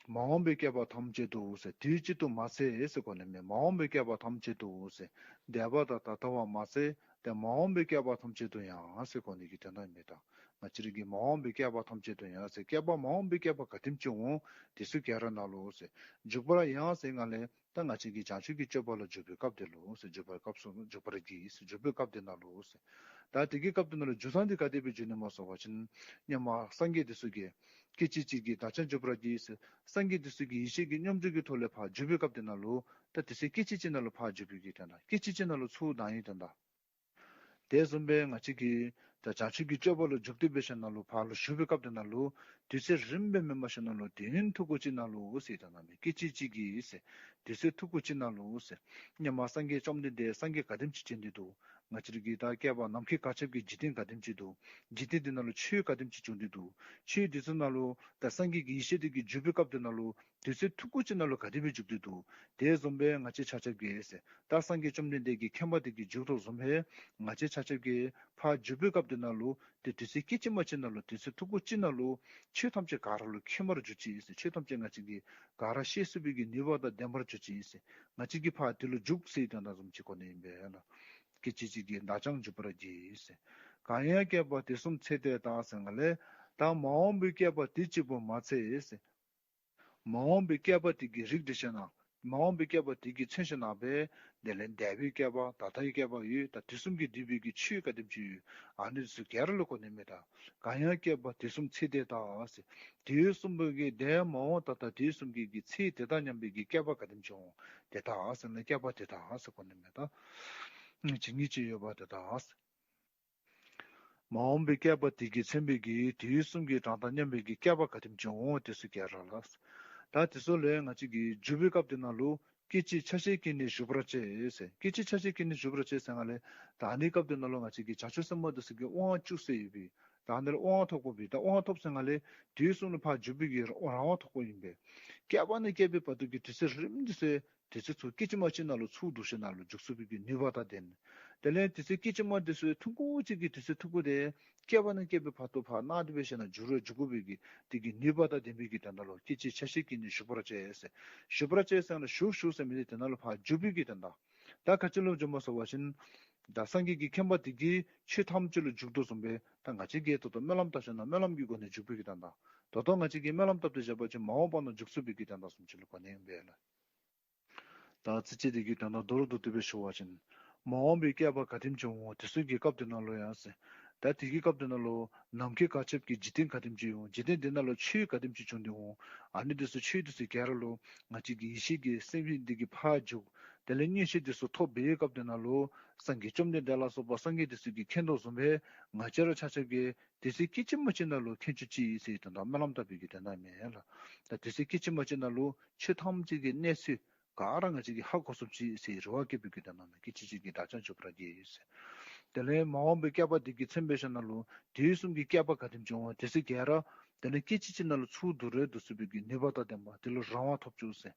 མ་འོངས་པའི་བསྐལ་པ་ཐམས་ཅད་དུ་ཟེར་དུས་གཅིག་ཏུ་མ་ཚད་ཟེར་གོ་ནི་མས། མ་འོངས་པའི་བསྐལ་པ་ཐམས་ཅད་དུ་ཟེར་འདས་པ་དང་ད་ལྟ་བ་མ་ཚད་ཏེ་མ་འོངས་པའི་བསྐལ་པ་ཐམས་ཅད་དུ་ཡང་ཟེར་གོ་ནི་གི་དོན་དག་མས། ད་ང་བཅས་རའི་གི་མ་འོངས་པའི་བསྐལ་པ་ཐམས་ཅད་དུ་ཡང་ཟེར་བསྐལ་པ་མ་འོངས་པའི་བསྐལ་པ་ག་དེམ་ཅིག་འོང་དེ་ཚུ་ག་ར་ནང་ལུ་ཟེར་འཇུག་པར་ཡང་ཟེར་ནང་ལས་ད་ང་བཅས་ཀྱིས་བྱང་ཆུབ་ཀྱི་སྤྱོད་པ་ལུ་འཇུག་པའི་སྐབས་དེ་ལུ་ཟེར་འཇུག་པའི་སྐབས་སུ་འཇུག་པར་བགྱི་ཟེར་འཇུག་པའི་སྐབས་དེ་ནང་ལུ་ཟེར། ད་དེ་གི་སྐབས་དེ་ནང་ལུ་འཇུག་ས་འདི་ག་དེ་སྦེ་འཇུག་ནི་སྨོ་ཟེར་བ་ཅིན་སྔོན་མ་སངས་རྒྱས་དེ་ཚུ་གིས་སྐད་ཅིག་གཅིག་གིས་བདག་ཀྱང་འཇུག་པར་བགྱི་ཟེར་སངས་རྒྱས་དེ་ཚུ་གིས་ཡེ་ཤེས་ཀྱི་སྙོམས་འཇུག་གི་ཐོག་ལས་ཕར་འཇུག་པའི་སྐབས་དེ་ནང་ལུ་ད་དུས་ཚོད་སྐད་ཅིག་གཅིག་ནང་ལུ་ཕར་འཇུག་པའི་གི་དོན་དག། སྐད་ཅིག་གཅིག་ནང་ལུ་ཚུར་ལྡང་ཡི་དོན་དག། དེ་བཟུམ་སྦེ་ང་བཅས་ཀྱིས་ད་བྱང་ཆུབ་ཀྱི་སྤྱོད་པ་ལུ་འཇུག་སྟེ་འབད་ཞིནམ་ལས་ཕར་ལུ་ཞུགས་པའི་སྐབས་དེ་ནང་ལུ་དུས་ཚོད་རིངམོ་སྦེ་མེན་པར་ཞིནམ་ལས་དུས་ཡུན་ཐུང་ཀུ་ཅིག་ནང་ལུ་ཟེར་ད་ནང་མི་སྐད་ཅིག་གཅིག་གིས་ཟེར་དུས་ཚོད་ཐུང་ཀུ་ཅིག་ནང་ལུ་ཟེར། སྔོན་མ་སངས་རྒྱས་བཅོམ་ལྡན་འདས་སངས་རྒྱས་ག་དེམ་ཅིག་བྱོན་ཏེ་འདུག། ང་བཅས་རའི་གི་ད་བསྐལ་པ་ནམ་མཁའི་གར་ཁྱབ་ཀྱི་འཇིག་རྟེན་ག་དེམ་ཅིག་འདུག། འཇིག་རྟེན་དེ་ནང་ལུ་ཆོས་ག་དེམ་ཅིག་བྱུང་སྟེ་འདུག། ཆོས་དེ་ཚུ་ནང་ལུ་ད་སངས་རྒྱས་ཀྱི་ཡེ་ཤེས་དེ་གིས་འཇུག་པའི་སྐབས་དེ་ནང་ལུ་དུས་ཚོད་ཐུང་ཀུ་ཅིག་ནང་ལུ་ག་དེ་སྦེ་འཇུག་སྟེ་འདུག། དེ་བཟུམ་སྦེ་ང་བཅས་ཆ་ཁྱབ་ཀྱིས་ཟེར་ད་སངས་རྒྱས་བཅོམ་ལྡན་འདས་ཀྱི་མཁྱེན་པ་དེ་གིས་འཇུག་དོ་བཟུམ་སྦེ་ང་བཅས་ཆ་ཁྱབ་ཀྱིས་ཕར་འཇུག་པའི་སྐབས་དེ་ནང་ལུ་ཏེ་དུས་ཚོད་སྐད་ཅིག་མ་གཅིག་ནང་ལུ་དུས་ཚོད་ཐུང་ཀུ་ཅིག་ནང་ལུ་ཆོས་ཐམས་ཅད་ག་ར་ལུ་མཁྱེན་པར་གྱུར་ཅིག་ཟེར། ཆོས་ཐམས་ཅད་ང་བཅས་ཀྱིས་ག་ར་ཤེས་ཚུགས་པའི་གི་ནུས་པ་དང་ལྡན་པར་གྱུར་ཅིག་ཟེར། ང་བཅས་ཀྱིས་ཕར་དེ་ལུ་འཇུག་ཟེར་དོན་དག་བཟུམ་ཅིག་གོ་ནི་ཨིན་པས་ལགས། སྐད་ཅིག་གཅིག་གིས་བདག་ཀྱང་འཇུག་པར་བགྱི་ཟེར། གང་ཡང་བསྐལ་པ་དུས་གསུམ་ཚེ་འདས་དག་ཟེར་ནང་ལས་ད་མ་འོངས་པའི་བསྐལ་པ་དུས་གཅིག་པུ་མ་ཚད་ཟེར། མ་འོངས་པའི་བསྐལ་པ་དེ་གི་རིགས་འགྲེ་ཞིནམ་ལས་མ་འོངས་པའི་བསྐལ་པ་དེ་གི་མཚོན་ཞིནམ་ལས་དེ་ལས་འདས་པའི་བསྐལ་པ་ད་ལྟའི་བསྐལ་པ་ཡོད། ད་དུས་གསུམ་གྱིས་བསྡུས་པའི་གི་ཆོས་ག་དེམ་ཅིག་ཡོད། ཨ་ནི་ཚུ་ག་ར་ལུ་གོ་ནི་མས། ད་གང་ཡང་བསྐལ་པ་དུས་གསུམ་ཚེ་འདས་དག་ཟེར། དུས་གསུམ་པོ་གི་འདས་མ་འོངས་ད་ལྟ་དུས་གསུམ་གྱི་གི་ཚེ་དེ་དག་མཉམ་པའི་གི་བསྐལ་པ་ག་དེམ་ཅིག་འོང་དེ་དག་ཟེར་ནི་བསྐལ་པ་དེ་དག་ཟེར་གོ་ནི་མས། ད་ཇི་སྙེད་ཅིག་ཡོད་པ་དེ་དག་ཟེར། མ་འོངས་པའི་བསྐལ་པ་དེ་གིས་མཚོན་པའི་གི་དུས་གསུམ་གྱི་གྲངས་དང་མཉམ་པའི་གི་བསྐལ་པ་ག་དེམ་ཅིག་འོང་དེ་ཚུ་ག་ར་ལགས། ད་དེ་ཚུ་ལས་ང་བཅས་ཀྱིས་འཇུག་པའི་སྐབས་དེ་ནང་ལུ་སྐད་ཅིག་ཆ་ཤས་ཀྱིས་ནི་གཞུག་པར་བྱེད་ཟེར། སྐད་ཅིག་ཆ་ཤས་ཀྱིས་ནི་གཞུག་པར་བྱེད་ཟེར་ནང་ལས་ད་ཨ་ནི་སྐབས་དེ་ནང་ལུ་ང་བཅས་ཀྱི་བྱང་ཆུབ་སེམས་དཔའ་དེ་ཚུ་གི་དབང་བཅུ་གསལ་ཡོད་པས། ད་ཨ་ནི་ལུ་དབང་ཐོབ་དགོ་པས། ད་དབང་ཐོབ་ཟེར་ནང་ལས་དུས་གསུམ་ལུ་ཕར་འཇུག་པའི་གི་རང་དབང་ཐོབ་དགོཔ་ཨིན་པས། བསྐལ་པ་ནས་བསྐལ་པའི་བར་དུ་གི་དུས་ཚོད་རིངམོ་དེ་ཚུ་དུས་ཚོད་ཚུ་སྐད་ཅིག་མ་གཅིག་ནང་ལུ་ཚུར་བསྡུ་ཞིནམ་ལས་འཇུག་ཚུགས་པའི་གི་ནུས་པ་དང་ལྡན། དེ་ལས་དུས་ཚོད་སྐད་ཅིག་མ་དེ་ཚུ་ཐུང་ཀུ་ཅིག་གི་དུས་ཚོད་ཐུང་ཀུ་དེ་བསྐལ་པ་ནས་བསྐལ་པའི་བར་དུ་ཕར་སྣང་སྟེ་འབད་ཞིནམ་ལས་འཇུག་རུང་འཇུག་དགོ་པའི་གི་དེ་གི་ནུས་པ་དང་ལྡན་པའི་གི་དོན་དག་ལུ་སྐད་ཅིག་ཆ་ཤས་ཀྱིས་ནི་གཞུག་པར་བྱེད་ཟེར། གཞུག་པར་བྱེད་ཟེར་ནང་ལུ་གཞུག་གཞུག་ཟེར་མི་དེ་དེ་ནང་ལུ་ཕར་འཇུག་པའི་གི་དོན་དག། ད་ག་ཅི་ལུ་འཇུག་སྨོ་ཟེར་བ་ཅིན་ད་སངས་རྒྱས་ཀྱི་མཁྱེན་པ་དེ་གིས་ཆོས་ཐམས་ཅད་ལུ་འཇུག་དོ་བཟུམ་སྦེ་ད་ང་བཅས་ཀྱིས་ད་ལྟོ་སྨོན་ལམ་བཏབ་ཞིནམ་ལས་སྨོན་ལམ་གྱི་སྒོ་ནས་འཇུག་པའི་གི་དོན་དག། ད་ལྟོ་ང་བཅས་ཀྱིས་སྨོན་ལམ་བཏབ་སྟེ་བཞག་པ་ཅིན་མ་འོངས་པ་ནང་འཇུག་ཚུགས་པའི་གི་དོན་དག་བཟུམ་ཅིག་ལུ་གོ་ནི་ཨིན་པས་ལགས། ད་ཚིགས་བཅད་འདི་གི་དོན་དག་མདོར་བསྡུས་ཏེ་སྦེ་ཞུ་བ་ཅིན། མ་འོངས་པའི་བསྐལ་པ་ག་དེམ་ཅིག་འོང་། དེ་ཚུ་གི་སྐབས་དེ་ནང་ལུ་ཡང་ཟེར། ད་དེ་གི་སྐབས་དེ་ནང་ལུ་ནམ་མཁའི་གར་ཁྱབ་ཀྱི་འཇིག་རྟེན་ག་དེམ་ཅིག་འོང་། འཇིག་རྟེན་དེ་ནང་ལུ་ཆོས་ག་དེམ་ཅིག་བྱུང་སྟེ་འོང་། ཨ་ནི་དེ་ཚུ་ཆོས་དེ་ཚུ་ག་ར་ལུ་ང་བཅས་ཀྱི་ཡེ་ཤེས་ཀྱི་སེམས་དཔའ་འདི་གིས་ཕར་འཇུག། དེ་ལས་མངོན་ཤེས་དེ་ཚུ་ཐོབ་པའི་སྐབས་དེ་ནང་ལུ་སངས་རྒྱས་བཅོམ་ལྡན་འདས་ལ་སོགས་པ་སངས་རྒྱས་དེ་ཚུ་གིས་མཁྱེན་དོ་བཟུམ་སྦེ་ང་བཅས་ར་ཆ་ཁྱབ་ཀྱིས་དུས་ཚོད་སྐད་ཅིག་མ་གཅིག་ནང་ལུ་མཁྱེན་བཅུག་ཅིག་ཟེར་དོན་དག་སྨོན་ལམ་བཏབ་པའི་གི་དོན་དག་ཨིན་མས་ལགས། ད་དུས་ཚོད་སྐད་ཅིག་མ་གཅིག་ནང་ལུ་ཆོས་ཐམས་ཅད་ཀྱི་གནས་ཚུལ་ག་ར་ང་བཅས་ཀྱིས་ཧ་གོ་ཚུགས་ཅིག་ཟེར་རེ་བ་བསྐྱེད་པའི་གི་དོན་དག་ཨིན་མས། སྐད་ཅིག་གཅིག་གིས་བདག་ཀྱང་འཇུག་པར་བགྱི་ཟེར། དེ་ལས་མ་འོངས་པའི་བསྐལ་པ་འདི་གི་མཚོན་པའི་ཞིནམ་ལས་དུས་གསུམ་གྱི་བསྐལ་པ་ག་དེམ་ཅིག་འོང་། དེ་ཚུ་ག་ར་དེ་ལས་སྐད་ཅིག་གཅིག་ནང་ལུ་ཚུར་བསྡུ་རུང་བསྡུ་ཚུགས་པའི་གི་ནུས་པ་དང་ལྡན་པ། དེ་ལུ་རང་དབང་ཐོབ་བཅུག་ཟེར།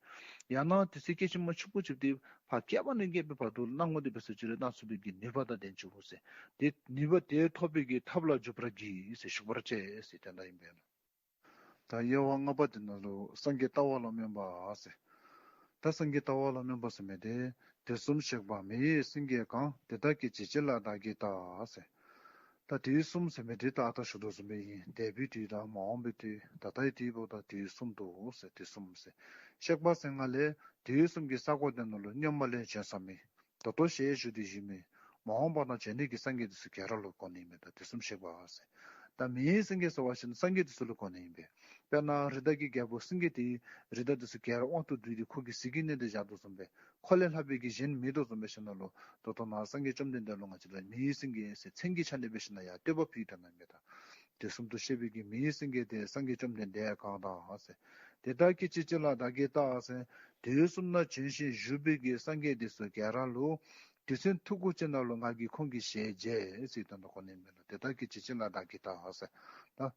ཡང་ན་དུས་ཚོད་སྐད་ཅིག་མ་ཆུང་ཀུ་ཅིག་དེ་ཕར་བསྐལ་པ་ནས་བསྐལ་པའི་བར་དུ་སྣང་ངོ་དེ་སྦེ་ཟེར་ཅི་རེ་སྣང་ཚུགས་པའི་གི་ནུས་པ་དང་ལྡན་བཅུག་ཟེར། དེ་ནུས་པ་དེ་ཐོབ་པའི་གི་ཐབས་ལ་འཇུག་པར་བགྱི་ཟེར། ཞུགས་པར་བྱེད་ཟེར་དོན་དག་ཨིན་པས་ལགས། ད་དབྱེ་བ་ལྔ་པ་དེ་ནང་ལུ་སངས་རྒྱས་ལྟ་བ་ལ་སྨོན་པ་ཟེར། ད་སངས་རྒྱས་ལྟ་བ་ལ་སྨོན་པ་ཟེར་མི་དེ། དུས་གསུམ་གཤེགས་པ་མི་ཡི་སེང་གེ་གང་། དེ་དག་སྐད་ཅིག་གཅིག་ལ་བདག་གིས་བལྟ་ཟེར། ད་དུས་གསུམ་ཟེར་མི་དེ་ད་ཨ་རྟག་ཞུ་དོ་བཟུམ་སྦེ་ཨིན། འདས་པའི་དུས་དང་མ་འོངས་པའི་དུས། ད་ལྟའི་དུས་བོ་ད་དུས་གསུམ་དུ་ཟེར། དུས་གསུམ་ཟེར། གཤེགས་པ་ཟེར་ང་ལས་དུས་གསུམ་གྱི་ས་གོ་དེ་ནང་ལུ་སྔོན་མ་ལས་བྱོན་ས་མི། ད་ལྟོ་ཞལ་བཞུགས་ཏེ་བཞུགས་མི། མ་འོངས་པ་ན་འབྱོན་ནི་གི་སངས་རྒྱས་དེ་ཚུ་ག་ར་ལུ་གོ་ནི་ཨིན་མས། ད་དུས་གསུམ་གཤེགས་པ་ཟེར། ད་མི་ཡི་སེང་གེ་ཟེར་བ་ཅིན་སངས་རྒྱས་དེ་ཚུ་ལུ་གོ་ནི་ཨིན་པས། དཔེར་ན་རི་དྭགས་ཀྱི་རྒྱལ་པོ་སེང་གེ་དེ་རི་དྭགས་དེ་ཚུ་ག་ར་དབང་དུ་བསྡུས་ཏེ་ཁོ་གིས་ཟིལ་གྱིས་མནན་ཏེ་བཞག་དོ་བཟུམ་སྦེ། ཁོ་ལས་ལྷག་པའི་གི་གཞན་མེད་དོ་བཟུམ་སྦེ་ཞིནམ་ལས་ད་ལྟོ་ན་སངས་རྒྱས་བཅོམ་ལྡན་འདས་ལུ་ང་བཅས་ར་མི་ཡི་སེང་གེ་ཟེར་མཚན་གྱི་ཆ་ནས་སྦེ་ཞིནམ་ལས་ཡང་བསྟོད་པ་ཕུལ་ད་ནི་ཨིན་པས། ད་དུས་གསུམ་དུ་གཤེགས་པའི་གི་མི་ཡི་སེང་གེ་དེ་སངས་རྒྱས་བཅོམ་ལྡན་འདས་གང་དང་ཟེར། དེ་དག་སྐད་ཅིག་གཅིག་ལ་བདག་གིས་བལྟ་ཟེར། དུས་གསུམ་ན་བྱོན་ཞིང་བཞུགས་པའི་གི་སངས་རྒྱས་དེ་ཚུ་ག་ར་ལུ་དུས་ཚོད་ཐུང་ཀུ་ཅིག་ནང་ལུ་ང་གིས་ཁོང་གི་ཞལ་མཇལ་ཟེར་དོན་དག་གོ་ནི་ཨིན་པས་ལགས། དེ་དག་སྐད་ཅིག་གཅིག་ལ་བདག་གིས་བལྟ་ཟེར། ད་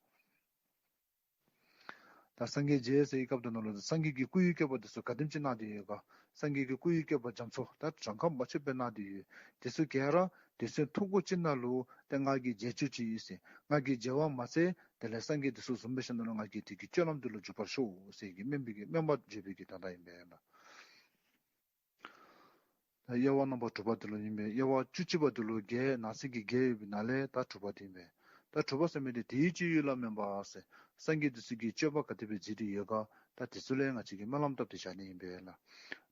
ད་སངས་རྒྱས་མཇལ་ཟེར་བའི་སྐབས་དེ་ནང་ལུ་སངས་རྒྱས་ཀྱི་སྐུ་ཡི་བཀོད་པ་དེ་ཚུ་ག་དེམ་ཅིག་གནང་སྟེ་ཡོད་ག། སངས་རྒྱས་ཀྱི་སྐུ་ཡི་བཀོད་པ་རྒྱ་མཚོ་ད་གྲངས་ཁ་མ་ཆོད་པའི་གནང་སྟེ་ཡོད། དེ་ཚུ་ག་ར་དུས་ཚོད་ཐུང་ཀུ་ཅིག་ནང་ལུ་ཏེ་ང་གིས་མཇལ་བཅུག་ཅིག་ཟེར། ང་གིས་མཇལ་བ་མ་ཚད་དེ་ལས་སངས་རྒྱས་དེ་ཚུ་བཟུམ་སྦེ་ཞིནམ་ལས་ང་གིས་དེ་གི་སྤྱོད་ལམ་དེ་ལུ་འཇུག་པར་ཤོག་ཟེར་གྱི་སྨོན་པའི་གི་སྨོན་པ་བརྗོད་པའི་གི་དོན་དག་ཨིན་པས་ལགས། ད་དབྱེ་བ་རྣམ་པ་དྲུག་པ་དེ་ལུ་ཨིན་པས། དབྱེ་བ་བཅུ་གཅིག་པ་དེ་ལུ་བརྒྱད་ནང་གསེས་ཀྱི་བརྒྱད་ཡོད་པའི་ནང་ལས་ད་དྲུག་པ་དེ་ཨིན་པས། ད་དྲུག་པ་ཟེར་མི་དེ་དེའི་སྤྱོད་ཡུལ་ལ་སྨོན་པ་ཟེར། སངས་རྒྱས་དེ་ཚུ་གིས་སྤྱོད་པ་ག་དེ་སྦེ་མཛད་དེ་ཡོད་ག། ད་དེ་ཚུ་ལས་ང་བཅས་ཀྱིས་སྨོན་ལམ་བཏབ་སྟེ་བཞག་ནི་ཨིན་པས་ལགས།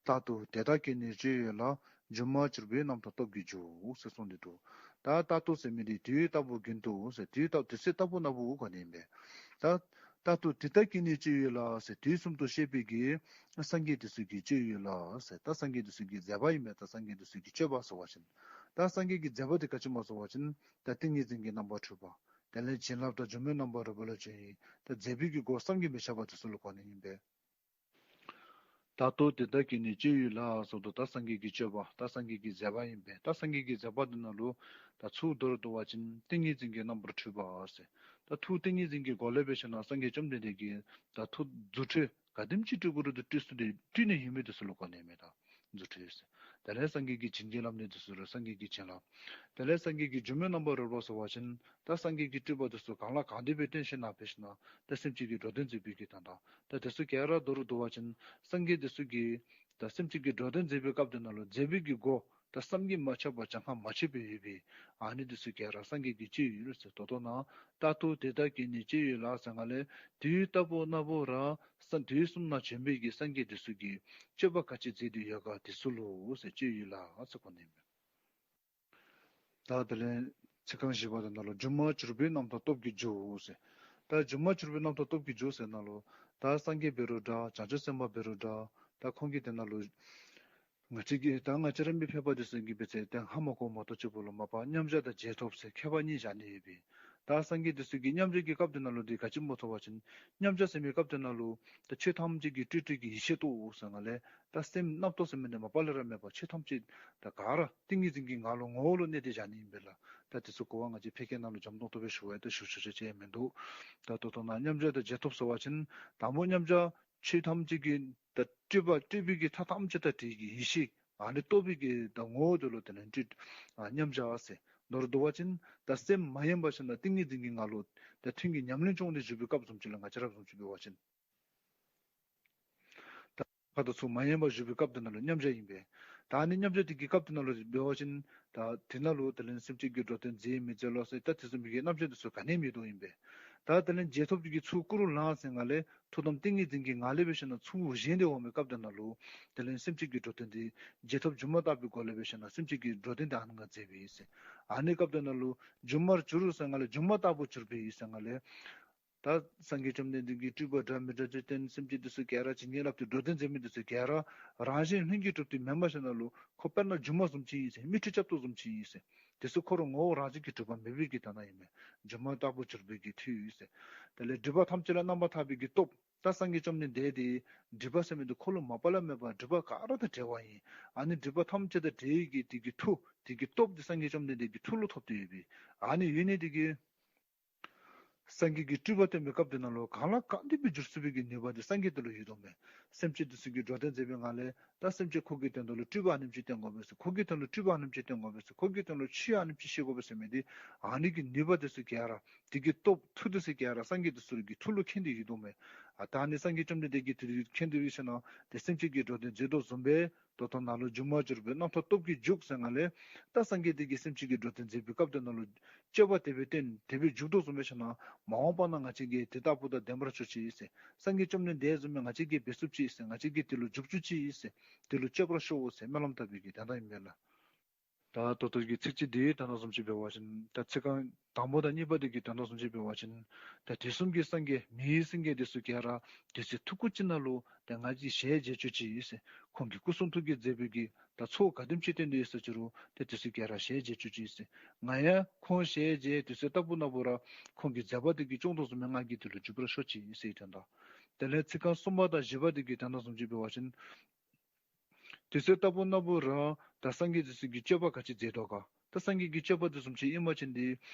རྟག་ཏུ་དེ་དག་བསྐྱེད་ནས་སྤྱོད་ཡུལ་ལ། སྒྱུ་མ་བྱུར་པའི་རྣམ་ཐར་སྟོབས་ཀྱིས་འཇུག་ཟེར་གསུངས་ཏེ་འདུག། ད་རྟག་ཏུ་ཟེར་མི་དེ་དུས་རྟག་བུ་རྒྱུན་དུ་ཟེར། དུས་རྟག་དུས་ཚོད་རྟག་བུ་ན་བུ་གོ་ནི་ཨིན་པས། ད་རྟག་ཏུ་དེ་དག་བསྐྱེད་ནས་སྤྱོད་ཡུལ་ལ་ཟེར། དུས་གསུམ་དུ་གཤེགས་པའི་གི་སངས་རྒྱས་དེ་ཚུ་གི་སྤྱོད་ཡུལ་ལ་ཟེར། ད་སངས་རྒྱས་དེ་ཚུ་གི་མཛད་པ་ཨིན་པས། ད་སངས་རྒྱས་དེ་ཚུ་གི་སྤྱོད་པ་ཟེར་བ་ཅིན། ད་སངས་རྒྱས་ཀྱི་མཛད་པ་དེ་ག་ཅི་སྨོ་ཟེར་བ་ཅིན། ད་ཏིང་ངེ་འཛིན་གྱི་རྣམ་པར་འཕྲུལ་པ། དེ་ལས་བྱིན་རླབས་དང་སྒྱུ་མའི་རྣམ་པར་རོལ་པ་ལ་སྤྱོད་ཡུལ། ད་མཛད་པའི་གི་སྒོ་བསམ་གྱིས་མི་ཁྱབ་པ་དེ་ཚུ་ལུ་གོ་ནི་ཨིན་པས། རྟག་ཏུ་དེ་དག་བསྐྱེད་ནས་སྤྱོད་ཡུལ་ལ་ཟེར་དོ། ད་སངས་རྒྱས་ཀྱི་སྤྱོད་པ། ད་སངས་རྒྱས་ཀྱི་མཛད་པ་ཨིན་པས། ད་སངས་རྒྱས་ཀྱི་མཛད་པ་དེ་ནང་ལུ་ད་ཚུར་མདོར་བསྡུ་བ་ཅིན་ཏིང་ངེ་འཛིན་གྱི་རྣམ་པར་འཕྲུལ་པ་ཟེར། ད་ཐུགས་ཏིང་ངེ་འཛིན་གྱི་སྒོ་ལས་འབད་ཞིནམ་ལས་སངས་རྒྱས་བཅོམ་ལྡན་འདས་ཀྱིས་ད་ཐུགས་རྫུ་འཕྲུལ་ག་དེམ་ཅིག་སྤྲུལ་དགོ་རུང་ད་སྤྲུལ་ས་དེ་སྤྲུལ་ནི་ཡོད་མི་དེ་ཚུ་ལུ་གོ་ནི་ཨིན་མས། ད་རྫུ་འཕྲུལ་ཟེར། དེ་ལས་སངས་རྒྱས་ཀྱི་བྱིན་གྱིས་བརླབས་ནི་དེ་ཚུ་ལུ་སངས་རྒྱས་ཀྱི་བྱིན་རླབས། དེ་ལས་སངས་རྒྱས་ཀྱི་སྒྱུ་མའི་རྣམ་པར་རོལ་པ་ཟེར་བ་ཅིན་ད་སངས་རྒྱས་ཀྱི་སྤྲུལ་པ་དེ་ཚུ་གང་ལ་གང་འདུལ་སྦེ་སྟོན་ཞིནམ་ལས་འབད་ཞིནམ་ལས་ད་སེམས་ཅན་གྱི་འགྲོ་དོན་མཛད་པའི་གི་དོན་དག། ད་དེ་ཚུ་ག་ར་མདོར་བསྡུ་བ་ཅིན་སངས་རྒྱས་དེ་ཚུ་གིས་ད་སེམས་ཅན་གྱི་འགྲོ་དོན་མཛད་པའི་སྐབས་དེ་ནང་ལུ་མཛད་པའི་གི་སྒོ་ད་བསམ་གྱིས་མ་ཁྱབ་པ་གྱངས་ཁ་མ་ཆོད་པའི་ཡོད་པའི་ཨ་ནི་དེ་ཚུ་ག་ར་སངས་རྒྱས་ཀྱི་སྤྱོད་ཡུལ་ཟེར། ད་ལྟོ་ན་རྟག་ཏུ་དེ་དག་བསྐྱེད་ནས་སྤྱོད་ཡུལ་ལ་ཟེར་ང་ལས་དུས་རྟག་བུ་ན་བུ་ར་ས་དུས་གསུམ་ན་བྱོན་པའི་གི་སངས་རྒྱས་དེ་ཚུ་གིས་སྤྱོད་པ་ག་ཅི་མཛད་དེ་ཡོད་ག་དེ་ཚུ་ལུ་ཟེར་སྤྱོད་ཡུལ་ལ་ཟེར་གོ་ནི་ཨིན་མས། ད་དེ་ལས་ཚིག་རྐང་བཞི་པ་དེ་ནང་ལུ་སྒྱུ་མ་བྱུར་པའི་རྣམ་ཐར་སྟོབས་ཀྱིས་འཇུག་ཟེར། ད་སྒྱུ་མ་བྱུར་པའི་རྣམ་ཐར་སྟོབས་ཀྱིས་འཇུག་ཟེར་ནང་ལུ་ད་སངས་རྒྱས་འབད་རུང་འདྲ་བྱང་ཆུབ་སེམས་དཔའ་འབད་རུང་འདྲ་ད་ཁོང་གིས་དེ་ནང་ལུ་ང་བཅས་ཀྱི་ད་ང་བཅས་ར་མི་ཕལ་པ་དེ་ཚུ་གིས་འབད་ཚེ་ཏེ་ཧ་མ་གོ་མ་གཏོགས་ཅིག་པོ་ལུ་མ་པ་མཉམ་བཞག་དང་རྗེས་ཐོབ་ཟེར་ཁྱད་པར་གཉིས་བཞག་ནི་ཡོད་པས། ད་སངས་རྒྱས་དེ་ཚུ་གིས་མཉམ་བཞག་གི་སྐབས་དེ་ནང་ལུ་དེ་ག་ཅི་སྨོ་ཟེར་བ་ཅིན་མཉམ་བཞག་ཟེར་མི་སྐབས་དེ་ནང་ལུ་ད་ཆོས་ཐམས་ཅད་ཀྱི་སྤྲོས་བྲལ་གྱི་ཡེ་ཤེས་རྟོགས་ཟེར་ང་ལས་ད་སེམས་རྣམ་རྟོག་ཟེར་མི་དེ་མ་པ་ལས་ར་མེད་པར་ཆོས་ཐམས་ཅད་ད་ག་ར་ཏིང་ངེ་འཛིན་གྱི་ངང་ལུ་ངོ་བོ་ལུ་གནས་ཏེ་བཞག་ནི་ཨིན་པས་ལགས། ད་དེ་ཚུ་གོ་བ་ང་བཅས་ཕལ་སྐད་ནང་ལུ་འཇམ་ཏོང་ཏོ་སྦེ་ཞུ་བ་ཡང་ད་ཞུ་ཆོག་ཆོག་ཅིག་མིན་འདུག། ད་ད་ལྟོ་ན་མཉམ་བཞག་དང་རྗེས་ཐོབ་ཟེར་བ་ཅིན་དང་པོ་མཉམ་བཞག་ཆོས་ཐམས་ཅད་ཀྱི་ད་སྤྲོས་པ་སྤྲོས་པའི་གི་མཐའ་ཐམས་ཅད་དང་བྲལ་གྱི་ཡེ་ཤེས་ཨ་ནི་རྟོགས་པའི་གི་ད་ངོ་བོ་དེ་ལུ་དེ་ལས་སྤྲོས་ཨ་མཉམ་བཞག་ཟེར། མདོར་བསྡུ་བ་ཅིན་ད་སེམས་མ་ཡེངས་པར་ཞིནམ་ལས་ཏིང་ངེ་འཛིན་གྱི་ངང་ལུ་ད་ཐུན་གྱི་ཉམས་ལེན་སྦྱོང་སྟེ་བཞུགས་པའི་སྐབས་བཟུམ་ཅིག་ལུ་ང་བཅས་ར་བཟུམ་ཅིག་འབད་བ་ཅིན་ད་ཁ་དོག་ཚུ་མ་ཡེངས་པར་བཞུགས་པའི་སྐབས་དེ་ནང་ལུ་མཉམ་བཞག་ཨིན་པས། ད་ཨ་ནི་མཉམ་བཞག་དེ་གི་སྐབས་དེ་ནང་ལུ་འབད་བ་ཅིན་ད་དེ་ནང་ལུ་དེ་ལས་སེམས་ཅན་གྱི་འགྲོ་དོན་མཛད་མི་མཛད་ལོ་ཟེར་ད་དེ་བཟུམ་མའི་གི་རྣམ་གཞག་དེ་ཚུ་ག་ནི་མིན་འདུག་ཨིན་པས། ད་དེ་ལས་རྗེས་ཐོབ་འདི་གིས་ཚུར་བསྐུར་ལངས་ཟེར་ང་ལས་ཐུགས་དམ་ཏིང་ངེ་འཛིན་གྱི་ངང་ལས་འབད་ཞིནམ་ཚུར་བཞེངས་ཏེ་འོང་མི་སྐབས་དེ་ནང་ལུ་དེ་ལས་སེམས་བསྐྱེད་ཀྱི་འགྲོ་དོན་འདི་རྗེས་ཐོབ་སྒྱུ་མ་ལྟ་བུའི་སྒོ་ལས་འབད་ཞིནམ་སེམས་བསྐྱེད་ཀྱི་འགྲོ་དོན་འདི་ཨ་ནཱ་ང་མཛད་པའི་ཨིན་ཟེར། ཨ་ནི་སྐབས་དེ་ནང་ལུ་སྒྱུ་མར་གྱུར་ཟེར་ང་ལས་སྒྱུ་མ་ལྟ་བུར་གྱུར་པའི་ཨིན་ཟེར། ང་ལས་ད་སངས་རྒྱས་བཅོམ་ལྡན་འདས་ཀྱིས་སྤྲུལ་པ་འདྲ་མི་འདྲ་ཅིག་བསྟན། སེམས་བསྐྱེད་འདི་ཚུ་ག་ར་ཇི་སྙེད་སླབ་སྟེ་འགྲོ་དོན་མཛད་མི་འདི་ཚུ་ག་ར་རང་བཞིན་ལྷུན་གྱིས་གྲུབ་སྟེ་མེནམ་ཞིནམ་ལུ་ཁོ་དཔེར་ན་སྒྱུ་མ་བཟུམ་ཅིག་ཨིན་ཟེར། མིག་འཕྲུལ་རྐྱབ་དོ་བཟུམ་ཅིག་ཨིན་ཟེར། དེ་ཚུ་ཁོ་ར་ངོ་བོ་རང་བཞིན་གྱིས་གྲུབ་པ་མེད་པའི་གི་དོན་དག་ཨིན་མས། སྒྱུ་མ་ལྟ་བུར་གྱུར་པའི་གི་མཐུ་ཨིན་ཟེར། དེ་ལས་སྒྲིབ་པ་ཐམས་ཅད་ལས་རྣམ་པར་དག་པའི་གི་སྟོབས། ད་སངས་རྒྱས་བཅོམ་ལྡན་འདས་དེ་སྒྲིབ་པ་ཟེར་མི་འདི་ཁོ་ལུ་མ་པ་ལས་མེད་པར་སྒྲིབ་པ་ག་ར་དང་བྲལ་བ་ཨིན། ཨ་ནི་སྒྲིབ་པ་ཐམས་ཅད་དང་བྲལ་བའི་གི་དེ་གི་མཐུ་དེ་གི་སྟོབས་འདི་སངས་རྒྱས་བཅོམ་ལྡན་འདས་ཀྱི་མཐུ་ལུ་ཐོབ་སྟེ་ཡོད་པས། ཨ་ནི་ཡོད་ནི་དེ་གིས་སངས་རྒྱས་ཀྱིས་སྤྲུལ་པ་སྟོན་པའི་སྐབས་དེ་ནང་ལུ་གང་ལ་གང་འདུལ་སྦེ་བསྒྱུར་ཚུགས་པའི་གི་ནུས་པ་འདི་སངས་རྒྱས་དེ་ལུ་ཡོད་དོ་མས། སེམས་ཅན་དེ་ཚུ་གི་འགྲོ་དོན་མཛད་པའི་ངང་ལས་ད་སེམས་ཅན་ཁོ་གི་དོན་དུ་ལུ་སྤྲུལ་པ་ཨ་ནེམ་ཅིག་སྟོན་དགོ་པས་ཟེར། ཁོ་གི་དོན་ལུ་སྤྲུལ་པ་ཨ་ནེམ་ཅིག་སྟོན་དགོ་པས་ཟེར། ཁོ་གི་དོན་ལུ་ཆོས་ཨ་ནེམ་ཅིག་བཤད་དགོ་པས་ཟེར་མི་འདི་ཨ་ནི་གི་ནུས་པ་དེ་ཚུ་ག་ར་དེ་གི་སྟོབས་མཐུ་དེ་ཚུ་ག་ར་སངས་རྒྱས་དེ་ཚུ་གི་མཐུ་ལུ་མཁྱེན་ཏེ་ཡོད་དོ་མས། ཨ་ད་ཨ་ནི་སངས་རྒྱས་བཅོམ་ལྡན་འདས་ཀྱིས་དེ་མཁྱེན་ཏེ་ཡོད་ཞིནམ་དེ་སེམས་ཅན་གྱི་འགྲོ་དོན་མཛད་དོ་བཟུམ་སྦེ་ད་ལྟོ་ནཱ་ལུ་སྒྱུ་མར་གྱུར་པའི་རྣམ་ཐར་སྟོབས་ཀྱིས་བསྒྱུར་ཟེར། ང་ལས་ད་སངས་རྒྱས་དེ་གིས་སེམས་ཅན་གྱི་འགྲོ་དོན་མཛད་པའི་སྐབས་དེ་ནང་ལུ་སྤྱོད་པ་དེ་སྦེ་བསྟན་དེ་སྦེ་བསྒྱུར་དོ་བཟུམ་སྦེ་ཞིནམ་མ་འོངས་པ་ན་ང་བཅས་ཀྱིས་དེ་ལྟ་བུ་དང་ལྡན་པར་ཤོག་ཅིག་ཟེར། སངས་རྒྱས་བཅོམ་ལྡན་འདས་བཟུམ་སྦེ་ང་བཅས་ཀྱིས་འབད་ཚུགས་ཅིག་ཟེར། ང་བཅས་ཀྱིས་དེ་ལུ་འཇུག་བཅུག་ཅིག་ཟེར། དེ་ལུ་སྤྱོད་པར་ཤོག་ཟེར་སྨོན་ལམ་བཏབ་པའི་གི་དོན་དག་ཨིན་པས་ལགས། ད་ད་ལྟོ་གི་ཚིགས་བཅད་འདི་དོན་དག་བཟུམ་ཅིག་འབད་བ་ཅིན་ད་ཚིག་རྐང་དང་པོ་དང་གཉིས་པ་འདི་གི་དོན་དག་བཟུམ་ཅིག་འབད་བ་ཅིན་ད་དུས་གསུམ་གྱི་སངས་རྒྱས་མི་ཡི་སེང་གེ་དེ་ཚུ་ག་ར་དུས་ཚོད་ཐུང་ཀུ་ཅིག་ནང་ལུ་ད་ང་བཅས་ཞལ་མཇལ་བཅུག་ཅིག་ཟེར། ཁོང་གི་སྐུ་གསུང་ཐུགས་ཀྱིས་མཛད་པའི་གི་ད་ཚོགས་ག་དེམ་ཅིག་བསྟན་ཏེ་ཡོད་ས་ཅི་རུང་ད་དེ་ཚུ་ག་ར་ཞལ་མཇལ་བཅུག་ཅིག་ཟེར། ང་ཡང་ཁོང་ཞལ་མཇལ་དུས་ཚོད་ལྟ་བུ་ན་བུ་ར་ཁོང་གི་མཛད་པ་དེ་གིས་སྐྱོང་དོ་བཟུམ་སྦེ་ང་གིས་དེ་ལུ་འཇུག་པར་ཤོག་ཅིག་ཟེར་དོན་དག། དེ་ལས་ཚིག་རྐང་གསུམ་པ་དང་བཞི་པ་འདི་གི་དོན་དག་བཟུམ་ཅིག་འབད་བ་ཅིན་དུས་ཚོད་ལྟ་བུ་ན་བུ་ར་ད་སངས་རྒྱས་དེ་ཚུ་གིས་སྤྱོད་པ་ག་ཅི་མཛད་དོ་ག། ད་སངས་རྒྱས་ཀྱི་སྤྱོད་པ་དེ་བཟུམ་ཅིག་ཨིན་པ་ཅིན་འདི་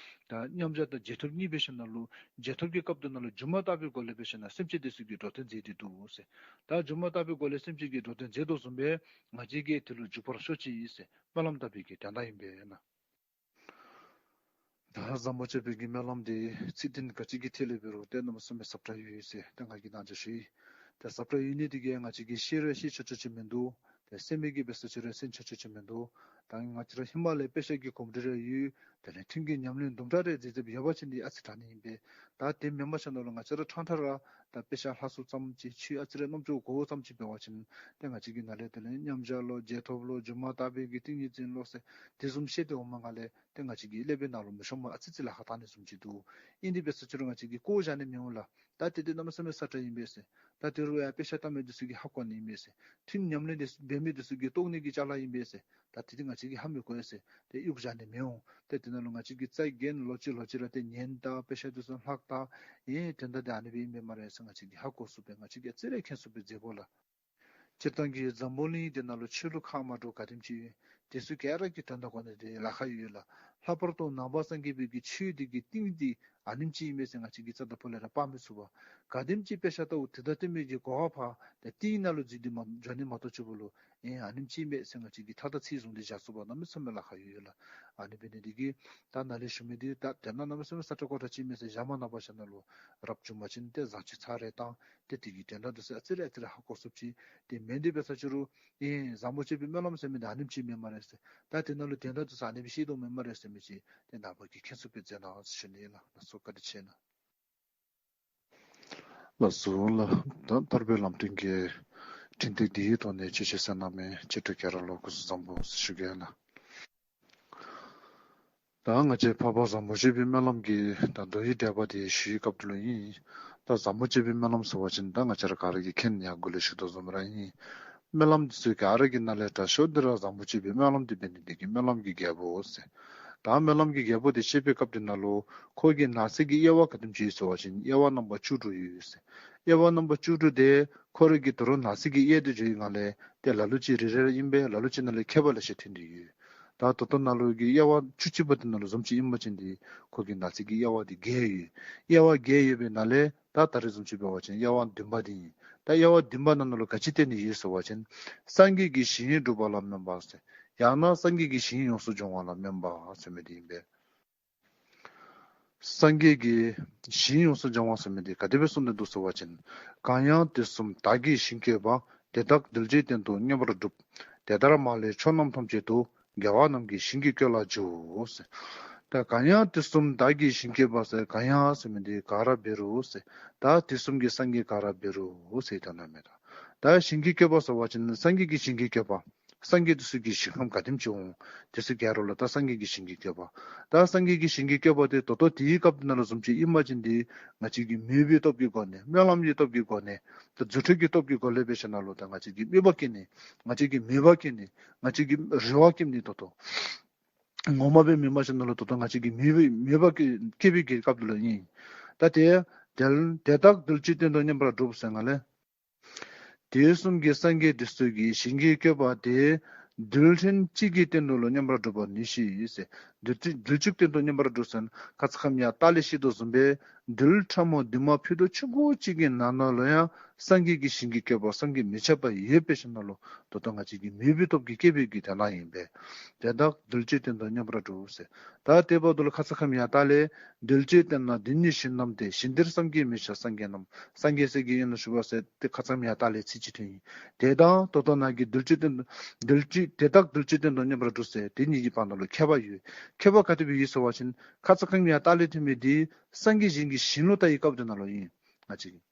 ད་མཉམ་བཞག་དང་རྗེས་ཐོབ་གཉིས་འབད་ཞིནམ་ལུ་རྗེས་ཐོབ་ཀྱི་སྐབས་དེ་ནང་ལུ་སྒྱུ་མ་ལྟ་བུའི་སྒོ་ལས་འབད་ཞིནམ་སེམས་ཅན་དེ་ཚུ་གི་འགྲོ་དོན་མཛད་དེ་འདུག་ཟེར། ད་སྒྱུ་མ་ལྟ་བུའི་སྒོ་ལས་སེམས་ཅན་གྱི་འགྲོ་དོན་མཛད་དོ་བཟུམ་སྦེ་ང་བཅས་ཀྱིས་དེ་ལུ་འཇུག་པར་ཤོག་ཅིག་ཟེར་སྨོན་ལམ་བཏབ་པའི་གི་དོན་དག་ཨིན་པས་ལགས། ད་བཟང་པོ་སྤྱོད་པའི་གི་སྨོན་ལམ་འདི་ཚིག་དོན་ག་ཅི་གི་ཐད་ལས་འབད་རུང་ཏེ་གནམ་མེད་ས་མེད་ཟབ་དྲགས་ཡོད་ཟེར་ཏེ་ང་གིས་ནཱ་ཅིག་ཞུ་ཡི། ཏེ་ཟབ་དྲགས་ཡོད་ནི་དེ་གིས་ང་བཅས་ཀྱིས་ཤེས་རུང་ཤེས་ཆོག་ཆོག་ཅིག་མིན་འདུག། ཏེ་གསན་མི་གིས་འབད་ས་ཅི་རུང་གསན་ཆོག་ཆོག་ཅིག་མིན་འདུག། ད་ང་བཅས་ར་ཧེ་མ་ལས་དཔེ་ཆ་གི་གོམས་འདྲིས་རེ་ཡོད། དེ་ལས་ཐུན་གྱི་ཉམས་ལེན་དུམ་གྲ་རེ་མཛད་མཛདཔ་ཡོད་པ་ཅིན་འདི་ཨ་ཙི་དྲག་ནི་ཨིན་པས། ད་དེ་མེན་པར་ཞིནམ་ལུ་ང་བཅས་ར་ཕྲང་ཕྲང་ར་ད་དཔེ་ཆ་ལྷག་སུ་ཙམ་ཅིག་ཆོས་ཨ་ཙི་རེ་རྣམ་ཅོ་གོཝ་ཙམ་ཅིག་འབད་བ་ཅིན་ཏེ་ང་བཅས་ཀྱིས་ནཱ་ལས་དེ་ལས་མཉམ་བཞག་ལོ་རྗེས་ཐོབ་ལོ་སྒྱུ་མ་ལྟ་བུའི་གི་ཏིང་ངེ་འཛིན་ལོ་ཟེར་དེ་བཟུམ་བཤད་དེ་འོངམ་ང་ལས་ཏེ་ང་བཅས་ཀྱི་ཀླད་པའི་ནང་ལུ་མི་ཤོངམ་ཨ་ཙི་ཙི་ལཱ་ཁག་བཏང་ནི་བཟུམ་ཅིག་འདུག། ཨིན་དེ་འབད་ས་ཅི་རུང་ང་བཅས་ཀྱིས་བཀོ་བཞག་ནི་མི་འོང་ལགས། ད་དེ་དེ་གནམ་མེད་ས་མེད་ཟབ་དྲགས་ཨིན་པས་ཟེར། ད་དེ་རུང་ཡང་དཔེ་ཆ་ལྟ་མི་དེ་ཚུ་གིས་ཧ་གོ་ནི་ཨིན་པས་ཟེར། ཐུན་ཉམས་ལེན་དེ་འབད་མི་དེ་ཚུ་གིས་རྟོགས་ནི་གི་ཅ་ལ་ཨིན་པས་ཟེར། ད་དེ་དེ་ང་བཅས་ཀྱིས་ཧ་མི་གོ་ཡ་ཟེར་ཏེ་གཡུག་བཞག་ནི་མི་འོང་། ཏེ་དེ་ནང་ལུ་ང་བཅས་ཀྱིས་རྩ་འགེངས་ལོག་ཅི་ལོག་ཅི་ར་ཏེ་ཉན་ད་དཔེ་ཆ་དེ་ཚུ་ལྷག་ད་ཨེ་དོན་དག་དེ་ཨ་ནི་སྦེ་ཨིན་པས་སྨ་རེ་ཟེར་ང་བཅས་ཀྱིས་ཧ་གོ་ཚུགསཔ་སྦེ་ང་བཅས་ཀྱིས་ཨ་ཙི་རེ་མཁྱེན་ཚུགསཔ་སྦེ་མཛད་དགོ་ལགས། སྤྱིར་བཏང་གི་འཛམ་བུ་གླིང་འདི་ནང་ལུ་ཆོས་ལུགས་ཁག་མ་འདྲཝ་ག་དེམ་ཅིག་ཡོད། དེ་ཚུ་ག་ར་གིས་དོན་དག་གོ་ནི་དེ་ལཱ་ཁག་ཡོད་ལགས། ལྷག་པར་དུ་ནང་པ་སངས་རྒྱས་པའི་གི་ཆོས་འདི་གི་གཏིང་འདི་ཨ་ནེམ་ཅིག་ཨིན་མས་ཟེར་ང་བཅས་ཀྱིས་རྩ་དང་པོ་ལས་ར་དཔག་མི་ཚུགས་པས། ག་དེམ་ཅིག་དཔེ་ཆ་ལྟཝ་དེ་དང་བསྟུན་མི་གི་གོ་བ་ཕར་ཏེ་གཏིང་ནང་ལུ་འཛུལ་ཏེ་མ་འགྱོ་ནི་མ་གཏོགས་ཆུ་བུ་ལུ་ཨེ་ཨ་ནེམ་ཅིག་ཨིན་མས་ཟེར་ང་བཅས་ཀྱིས་ཐག་ད་ཚིག་བཟུང་སྟེ་བཞག་ཚུགས་པ་གནམ་མེད་ས་མེད་ལཱ་ཁག་ཡོད་ཡོད་ལགས། ཨ་ནི་འབད་ནི་དེ་གིས་ད་ནཱ་ལས་ཞུ་མི་འདི་ད་དེ་ནང་གནམ་མེད་ས་མེད་ཟབ་དྲགས་སྐོར་དྲགས་ཅིག་ཨིན་མས་ཟེར་བཞག་མ་གནང་པར་ཞིནམ་ལུ་རབ་བྱུང་པ་ཅིན་ཏེ་བཟང་སྤྱོད་ཚར་རེ་བཏང་ཏེ་དེ་གི་དོན་དག་དེ་ཚུ་ཨ་ཙི་རེ་ཨ་ཙི་རེ་ཧ་གོ་ཚུགསཔ་ཅིག། དེ་མེན་དེ་འབད་ས་ཅི་རུང་ཨེ་བཟང་པོ་སྤྱོད་པའི་སྨོན་ལམ་ཟེར་མི་འདི་ཨ་ནེམ་ཅིག་མེན་སྨ་རེ་ཟེར། ད་དེ་ནང་ལུ་དོན་དག་དེ་ཚུ་ཨ་ནི་སྦེ་ཤེས་དོ་མེན་སྨ་རེ་ཟེར་མི་ཅིག་ཏེ་ནཱ་བ་གིས་མཁྱེན་ཚུགསཔ་སྦེ་མཛད་གནང་ཟེར་ཞུ་ནི་ལགས། ལགས་སོ་བཀའ་དྲིན་ཆེ་གནང་། ལགས་སོ་ལགས། ད་ཐར་པའི་ལམ་སྟོན་གྱི་འཕྲིན་སྟེགས་འདིའི་ཐོག་ནས་ཆོས་བཤད་གནང་མི་ཆོས་གྲོགས་ག་ར་ལུ་སྐུ་གཟུགས་བཟང་པོ་ཟེར་ཞུ་གེ་ལགས། ད་ང་བཅས་འཕགས་པ་བཟང་པོ་སྤྱོད་པའི་སྨོན་ལམ་གྱི་ད་མདོ་ཡི་འགྲེལ་པ་དེ་ཞུ་བའི་སྐབས་དེ་ལུ་ཨིན། ད་བཟང་པོ་སྤྱོད་པའི་སྨོན་ལམ་ཟེར་བ་ཅིན་ད་ང་བཅས་ར་ག་ར་གིས་མཁྱེན་ནི་ཡང་གོང་ལུ་ཞུ་དོ་བཟུམ་ར་ཨིན། སྨོན་ལམ་དེ་ཚུ་ག་ར་གི་ནང་ལས་དྲག་ཤོས་འདི་ར་བཟང་པོ་སྤྱོད་པའི་སྨོན་ལམ་འདི་འབད་ནི་དེ་གིས་སྨོན་ལམ་གྱི་རྒྱལ་པོ་ཟེར། ད་སྨོན་ལམ་གྱི་རྒྱལ་པོ་དེ་བཤད་པའི་སྐབས་དེ་ནང་ལུ་ཁོ་གི་ནང་གསེས་ཀྱི་དབྱེ་བ་ག་དེམ་ཅིག་ཡོད་ཟེར་བ་ཅིན་དབྱེ་བ་རྣམ་པ་བཅུ་དྲུག་ཡོད་ཟེར། དབྱེ་བ་རྣམ་པ་བཅུ་དྲུག་དེ་ཁོ་ར་གི་དོ་རུང་ནང་གསེས་ཀྱི་དབྱེ་སྟེ་འགྱོ་བའི་ངང་ལས་ཏེ་ལ་ལུ་ཅིག་རེ་རེ་ཨིན་པས། ལ་ལུ་ཅིག་ནང་ལས་ཁྱད་པར་ལེ་ཤ་ཐོན་ཏེ་ཡོད། ད་ད་ལྟོ་ནཱ་ལུ་གི་དབྱེ་བ་བཅུ་གཅིག་པ་དེ་ནང་ལུ་བཟུམ་ཅིག་ཨིན་པ་ཅིན་དེ་ཁོ་གི་ནང་གསེས་ཀྱི་དབྱེ་བ་དེ་བརྒྱད་ཡོད། དབྱེ་བ་བརྒྱད་ཡོད་པའི་ནང་ལས་ད་ད་རེས་བཟུམ་ཅིག་འབད་བ་ཅིན་དབྱེ་བ་བདུན་པ་དེ་ཨིན། ད་དབྱེ་བ་བདུན་པ་ནང་ལུ་ག་ཅི་བསྟན་ཏེ་ཡོད་ཟེར་བ་ཅིན་སངས་རྒྱས་ཀྱི་ཞིང་སྒྲུབ་པ་ལ་སྨོན་པ་ཟེར། ཡང་ན་སངས་རྒྱས་ཀྱི་ཞིང་ཡོངས་སུ་སྦྱོང་བ་ལ་སྨོན་པ་ཟེར་མི་དེ་ཨིན་པས། སངས་རྒྱས་ཀྱི་ཞིང་ཡོངས་སུ་སྦྱོང་བ་ཟེར་མི་དེ་ག་དེ་སྦེ་གསུངས་ཏེ་འདུག་ཟེར་བ་ཅིན། གང་ཡང་དུས་གསུམ་བདག་གིས་ཞིང་བསྐྱོད་པ། དེ་དག་གདུལ་བྱའི་དོན་དུ་མངོན་པར་བསྒྲུབ། དེ་ལྟར་མ་ལུས་ཕྱོགས་རྣམས་ཐམས་ཅད་དུ། རྒྱལ་བ་རྣམས་ཀྱི་ཞིང་གི་བཀོད་ལ་འཇུག་ཟེར། ད་གང་ཡང་དུས་གསུམ་བདག་གིས་ཞིང་བསྐྱོད་པ་ཟེར། གང་ཡང་ཟེར་མི་འདི་ག་ར་འབད་རུང་ཟེར། ད་དུས་གསུམ་གྱི་སངས་རྒྱས་ག་ར་འབད་རུང་ཟེར་ད་ན་མེད་ད། ད་ཞིང་གི་བསྐྱོད་པ་ཟེར་བ་ཅིན་སངས་རྒྱས་ཀྱི་ཞིང་གི་བསྐྱོད་པ། སངས་རྒྱས་དེ་ཚུ་གི་ཞིང་ཁམས་ག་དེམ་ཅིག་འོང་། དེ་ཚུ་ག་ར་ལུ་ད་སངས་རྒྱས་ཀྱི་ཞིང་གི་བསྐྱོད་པ། ད་སངས་རྒྱས་ཀྱི་ཞིང་གི་བསྐྱོད་པ་དེ་ད་ལྟོ་དེའི་སྐབས་དེ་ནང་ལུ་བཟུམ་ཅིག་ཨིན་པ་ཅིན་དེ་ང་བཅས་ཀྱིས་མོས་པའི་སྟོབས་ཀྱི་སྒོ་ནས་སྨོན་ལམ་གྱི་སྟོབས་ཀྱི་སྒོ་ནས་ད་རྫུ་འཕྲུལ་གྱི་སྟོབས་ཀྱི་སྒོ་ལས་འབད་ཞིནམ་ལས་ད་ང་བཅས་ཀྱིས་མོས་པ་བསྐྱེད་ནི། ང་བཅས་ཀྱིས་མོས་པ་བསྐྱེད་ནི། ང་བཅས་ཀྱིས་རེ་བ་བསྐྱེད་ནི་ད་ལྟོ། ངོ་མ་སྦེ་མེན་པ་ཅིན་ལུ་ད་ལྟོ་ང་བཅས་ཀྱིས་མོས་པ་མོས་པ་བསྐྱེད་པའི་གི་སྐབས་དེ་ལུ་ཨིན། ད་དེ་དེ་དེ་དག་རྡུལ་གཅིག་སྟེང་དུ་མཉམ་པར་གྲུབ་ཟེར་ང་ལས། དུས་གསུམ་གྱི་སངས་རྒྱས་དེ་ཚུ་གི་ཞིང་གི་བསྐྱོད་པ་དེ་རྡུལ་ཕྲན་གཅིག་གི་སྟེང་དུ་ལུ་མཉམ་པར་གྲུབ་པ་ནི་ཤེས་ཟེར། རྡུལ་གཅིག་རྡུལ་གཅིག་སྟེང་དུ་མཉམ་པར་གྲུབ་ཟེར་ན་ཁ་ཙ་ཁ་ཉིནམ་ཡར་ལྟག་ལས་བཤད་དོ་བཟུམ་སྦེ་རྡུལ་ཕྲ་མོ་འདུས་མ་བུ་རྡོག་ཆུང་ཀུ་གཅིག་གི་ནང་ན་ལུ་ཡང་སངས་རྒྱས་ཀྱི་ཞིང་གི་བསྐྱོད་པ་བསམ་གྱིས་མི་ཁྱབ་པ་ཡོད་པའི་ཞིནམ་ལས་ད་ལྟོ་ང་བཅས་ཀྱིས་མོས་པའི་སྟོབས་ཀྱིས་བསྐྱེད་པའི་གི་དོན་དག་ཨིན་པས། དེ་དག་རྡུལ་གཅིག་སྟེང་དུ་མཉམ་པར་གྲུབ་ཟེར། ད་དེ་འབདཝ་ད་ལུ་ཁ་ཙ་ཁ་ཉིནམ་ཡར་ལྟག་ལས་རྡུལ་གཅིག་སྟེང་ན་དེ་ཉིད་ཞིང་རྣམས་ཏེ། ཞིང་འདིར་བསམ་གྱིས་མི་ཁྱབ་སངས་རྒྱས་རྣམས། སངས་རྒྱས་ཟེར་གྱི་ཡོད་ན་ཞུ་བ་ཟེར་ཏེ་ཁ་ཙ་ཉིནམ་ཡར་ལྟག་ལས་ཚིག་གཅིག་ཐོན་ཡི། དེ་དང་ད་ལྟོ་ནཱ་གི་རྡུལ་གཅིག་སྟེང་རྡུལ་གཅིག་དེ་དག་རྡུལ་གཅིག་སྟེང་དུ་མཉམ་པར་གྲུབ་ཟེར་དེ་གཉིས་ཀྱི་བར་ན་ལུ་ཁྱད་པར་ཡོད། ཁྱད་པར་ག་དེ་སྦེ་ཡོད་ཟེར་བ་ཅིན་ཁ་ཙ་ཁ་ཉིནམ་ཡར་ལྟག་ལས་ཐོན་མི་དེ་སངས་རྒྱས་ཞིང་གི་ཞིང་ལུ་ལྟ་བའི་སྐབས་དེ་ནང་ལུ་ཨིན། ང་བཅས་ཀྱིས་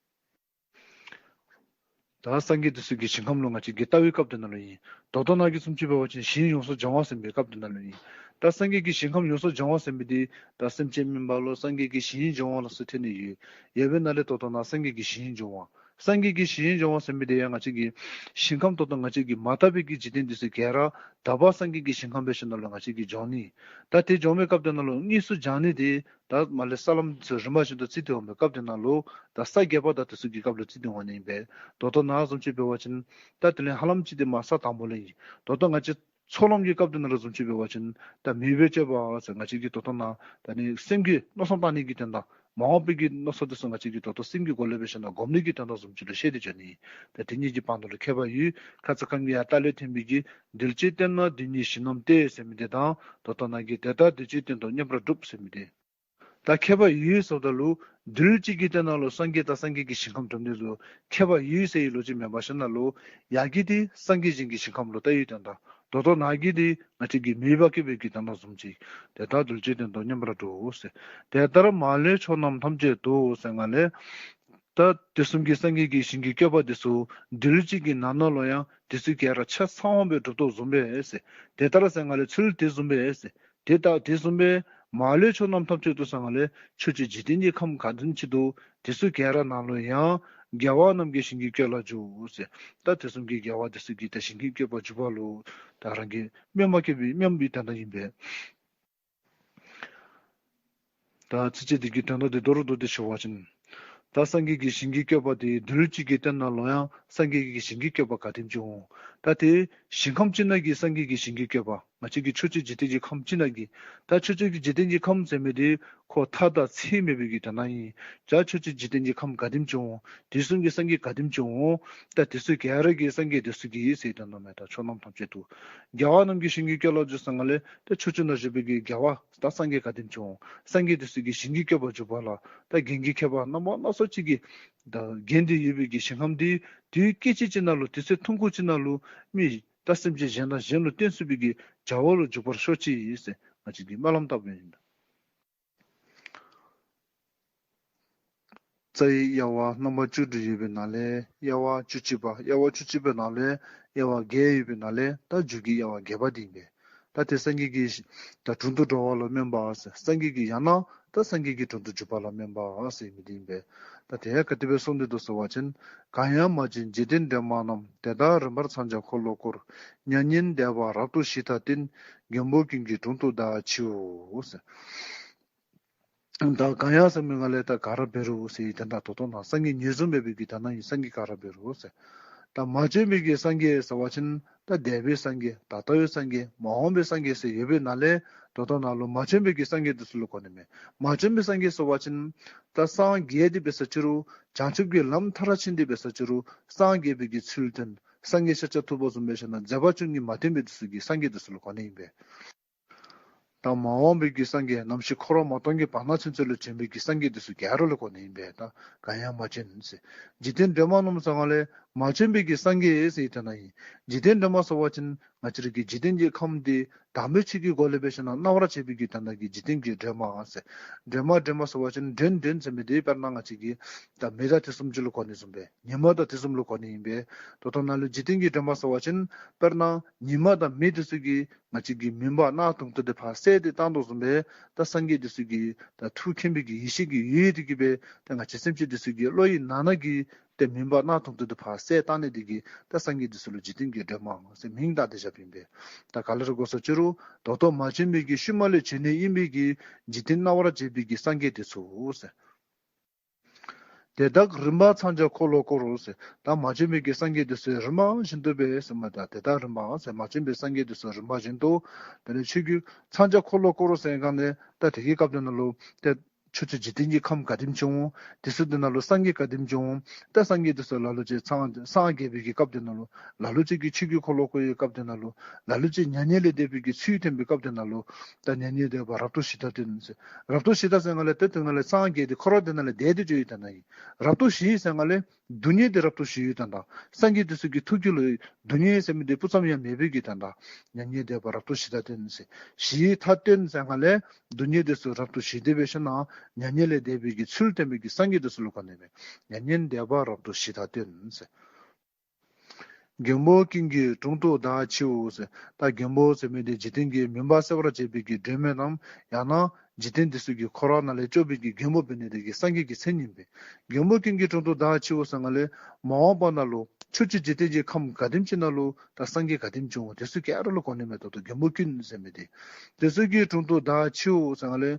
ད་སངས་རྒྱས་དེ་ཚུ་གི་ཞིང་ཁམས་ལུ་ང་བཅས་ཀྱིས་ལྟ་བའི་སྐབས་དེ་ནང་ལུ་ཨིན། ད་ལྟོ་ནཱ་གི་བཟུམ་ཅིག་འབད་བ་ཅིན་ཞིང་ཡོངས་སུ་སྦྱོང་བ་ཟེར་བའི་སྐབས་དེ་ནང་ལུ་ཨིན། ད་སངས་རྒྱས་ཀྱི་ཞིང་ཁམས་ཡོངས་སུ་སྦྱོང་བ་ཟེར་མི་དེ་ད་སེམས་ཅན་མིན་པ་ལུ་སངས་རྒྱས་ཀྱི་ཞིང་སྦྱོང་བ་ལ་སོགས་ཐོན་ནི་ཡོད། ཡོད་པའི་ནང་ལས་ད་ལྟོ་ནཱ་སངས་རྒྱས་ཀྱི་ཞིང་སྦྱོང་བ། སངས་རྒྱས་ཀྱི་ཞིང་སྦྱོང་བ་ཟེར་མི་དེ་ཡང་ང་བཅས་ཀྱི་ཞིང་ཁམས་ད་ལྟོ་ང་བཅས་ཀྱིས་མ་དག་པའི་གི་འཇིག་རྟེན་དེ་ཚུ་ག་ར་དག་པ་སངས་རྒྱས་ཀྱི་ཞིང་ཁམས་འབད་ཞིནམ་ལས་ང་བཅས་ཀྱིས་སྦྱོང་ནི། ད་དེ་སྦྱོང་བའི་སྐབས་དེ་ནང་ལུ་དངོས་སུ་སྦྱང་ནི་དེ་ད་མར་ལས་ས་ལམ་ཚུ་རིམ་པ་བཞིན་དུ་བརྩིས་ཏེ་འོང་བའི་སྐབས་དེ་ནང་ལུ་ད་ས་བརྒྱད་པ་དང་དེ་ཚུ་གི་སྐབས་ལུ་བརྩིས་ཏེ་འོང་ནི་ཨིན་པས། ད་ལྟོ་ནཱ་བཟུམ་ཅིག་འབད་བ་ཅིན་ད་དེ་ལས་ཧ་ལམ་ཅིག་དེ་མར་ས་དང་པོ་ལས་ཨིན། ད་ལྟོ་ང་བཅས་ཚོགས་ལམ་གྱི་སྐབས་དེ་ནང་ལུ་བཟུམ་ཅིག་འབད་བ་ཅིན་ད་མོས་པའི་སྤྱོད་པ་ཟེར་ང་བཅས་ཀྱིས་ད་ལྟོ་ནཱ་ད་ནི་སེམས་ཀྱི་མནོ་བསམ་བཏང་ནི་གི་དོན་དག། མ་འོངས་པའི་གི་མནོ་བསམ་དེ་ཚུ་ང་བཅས་ཀྱིས་ད་ལྟོ་སེམས་ཀྱི་སྒོ་ལས་འབད་ཞིནམ་ལས་སྒོམ་ནི་གི་དོན་དག་བཟུམ་ཅིག་ལུ་བཤད་དེ་འགྱོ་ནི། ད་དེ་གཉིས་ཀྱི་བར་ན་ལུ་ཁྱད་པར་ཡོད། ཁ་ཙ་ཁ་ཉིནམ་ཡར་ལྟག་ལས་ཐོན་མི་གི་རྡུལ་གཅིག་སྟེང་ན་དེ་ཉིད་ཞིང་རྣམས་ཏེ་ཟེར་མི་དེ་དང་ད་ལྟོ་ནཱ་གི་དེ་དག་རྡུལ་གཅིག་སྟེང་དུ་མཉམ་པར་གྲུབ་ཟེར་མི་དེ། ད་ཁྱད་པར་ཡོད་ཟེརཝ་ད་ལུ་རྡུལ་གཅིག་གི་སྟེང་ན་ལུ་སངས་རྒྱས་དང་སངས་རྒྱས་ཀྱི་ཞིང་ཁམས་གྲུབ་ནི་ལུ་ཁྱད་པར་ཡོད་ཟེར་བའི་ལོ་རྒྱུས་མེན་པར་ཞིནམ་ལས་ཡར་གྱི་དེ་སངས་རྒྱས་ཞིང་གི་ཞིང་ཁམས་ལུ་ལྟ་བའི་དོན་དག། ད་ལྟོ་ནཱ་གི་དེ་ང་བཅས་ཀྱིས་མོས་པ་བསྐྱེད་པའི་གི་དོན་དག་བཟུམ་ཅིག། དེ་དག་རྡུལ་གཅིག་སྟེང་དུ་མཉམ་པར་གྲུབ་ཟེར། དེ་ལྟར་མ་ལུས་ཕྱོགས་རྣམས་ཐམས་ཅད་དུ་ཟེར་ང་ལས། ད་དུས་གསུམ་གྱི་སངས་རྒྱས་ཀྱི་ཞིང་གི་བསྐྱོད་པ་དེ་ཚུ་རྡུལ་གཅིག་གི་ནང་ན་ལུ་ཡང་དེ་ཚུ་ག་ར་ཆ་ཚང་བ་སྦེ་གྲུབ་དོ་བཟུམ་སྦེ་ཟེར། དེ་ལྟར་ཟེར་ང་ལས་ཚུལ་དེ་བཟུམ་སྦེ་ཟེར། དེ་ལྟ་དེ་བཟུམ་སྦེ་མ་ལུས་ཕྱོགས་རྣམས་ཐམས་ཅད་དུ་ཟེར་ང་ལས་ཕྱོགས་བཅུའི་འཇིག་རྟེན་གྱི་ཁམས་ག་དེམ་ཅིག་འདུག། དེ་ཚུ་ག་ར་ནང་ལུ་ཡང་རྒྱལ་བ་རྣམས་ཀྱི་ཞིང་གི་བསྐྱོད་ལ་འཇུག་ཟེར། ད་དུས་གསུམ་གྱི་རྒྱལ་བ་དེ་ཚུ་གི་ད་ཞིང་གི་བསྐྱོད་པ་འཇུག་པ་ལུ་ད་རང་གིས་སྨོན་པ་བསྐྱེད་པའི་སྨོན་པའི་དོན་དག་ཨིན་པས། ད་ཚིགས་བཅད་འདི་གི་དོན་དག་འདི་མདོར་བསྡུས་ཏེ་ཞུ་བ་ཅིན། ད་སངས་རྒྱས་ཀྱི་ཞིང་གི་བསྐྱོད་པ་དེ་རྡུལ་གཅིག་གི་སྟེང་ན་ལུ་ཡང་སངས་རྒྱས་ཀྱི་ཞིང་གི་བསྐྱོད་པ་ག་དེམ་ཅིག་འོང་། ད་དེ་ཞིང་ཁམས་ཅིག་ནང་གི་སངས་རྒྱས་ཀྱི་ཞིང་གི་བསྐྱོད་པ་ང་བཅས་ཀྱི་ཕྱོགས་བཅུའི་འཇིག་རྟེན་གྱི་ཁམས་ཅིག་ནང་གི། ད་ཕྱོགས་བཅུའི་འཇིག་རྟེན་གྱི་ཁམས་ཟེར་མི་དེ་ཁོ་མཐའ་དང་ཚད་མེད་པའི་གི་དོན་དག་ཨིན། ད་ཕྱོགས་བཅུའི་འཇིག་རྟེན་གྱི་ཁམས་ག་དེམ་ཅིག་འོང་། དུས་གསུམ་གྱི་སངས་རྒྱས་ག་དེམ་ཅིག་འོང་། ད་དེ་ཚུ་ག་ར་གི་སངས་རྒྱས་དེ་ཚུ་གི་ཟེར་དོན་དག་མེད་ད་ཕྱོགས་རྣམས་ཐམས་ཅད་དུ། རྒྱལ་བ་རྣམས་ཀྱི་ཞིང་གི་བསྐྱོད་ལ་འཇུག་ཟེར་ང་ལས་ད་ཕྱོགས་བཅུ་ན་བཞུགས་པའི་གི་རྒྱལ་བ་ད་སངས་རྒྱས་ག་དེམ་ཅིག་འོང་། སངས་རྒྱས་དེ་ཚུ་གི་ཞིང་གི་བསྐྱོད་པ་འཇུག་པ་ལ་ད་རྒྱན་གྱི་ཁྱད་པར་རྣམ་པ་སྣ་ཚོགས་ཅིག་གིས་ད་བརྒྱན་ཏེ་ཡོད་པའི་གི་ཞིང་ཁམས་དེ་དུས་སྐད་ཅིག་ཅིག་ནང་ལུ་དུས་ཚོད་ཐུང་ཀུ་ཅིག་ནང་ལུ་མི་ད་སེམས་ཅན་གཞན་དང་གཞན་ལུ་བསྟན་ཚུགས་པའི་གི་བྱ་བ་ལུ་འཇུག་པར་ཤོག་ཅིག་ཟེར་ང་བཅས་ཀྱིས་སྨོན་ལམ་བཏབ་པ་ཨིན། རྩ་བའི་དབྱེ་བ་རྣམ་པ་བཅུ་དྲུག་ཡོད་པའི་ནང་ལས་དབྱེ་བ་བཅུ་གཅིག་པ། དབྱེ་བ་བཅུ་གཅིག་པའི་ནང་ལས་དབྱེ་བ་བརྒྱད་ཡོད་པའི་ནང་ལས་ད་མཇུག་གི་དབྱེ་བ་བརྒྱད་པ་འདི་ཨིན་པས། ད་དེ་སངས་རྒྱས་ཀྱི་ད་དྲུང་དུ་འགྲོ་བ་ལ་སྨོན་པ་ཟེར། སངས་རྒྱས་ཀྱི་ཡང་ན་ད་སངས་རྒྱས་ཀྱི་དྲུང་དུ་འཇུག་པ་ལ་སྨོན་པ་ཟེར་མི་འདི་ཨིན་པས། ད་དེ་ཡང་ག་དེ་སྦེ་གསུངས་ཏེ་འདུག་ཟེར་བ་ཅིན། གང་ཡང་མ་བྱོན་འཇིག་རྟེན་འདྲེན་པ་རྣམས། དེ་དག་རིམ་པར་འཚང་རྒྱ་འཁོར་ལོ་བསྐོར། མྱ་ངན་འདས་པ་རབ་ཏུ་ཞི་མཐའ་བསྟན། མགོན་པོ་ཀུན་གྱི་དྲུང་དུ་བདག་མཆིའོ་ཟེར། ད་གང་ཡང་ཟེར་མི་ང་ལས་ད་ག་ར་འབད་རུང་ཟེར་དེ་ད་ད་ལྟོ་ནཱ་སངས་རྒྱས་ཉེར་བཟུང་འབད་བའི་གི་ད་ནཱ་ཡི་སངས་རྒྱས་ག་ར་འབད་རུང་ཟེར། ད་མ་བྱོན་པའི་གི་སངས་རྒྱས་ཟེར་བ་ཅིན་ད་འདས་པའི་སངས་རྒྱས་ད་ལྟ་བའི་སངས་རྒྱས་མ་འོངས་པའི་སངས་རྒྱས་ཟེར་ཡོད་པའི་ནང་ལས་ད་ལྟོ་ནཱ་ལུ་མ་བྱོན་པའི་གི་སངས་རྒྱས་དེ་ཚུ་ལུ་གོ་ནི་མས། མ་བྱོན་པའི་སངས་རྒྱས་ཟེར་བ་ཅིན་ད་སངས་རྒྱས་ཏེ་འབད་ས་ཅི་རུང་བྱང་ཆུབ་ཀྱི་ལམ་མཐར་ཕྱིན་ཏེ་འབད་ས་ཅི་རུང་སངས་རྒྱས་པའི་གི་ཚུལ་སྟོན་སངས་རྒྱས་ཤཱཀྱ་ཐུབ་པ་བཟུམ་འབད་ཞིནམ་ལས་མཛད་པ་བཅུ་གཉིས་མ་བསྟན་པའི་དེ་ཚུ་གི་སངས་རྒྱས་དེ་ཚུ་ལུ་གོ་ནི་ཨིན་པས། ད་མ་འོངས་པའི་གི་སངས་རྒྱས་རྣམ་ཤེས་འཁོར་བ་མ་སྟོངས་ཀྱི་བར་ན་ཚུན་ཚོད་ལུ་བྱོན་པའི་གི་སངས་རྒྱས་དེ་ཚུ་ག་ར་ལུ་གོ་ནི་ཨིན་པས། ད་གང་ཡང་མ་བྱོན་ཟེར། འཇིག་རྟེན་འདྲེན་པ་རྣམས་ཟེར་ང་ལས་ མ་བྱོན་པའི་གི་སངས་རྒྱས་ཟེར་དེ་ནང་ཨིན། འཇིག་རྟེན་སྒྲོན་མ་ཟེར་བ་ཅིན་ང་བཅས་ར་གི་འཇིག་རྟེན་གྱི་ཁམས་འདི་དམ་པའི་ཆོས་ཀྱི་སྒོ་ལས་འབད་ཞིན་ན་སྣང་བར་བྱེད་པའི་གི་དོན་དག་གི་འཇིག་རྟེན་གྱི་སྒྲོན་མ་ཟེར། སྒྲོན་མ་སྒྲོན་མ་ཟེར་བ་ཅིན་སྒྲོན་སྒྲོན་ཟེར་མི་འདི་དཔེར་ན་ང་བཅས་ཀྱི་ད་མེ་དང་དེ་བཟུམ་ཅིག་ལུ་གོ་ནི་བཟུམ་སྦེ་ཉི་མ་དང་དེ་བཟུམ་ལུ་གོ་ནི་ཨིན་པས། ད་ལྟོ་ནཱ་ལུ་འཇིག་རྟེན་གྱི་སྒྲོན་མ་ཟེར་བ་ཅིན་དཔེར་ན་ཉི་མ་དང་མེ་དེ་ཚུ་གིས་ང་བཅས་ཀྱི་མུན་པ་གནག་དུང་དུ་དེ་ཕར་བསལ་ཏེ་བཏང་དོ་བཟུམ་སྦེ་ད་སངས་རྒྱས་དེ་ཚུ་གི་ད་ཐུགས་མཁྱེན་པའི་གི་ཡེ་ཤེས་ཀྱི་འོད་དེ་གིས་སྦེ་ད་ང་བཅས་སེམས་ཅན་དེ་ཚུ་གི་བློ་ཡི་ནང་ན་གི་ཏེ་མུན་པ་གནག་དུང་དུ་དེ་ཕར་བསལ་བཏང་ནི་དེ་གིས་ད་སངས་རྒྱས་དེ་ཚུ་ལུ་འཇིག་རྟེན་གྱི་སྒྲོན་མ་ཟེར་མིང་བཏགས་ཏེ་བཞགཔ་ཨིན་པས། ད་ག་ལུ་ར་གོ་ས་ཅི་རུང་ད་ལྟོ་མ་བྱོན་པའི་གི་ཤུལ་མ་ལས་བྱོན་ནི་ཨིན་པའི་གི་འཇིག་རྟེན་སྣང་བར་བྱེད་པའི་གི་སངས་རྒྱས་དེ་ཚུ་ཟེར། དེ་དག་རིམ་པར་འཚང་རྒྱ་འཁོར་ལོ་བསྐོར་རོ་ཟེར། ད་མ་བྱོན་པའི་གི་སངས་རྒྱས་དེ་ཚུ་རིམ་པ་བཞིན་དུ་སྦེ་ཟེརཝ་ད་དེ་དག་རིམ་པར་ཟེར་མ་བྱོན་པའི་སངས་རྒྱས་དེ་ཚུ་རིམ་པ་བཞིན་དུ་དེ་ལས་ཆོས་ཀྱི་འཚང་རྒྱ་འཁོར་ལོ་བསྐོར་རོ་ཟེར་གང་ནས་ད་དེ་གི་སྐབས་དེ་ནང་ལུ་ཏེ་ཕྱོགས་བཅུའི་འཇིག་རྟེན་གྱི་ཁམས་ག་དེམ་ཅིག་འོང་། དེ་ཚུ་དེ་ནང་ལུ་སངས་རྒྱས་ག་དེམ་ཅིག་འོང་། ད་སངས་རྒྱས་དེ་ཚུ་ལ་ལུ་ཅིག་སངས་སངས་རྒྱས་པའི་གི་སྐབས་དེ་ནང་ལུ་ལ་ལུ་ཅིག་གིས་ཆོས་ཀྱི་འཁོར་ལོ་བསྐོར་བའི་སྐབས་དེ་ནང་ལུ་ལ་ལུ་ཅིག་མྱ་ངན་ལས་འདས་པའི་གི་ཚུལ་བསྟན་པའི་སྐབས་དེ་ནང་ལུ་ད་མྱ་ངན་འདས་པ་རབ་ཏུ་ཞི་དྲགས་སྟོན་ཟེར། རབ་ཏུ་ཞི་དྲགས་ཟེར་གང་ལས་ཏེ་དེ་གང་ལས་སངས་རྒྱས་ཏེ་འཁོར་བ་དེ་ནང་ལས་འདས་ཏེ་འགྱོ་བའི་དོན་དག་ཨིན། རབ་ཏུ་ཞི་ཟེར་གང་ལས་སྡུག་བསྔལ་དེ་རབ་ཏུ་ཞི་བའི་དོན་དག། སངས་རྒྱས་དེ་ཚུ་གི་ཐུགས་རྒྱུད་ལུ་སྡུག་བསྔལ་ཟེར་མི་དེ་སྤུ་ཙམ་ཡང་མེད་པའི་གི་དོན་དག། མྱ་ངན་འདས་པ་རབ་ཏུ་ཞི་དྲགས་སྟོན་ཟེར། ཞི་དྲགས་སྟོན་ཟེར་གང་ལས་སྡུག་བསྔལ་དེ་ཚུ་རབ་ཏུ་ཞི་སྟེ་འབད་ཞིན་ན་མྱ་ངན་ལས་འདས་པའི་གི་ཚུལ་བསྟན་པའི་གི་སངས་རྒྱས་དེ་ཚུ་ལུ་གོ་ནི་མས། མྱ་ངན་འདས་པ་རབ་ཏུ་ཞི་དྲགས་སྟོན་ཟེར། མགོན་པོ་ཀུན་གྱི་དྲུང་དུ་བདག་མཆིའོ་ཟེར། ད་མགོན་པོ་ཟེར་མི་དེ་འཇིག་རྟེན་གྱི་མུན་པ་སེལ་བར་བྱེད་པའི་གི་སྒྲོན་མེ་ནམ་ཡང་ན་འཇིག་རྟེན་དེ་ཚུ་གི་འཁོར་བ་ནང་ལས་སྐྱོབ་པའི་གི་མགོན་པོ་འབད་ནི་དེ་གིས་སངས་རྒྱས་ཀྱི་མཚན་ཨིན་པས། མགོན་པོ་ཀུན་གྱི་དྲུང་དུ་བདག་མཆིའོ་ཟེར་གང་ལས་མ་འོངས་པ་ནང་ལུ་ཕྱོགས་བཅུའི་འཇིག་རྟེན་གྱི་ཁམས་ག་དེམ་ཅིག་ནང་ལུ་ད་སངས་རྒྱས་ག་དེམ་ཅིག་འོང་དེ་ཚུ་ག་ར་ལུ་གོ་ནི་མས། ད་ལྟོ་མགོན་པོ་ཀུན་ཟེར་མི་དེ་དེ་ཚུ་གི་དྲུང་དུ་བདག་མཆིའོ་ཟེར་གང་ལས་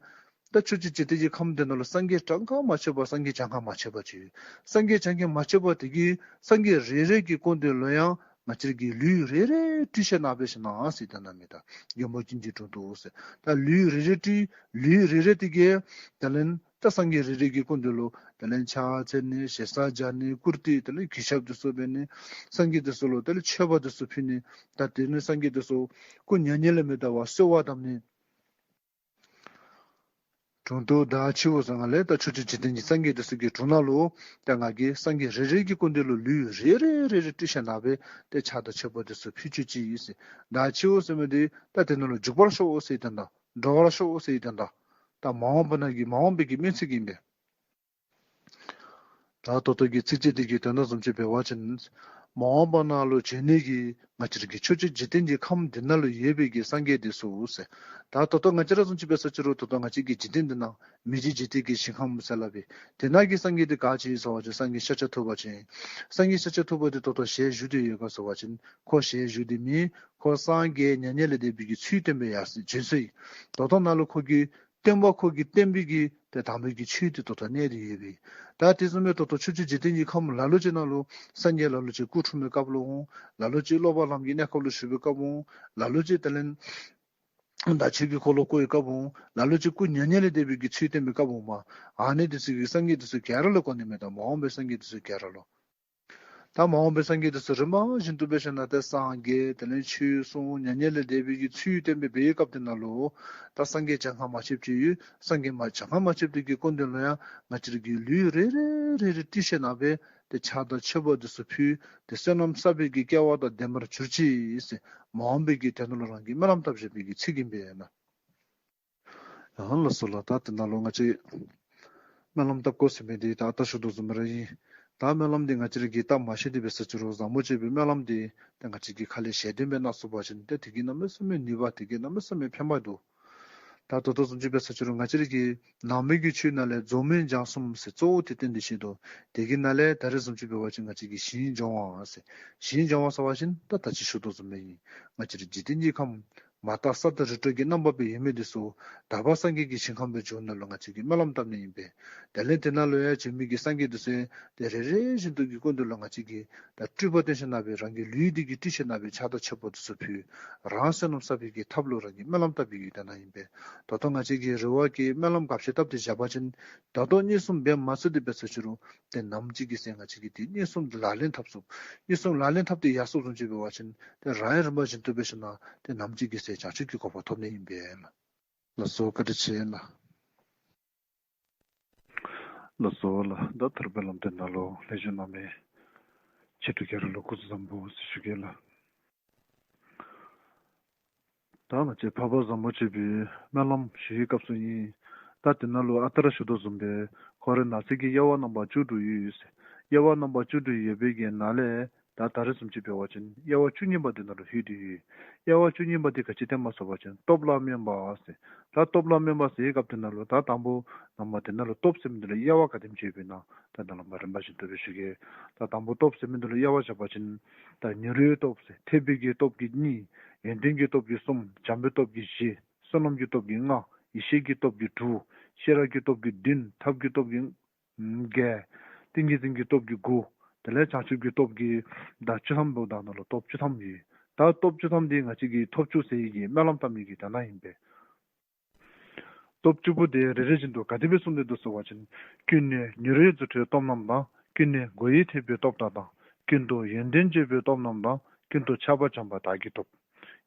ད་ཕྱོགས་བཅུའི་འཇིག་རྟེན་གྱི་ཁམས་དེ་ནང་ལུ་སངས་རྒྱས་གྲངས་ཁ་མ་ཆོད་པ་སངས་རྒྱས་གྲངས་ཁ་མ་ཆོད་པ་ཅིག་ཡོད། སངས་རྒྱས་གྲངས་ཁ་མ་ཆོད་པ་དེ་གིས་སངས་རྒྱས་རེ་རེ་གི་སྐུ་མདུན་ལུ་ཡང་ང་བཅས་ར་གི་ལུས་རེ་རེ་སྤྲུལ་ཞིན་ན་འབད་ཞིན་ན་ཟེར་ད་ནཱ་མི་ད་མགོན་པོ་ཀུན་གྱི་དྲུང་དུ་ཟེར། ད་ལུས་རེ་རེ་སྤྲུལ་ལུས་རེ་རེ་དེ་གིས་ད་ལན་ད་སངས་རྒྱས་རེ་རེ་གི་སྐུ་མདུན་ལུ་ད་ལན་ཕྱག་འཚལ་ནི་ཞེ་ས་བརྒྱབ་ནི་བཀུར་སྟི་ད་ལན་གུས་ཞབས་དེ་ཚུ་འབད་ནི་སངས་རྒྱས་དེ་ཚུ་ལུ་ད་ལན་མཆོད་པ་དེ་ཚུ་ཕུལ་ནི་ད་དེ་ནི་སངས་རྒྱས་དེ་ཚུ་སྐུ་མྱ་ངན་ལས་མི་འདའ་བར་གསོལ་བ་བཏབ་ནི། དྲུང་དུ་བདག་མཆིའོ་ཟེར་གང་ལས་ད་ཕྱོགས་བཅུའི་འཇིག་རྟེན་གྱི་སངས་རྒྱས་དེ་ཚུ་གི་དྲུང་ནང་ལུ་ད་ང་གིས་སངས་རྒྱས་རེ་རེ་གི་སྐུ་མདུན་ལུ་ལུས་རེ་རེ་རེ་རེ་སྤྲུལ་ཞིན་ན་འབད་དེ་ཕྱག་དང་མཆོད་པ་དེ་ཚུ་ཕུལ་བཅུག་ཅི་ཟེར། བདག་མཆིའོ་ཟེར་མི་དེ་ད་དེ་ནང་ལུ་འཇུག་པར་ཤོག་ཟེར་དོན་དག། འགྲོ་བར་ཤོག་ཟེར་དོན་དག། ད་མ་འོངས་པ་ནང་གི་མ་འོངས་པའི་གི་སྨོན་ཚིག་ཨིན་པས། ད་ད་ལྟོ་གི་ཚིགས་བཅད་འདི་གི་དོན་དག་བཟུམ་ཅིག་འབད་བ་ཅིན་མ་འོངས་པ་ནང་ལུ་བྱོན་ནི་གི་ང་བཅས་ར་གི་ཕྱོགས་བཅུའི་འཇིག་རྟེན་གྱི་ཁམས་འདི་ནང་ལུ་ཡོད་པའི་གི་སངས་རྒྱས་དེ་ཚུ་ཟེར། ད་ད་ལྟོ་ང་བཅས་ར་བཟུམ་ཅིག་འབད་ས་ཅི་རུང་ད་ལྟོ་ང་བཅས་ཀྱི་འཇིག་རྟེན་འདི་ནང་མི་མཇེད་འཇིག་རྟེན་གྱི་ཞིང་ཁམས་ཟེར་སླབ་པས། དེ་ནང་གི་སངས་རྒྱས་དེ་ག་ཅི་ཟེར་བ་ཅིན་སངས་རྒྱས་ཤཱཀྱ་ཐུབ་པ་ཅིག། སངས་རྒྱས་ཤཱཀྱ་ཐུབ་པ་དེ་ད་ལྟོ་ཞལ་བཞུགས་ཏེ་ཡོད་ག་ཟེར་བ་ཅིན་ཁོ་ཞལ་བཞུགས་ཏེ་མེད། ཁོ་སངས་རྒྱས་མྱ་ངན་ལས་འདས་པའི་གི་ཚུལ་བསྟན་པའི་ཡར་སོང་བྱོན་སོང་ཡི། ད་ལྟོ་ནཱ་ལུ་ཁོ་གི་བསྟན་པ་ཁོ་གིས་བསྟན་པའི་གི་ཏེ་དམ་པའི་གི་ཆོས་དེ་ད་ལྟོ་གནས་ཏེ་ཡོད་པས། ད་དེ་བཟུམ་སྦེ་ད་ལྟོ་ཕྱོགས་བཅུའི་འཇིག་རྟེན་གྱི་ཁམས་ལ་ལུ་ཅིག་ནང་ལུ་སངས་རྒྱས་ལ་ལུ་ཅིག་སྐུ་འཁྲུངས་པའི་སྐབས་ལུ་འོང་། ལ་ལུ་ཅིག་སློབ་པ་ལམ་གྱི་གནས་སྐབས་ལུ་བཞུགས་པའི་སྐབས་འོང་། ལ་ལུ་ཅིག་དེ་ལས་ད་ཆོས་ཀྱི་འཁོར་ལོ་བསྐོར་བའི་སྐབས་འོང་། ལ་ལུ་ཅིག་སྐུ་མྱ་ངན་ལས་འདས་པའི་གི་ཚུལ་བསྟན་པའི་སྐབས་འོང་མས། ཨ་ནི་དེ་ཚུ་གི་སངས་རྒྱས་དེ་ཚུ་ག་ར་ལུ་གོ་ནི་མས། ད་མ་འོངས་པའི་སངས་རྒྱས་དེ་ཚུ་ག་ར་ལུ། ད་མ་འོངས་པའི་སངས་རྒྱས་དེ་ཚུ་རིམ་པ་བཞིན་དུ་འབད་ཞིན་ན་ཏེ་སངས་རྒྱས་དེ་ལས་ཆོས་གསུངས་མྱ་ངན་ལས་འདས་པའི་གི་ཚུལ་བསྟན་པའི་འབད་བའི་སྐབས་དེ་ནང་ལུ་ད་སངས་རྒྱས་གྲངས་ཁ་མ་ཆོདཔ་ཅིག་ཡོད། སངས་རྒྱས་མ་གྲངས་ཁ་མ་ཆོདཔ་དེ་གི་སྐུ་མདུན་ལུ་ཡང་ང་བཅས་ར་གི་ལུས་རེ་རེ་རེ་རེ་སྤྲུལ་ཞིན་ན་འབད་དེ་ཕྱག་དང་མཆོད་པ་དེ་ཚུ་ཕུལ། ཏེ་བསོད་ནམས་བསགས་པའི་གི་སྐལ་བ་དང་ལྡན་པར་གྱུར་ཅིག་ཟེར་མ་འོངས་པའི་གི་དོན་ལུ་རང་གིས་སྨོན་ལམ་བཏབ་བཞག་པའི་གི་ཚིག་ཨིན་པས་ན། ཡང་ལགས་སོ་ལགས། ད་དེ་ནང་ལུ་ང་བཅས་སྨོན་ལམ་བཏབ་དགོ་ཟེར་མི་འདི་ད་ཨ་རྟག་ཞུ་དོ་བཟུམ་ར་ཨིན། ད་སྨོན་ལམ་འདི་ང་བཅས་ར་གིས་བཏབ་མ་ཤེས་ཏེ་འབད་ས་ཅི་རུང་བཟང་པོ་ཅིག་སྦེ་སྨོན་ལམ་འདི་ད་ང་བཅས་ཀྱིས་ཁ་ལས་ཞལ་འདོན་འབད་གནང་ཚུགས་པ་ཅིན་ཏེ་དེ་གིས་གནམ་མེད་ས་མེད་ནུས་པ་དེ་གིས་གནམ་མེད་ས་མེད་ཕན་པ་འདུག། ད་ད་ལྟོ་བཟུམ་ཅིག་འབད་ས་ཅི་རུང་ང་བཅས་ར་གི་ནང་པའི་གི་ཆོས་ནང་ལས་རྫོགས་སྨིན་སྦྱང་གསུམ་ཟེར་གཙོ་བོ་དེ་བསྟན་ཏེ་བཞུགས་འདུག། དེ་གི་ནང་ལས་ད་རེས་བཟུམ་ཅིག་འབད་བ་ཅིན་ང་བཅས་ཀྱིས་ཞིང་སྦྱོང་བ་ཟེར་ཞིང་སྦྱོང་བ་ཟེར་བ་ཅིན་ད་ད་ཅི་ཞུ་དོ་བཟུམ་སྦེ་ཨིན། ང་བཅས་ར་འཇིག་རྟེན་གྱི་ཁམས་མ་དག་ས་དང་རི་ཁྲོད་ཀྱི་རྣམ་པ་སྦེ་ཡོད་མི་དེ་ཚུ་དག་པ་སངས་རྒྱས་ཀྱི་ཞིང་ཁམས་སྦེ་འགྱུར་ནི་ལུ་ང་བཅས་ཀྱིས་སྨོན་ལམ་བཏབ་ནི་ཨིན་པས། དེ་ལས་དེ་ནང་ལུ་ཡང་བྱོན་མི་གི་སངས་རྒྱས་དེ་ཚུ་ཡང་ཏེ་རེ་རེ་བཞིན་དུ་གི་སྐུ་མདུན་ལུ་ང་བཅས་ཀྱིས་ད་སྤྲུལ་པ་སྟོན་ཞིན་ན་སྦེ་རང་གི་ལུས་འདི་གིས་སྤྲུལ་ཞིན་ན་སྦེ་ཕྱག་དང་མཆོད་པ་དེ་ཚུ་ཕུལ། རང་བསོད་ནམས་བསགས་པའི་གི་ཐབས་ལུ་རང་གིས་སྨོན་ལམ་བཏབ་པའི་གི་དོན་དག་ཨིན་པས། ད་ལྟོ་ང་བཅས་ཀྱིས་རེ་བ་གིས་སྨོན་ལམ་ག་ཅི་བཏབ་སྟེ་བཞག་པ་ཅིན་ད་ལྟོ་མངོན་སུམ་འབད་མ་ཚུགས་ཏེ་འབད་ས་ཅི་རུང་ཏེ་ནམ་ཅིག་གི་ཚེ་ང་བཅས་ཀྱིས་ཏེ་མངོན་སུམ་ལག་ལེན་འཐབ་ཚུགས། མངོན་སུམ་ལག་ལེན་འཐབ་སྟེ་ཡར་སོངམ་བཟུམ་ཅིག་འབད་བ་ཅིན་ཏེ་རང་ཡང་རིམ་པ་བཞིན་དུ་འབད་ཞིན་ན་ཏེ་ནམ་ཅིག་གི་ཚེ་བྱང་ཆུབ་ཀྱི་གོ་འཕང་ཐོབ་ནི་ཨིན་པས་ལགས། ལགས་སོ། བཀའ་དྲིན་ཆེ་ལགས། ལགས་སོ་ལགས། ད་ཐར་པའི་ལམ་དེ་ནང་ལུ་ལེགས་བྱུང་རྣམ་སྨིན་ ཆེད་དུ་ག་ར་ལུ་སྐུ་གཟུགས་བཟང་པོ་ཟེར་ཞུ་གེ་ལགས། ད་ང་བཅས་འཕགས་པ་བཟང་པོ་སྤྱོད་པའི་སྨོན་ལམ་ཞུ་བའི་སྐབས་སུ་ཨིན། ད་དེ་ནང་ལུ་ཨ་རྟག་ར་ཞུ་དོ་བཟུམ་སྦེ་ཁོ་རའི་ནང་གསེས་ཀྱི་དབྱེ་བ་རྣམ་པ་བཅུ་དྲུག་ཡོད་ཟེར། དབྱེ་བ་རྣམ་པ་བཅུ་དྲུག་ཡོད་པའི་གི་ནང་ལས་ད་ད་རེས་བཟུམ་ཅིག་འབད་བ་ཅིན་དབྱེ་བ་བཅུ་གཉིས་པ་དེ་ནང་ལུ་ལྷོད་དེ་ཡོད། དབྱེ་བ་བཅུ་གཉིས་པ་དེ་ག་ཅི་སྟོནམ་སྨོ་ཟེར་བ་ཅིན་སྟོབས་ལ་སྨོན་པ་ཟེར། ད་སྟོབས་ལ་སྨོན་པ་ཟེར་བའི་སྐབས་དེ་ནང་ལུ་ད་དང་པོ་ནང་མ་དེ་ནང་ལུ་སྟོབས་ཟེར་མི་དེ་ལུ་དབྱེ་བ་ག་དེམ་ཅིག་ཡོདཔ་ཨིན་ན་ད་ནཱ་ལུ་མར་རིམ་པ་བཞིན་དུ་སྦེ་ཞུ་གེ། ད་དང་པོ་སྟོབས་ཟེར་མི་དེ་ལུ་དབྱེ་བ་བཞག་པ་ཅིན་ད་མྱུར་བའི་སྟོབས་ཟེར། ཐེག་པའི་གི་སྟོབས་ཀྱི་གཉིས། ཡོན་ཏན་གྱི་སྟོབས་ཀྱི་གསུམ། བྱམས་པའི་སྟོབས་ཀྱི་བཞི། བསོད་ནམས་ཀྱི་སྟོབས་ཀྱི་ལྔ། ཡེ་ཤེས་ཀྱི་སྟོབས་ཀྱི་དྲུག། ཤེས་རབ་ཀྱི་སྟོབས་ཀྱི་བདུན། ཐབས་ཀྱི་སྟོབས་ཀྱི་བརྒྱད། ཏིང་ངེ་འཛིན་གྱི་སྟོབས་ཀྱི་དགུ། དེ་ལས་བྱང་ཆུབ་ཀྱི་སྟོབས་ཀྱི་ད་བཅུ་ཐམ་འབདཝ་ད་ནཱ་ལུ་སྟོབས་བཅུ་ཐམ་ཡོད། ད་སྟོབས་བཅུ་ཐམ་དེ་ང་བཅས་ཀྱིས་ཐོབ་བཅུག་ཟེར་བའི་གི་སྨོན་ལམ་བཏབ་མི་གི་དོན་དག་ཨིན་པས། སྟོབས་བཅུ་པོ་དེ་རེ་རེ་བཞིན་དུ་ག་དེ་སྦེ་གསུངས་ཏེ་འདུག་ཟེར་བ་ཅིན། ཀུན་ནས་མྱུར་བའི་རྫུ་འཕྲུལ་སྟོབས་རྣམས་དང་། ཀུན་ནས་སྒོ་ཡི་ཐེག་པའི་སྟོབས་དག་དང་། ཀུན་ཏུ་ཡོན་ཏན་སྤྱོད་པའི་སྟོབས་རྣམས་དང་། ཀུན་ཏུ་ཆགས་པ་བྱམས་པ་དག་གི་སྟོབས།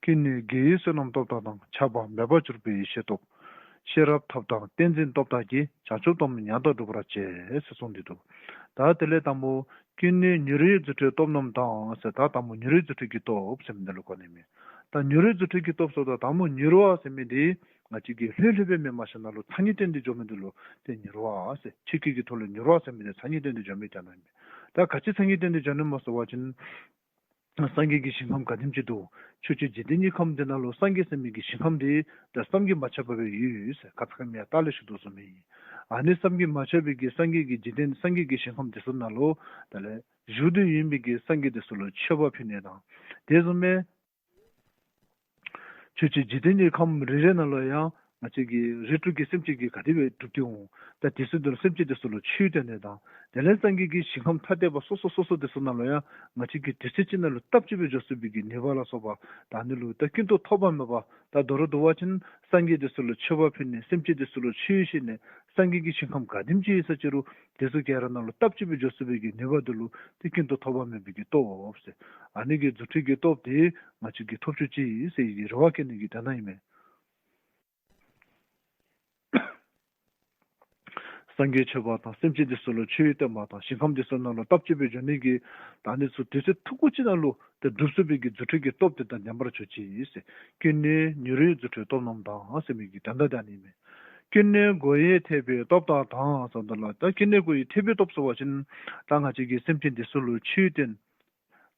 ཀུན་ནས་དགེ་བའི་བསོད་ནམས་སྟོབས་དག་དང་། ཆགས་པ་མེད་པར་གྱུར་པའི་ཡེ་ཤེས་སྟོབས། ཤེས་རབ་ཐབས་དང་ཏིང་འཛིན་སྟོབས་དག་གིས། བྱང་ཆུབ་སྟོབས་ཉག་གཏོར་འགྲུབ་པར་བྱེད། ཟེར་གསུངས་ཏེ་འདུག། ད་དེ་ལས་དང་པོ་ཀུན་ནས་མྱུར་བའི་རྫུ་འཕྲུལ་སྟོབས་རྣམས་དང་ཟེར། ད་དང་པོ་མྱུར་བའི་རྫུ་འཕྲུལ་གྱི་སྟོབས་ཟེར་མི་འདི་ལུ་གོ་ནི་མས། ད་མྱུར་བའི་རྫུ་འཕྲུལ་གྱི་སྟོབས་ཟེརཝ་ད་དང་པོ་མྱུར་བ་ཟེར་མི་འདི་ང་བཅས་ཀྱིས་ལྷོད་ལྷོད་སྦེ་མེན་པར་ཞིན་ན་ལུ་མཚན་ཉིད་བསྟན་ཏེ་འགྱོ་མི་འདི་ལུ་ཏེ་མྱུར་བ་ཟེར། ཆོས་སྐད་ཀྱི་ཐོག་ལུ་མྱུར་བ་ཟེར་མི་འདི་མཚན་ཉིད་བསྟན་ཏེ་འགྱོ་མི་དེ་ནང་ཨིན་མས། ད་ག་ཅི་མཚན་ཉིད་བསྟན་ཏེ་འགྱོ་ནི་སྨོ་ཟེར་བ་ཅིན། སངས་རྒྱས་ཀྱི་ཞིང་ཁམས་ག་དེམ་ཅིག་འདུག། ཆོས་ཀྱི་འཇིག་རྟེན་གྱི་ཁམས་འདི་ནང་ལུ་སངས་རྒྱས་ཟེར་མི་གི་ཞིང་ཁམས་འདི་ད་བསམ་གྱིས་མ་ཁྱབ་པ་སྦེ་ཡོད་ཟེར། ཁ་ཙ་ཁ་ཉིནམ་ལྟག་ལས་ཞུ་དོ་བཟུམ་སྦེ་ཨིན། ཨ་ནི་བསམ་གྱིས་མ་ཁྱབ་པའི་གི་སངས་རྒྱས་ཀྱི་འཇིག་རྟེན་སངས་རྒྱས་ཀྱི་ཞིང་ཁམས་འདི་ཚུ་ནང་ལུ་དེ་ལས་བཞུགས་ཏེ་ཡོད་མི་གི་སངས་རྒྱས་འདི་ཚུ་ལུ་མཆོད་པ་ཕུལ་ནི་དང་། དེ་བཟུམ་སྦེ་ཆོས་ཀྱི་འཇིག་རྟེན་གྱི་ཁམས་རེ་རེ་ནང་ལུ་ཡང་ང་བཅས་ཀྱི་རིགས་དྲུག་གི་སེམས་ཅན་གྱིས་ག་དེ་སྦེ་སྒྲུབ་སྟེ་འོང་། ད་དེ་ཚུ་དེ་ལུ་སེམས་ཅན་དེ་ཚུ་ལུ་ཆོས་སྟོན་ནི་དང་། དེ་ལས་སངས་རྒྱས་ཀྱི་ཞིང་ཁམས་ཐ་དད་པ་སོ་སོ་སོ་སོ་དེ་ཚུ་ནང་ལུ་ཡང་ང་བཅས་ཀྱིས་དུས་ཚོད་ཅིག་ནང་ལུ་སྟབས་གཅིག་སྦེ་འགྱོ་ཚུགས་པའི་གི་ནུས་པ་ལ་སོགས་པ་ད་ཨ་ནི་ལུ་ད་ཀུན་ཏུ་ཐོགས་པ་མེད་པ། ད་མདོར་བསྡུ་བ་ཅིན་སངས་རྒྱས་དེ་ཚུ་ལུ་མཆོད་པ་ཕུལ་ནི། སེམས་ཅན་དེ་ཚུ་ལུ་ཆོས་བཤད་ནི། སངས་རྒྱས་ཀྱི་ཞིང་ཁམས་ག་དེམ་ཅིག་ཡོད་ས་ཅི་རུང་དེ་ཚུ་ག་ར་ནང་ལུ་སྟབས་གཅིག་སྦེ་འགྱོ་ཚུགས་པའི་གི་ནུས་པ་དེ་ལུ་ཏེ་ཀུན་ཏུ་ཐོགས་པ་མེད་པའི་གི་སྟོབས་ཟེར། ཨ་ནི་གི་རྫུ་འཕྲུལ་གྱི་སྟོབས་དེ་ང་བཅས་ཀྱིས་ཐོབ་བཅུག་ཅི་ཟེར་བའི་རེ་བ་བསྐྱེད་ནི་གི་དོན་དག་ཨིན་མས། སངས་རྒྱས་མཆོད་པ་དང་སེམས་ཅན་དེ་ཚུ་ལུ་ཆོས་སྟོན་པ་དང་ཞིང་ཁམས་དེ་ཚུ་ནང་ལུ་སྟབས་གཅིག་སྦེ་འགྱོ་ནི་གི་ད་ཨ་ནི་ཚུ་དུས་ཚོད་ཐུང་ཀུ་ཅིག་ནང་ལུ་ཏེ་སྒྲུབ་ཚུགས་པའི་གི་རྫུ་འཕྲུལ་གྱི་སྟོབས་དེ་དང་ལྡན་པར་གྱུར་ཅིག་ཟེར། ཀུན་ནས་མྱུར་བའི་རྫུ་འཕྲུལ་སྟོབས་རྣམས་དང་ཟེར་མི་གི་དོན་དག་དེ་ཨ་ནི་ཨིན་མས། ཀུན་ནས་སྒོ་ཡི་ཐེག་པའི་སྟོབས་དག་དང་ཟེརཝ་ད་ལུ་ད་ཀུན་ནས་སྒོ་ཡི་ཐེག་པའི་སྟོབས་ཟེར་བ་ཅིན་ད་ང་བཅས་ཀྱིས་སེམས་ཅན་དེ་ཚུ་ལུ་ཆོས་སྟོན།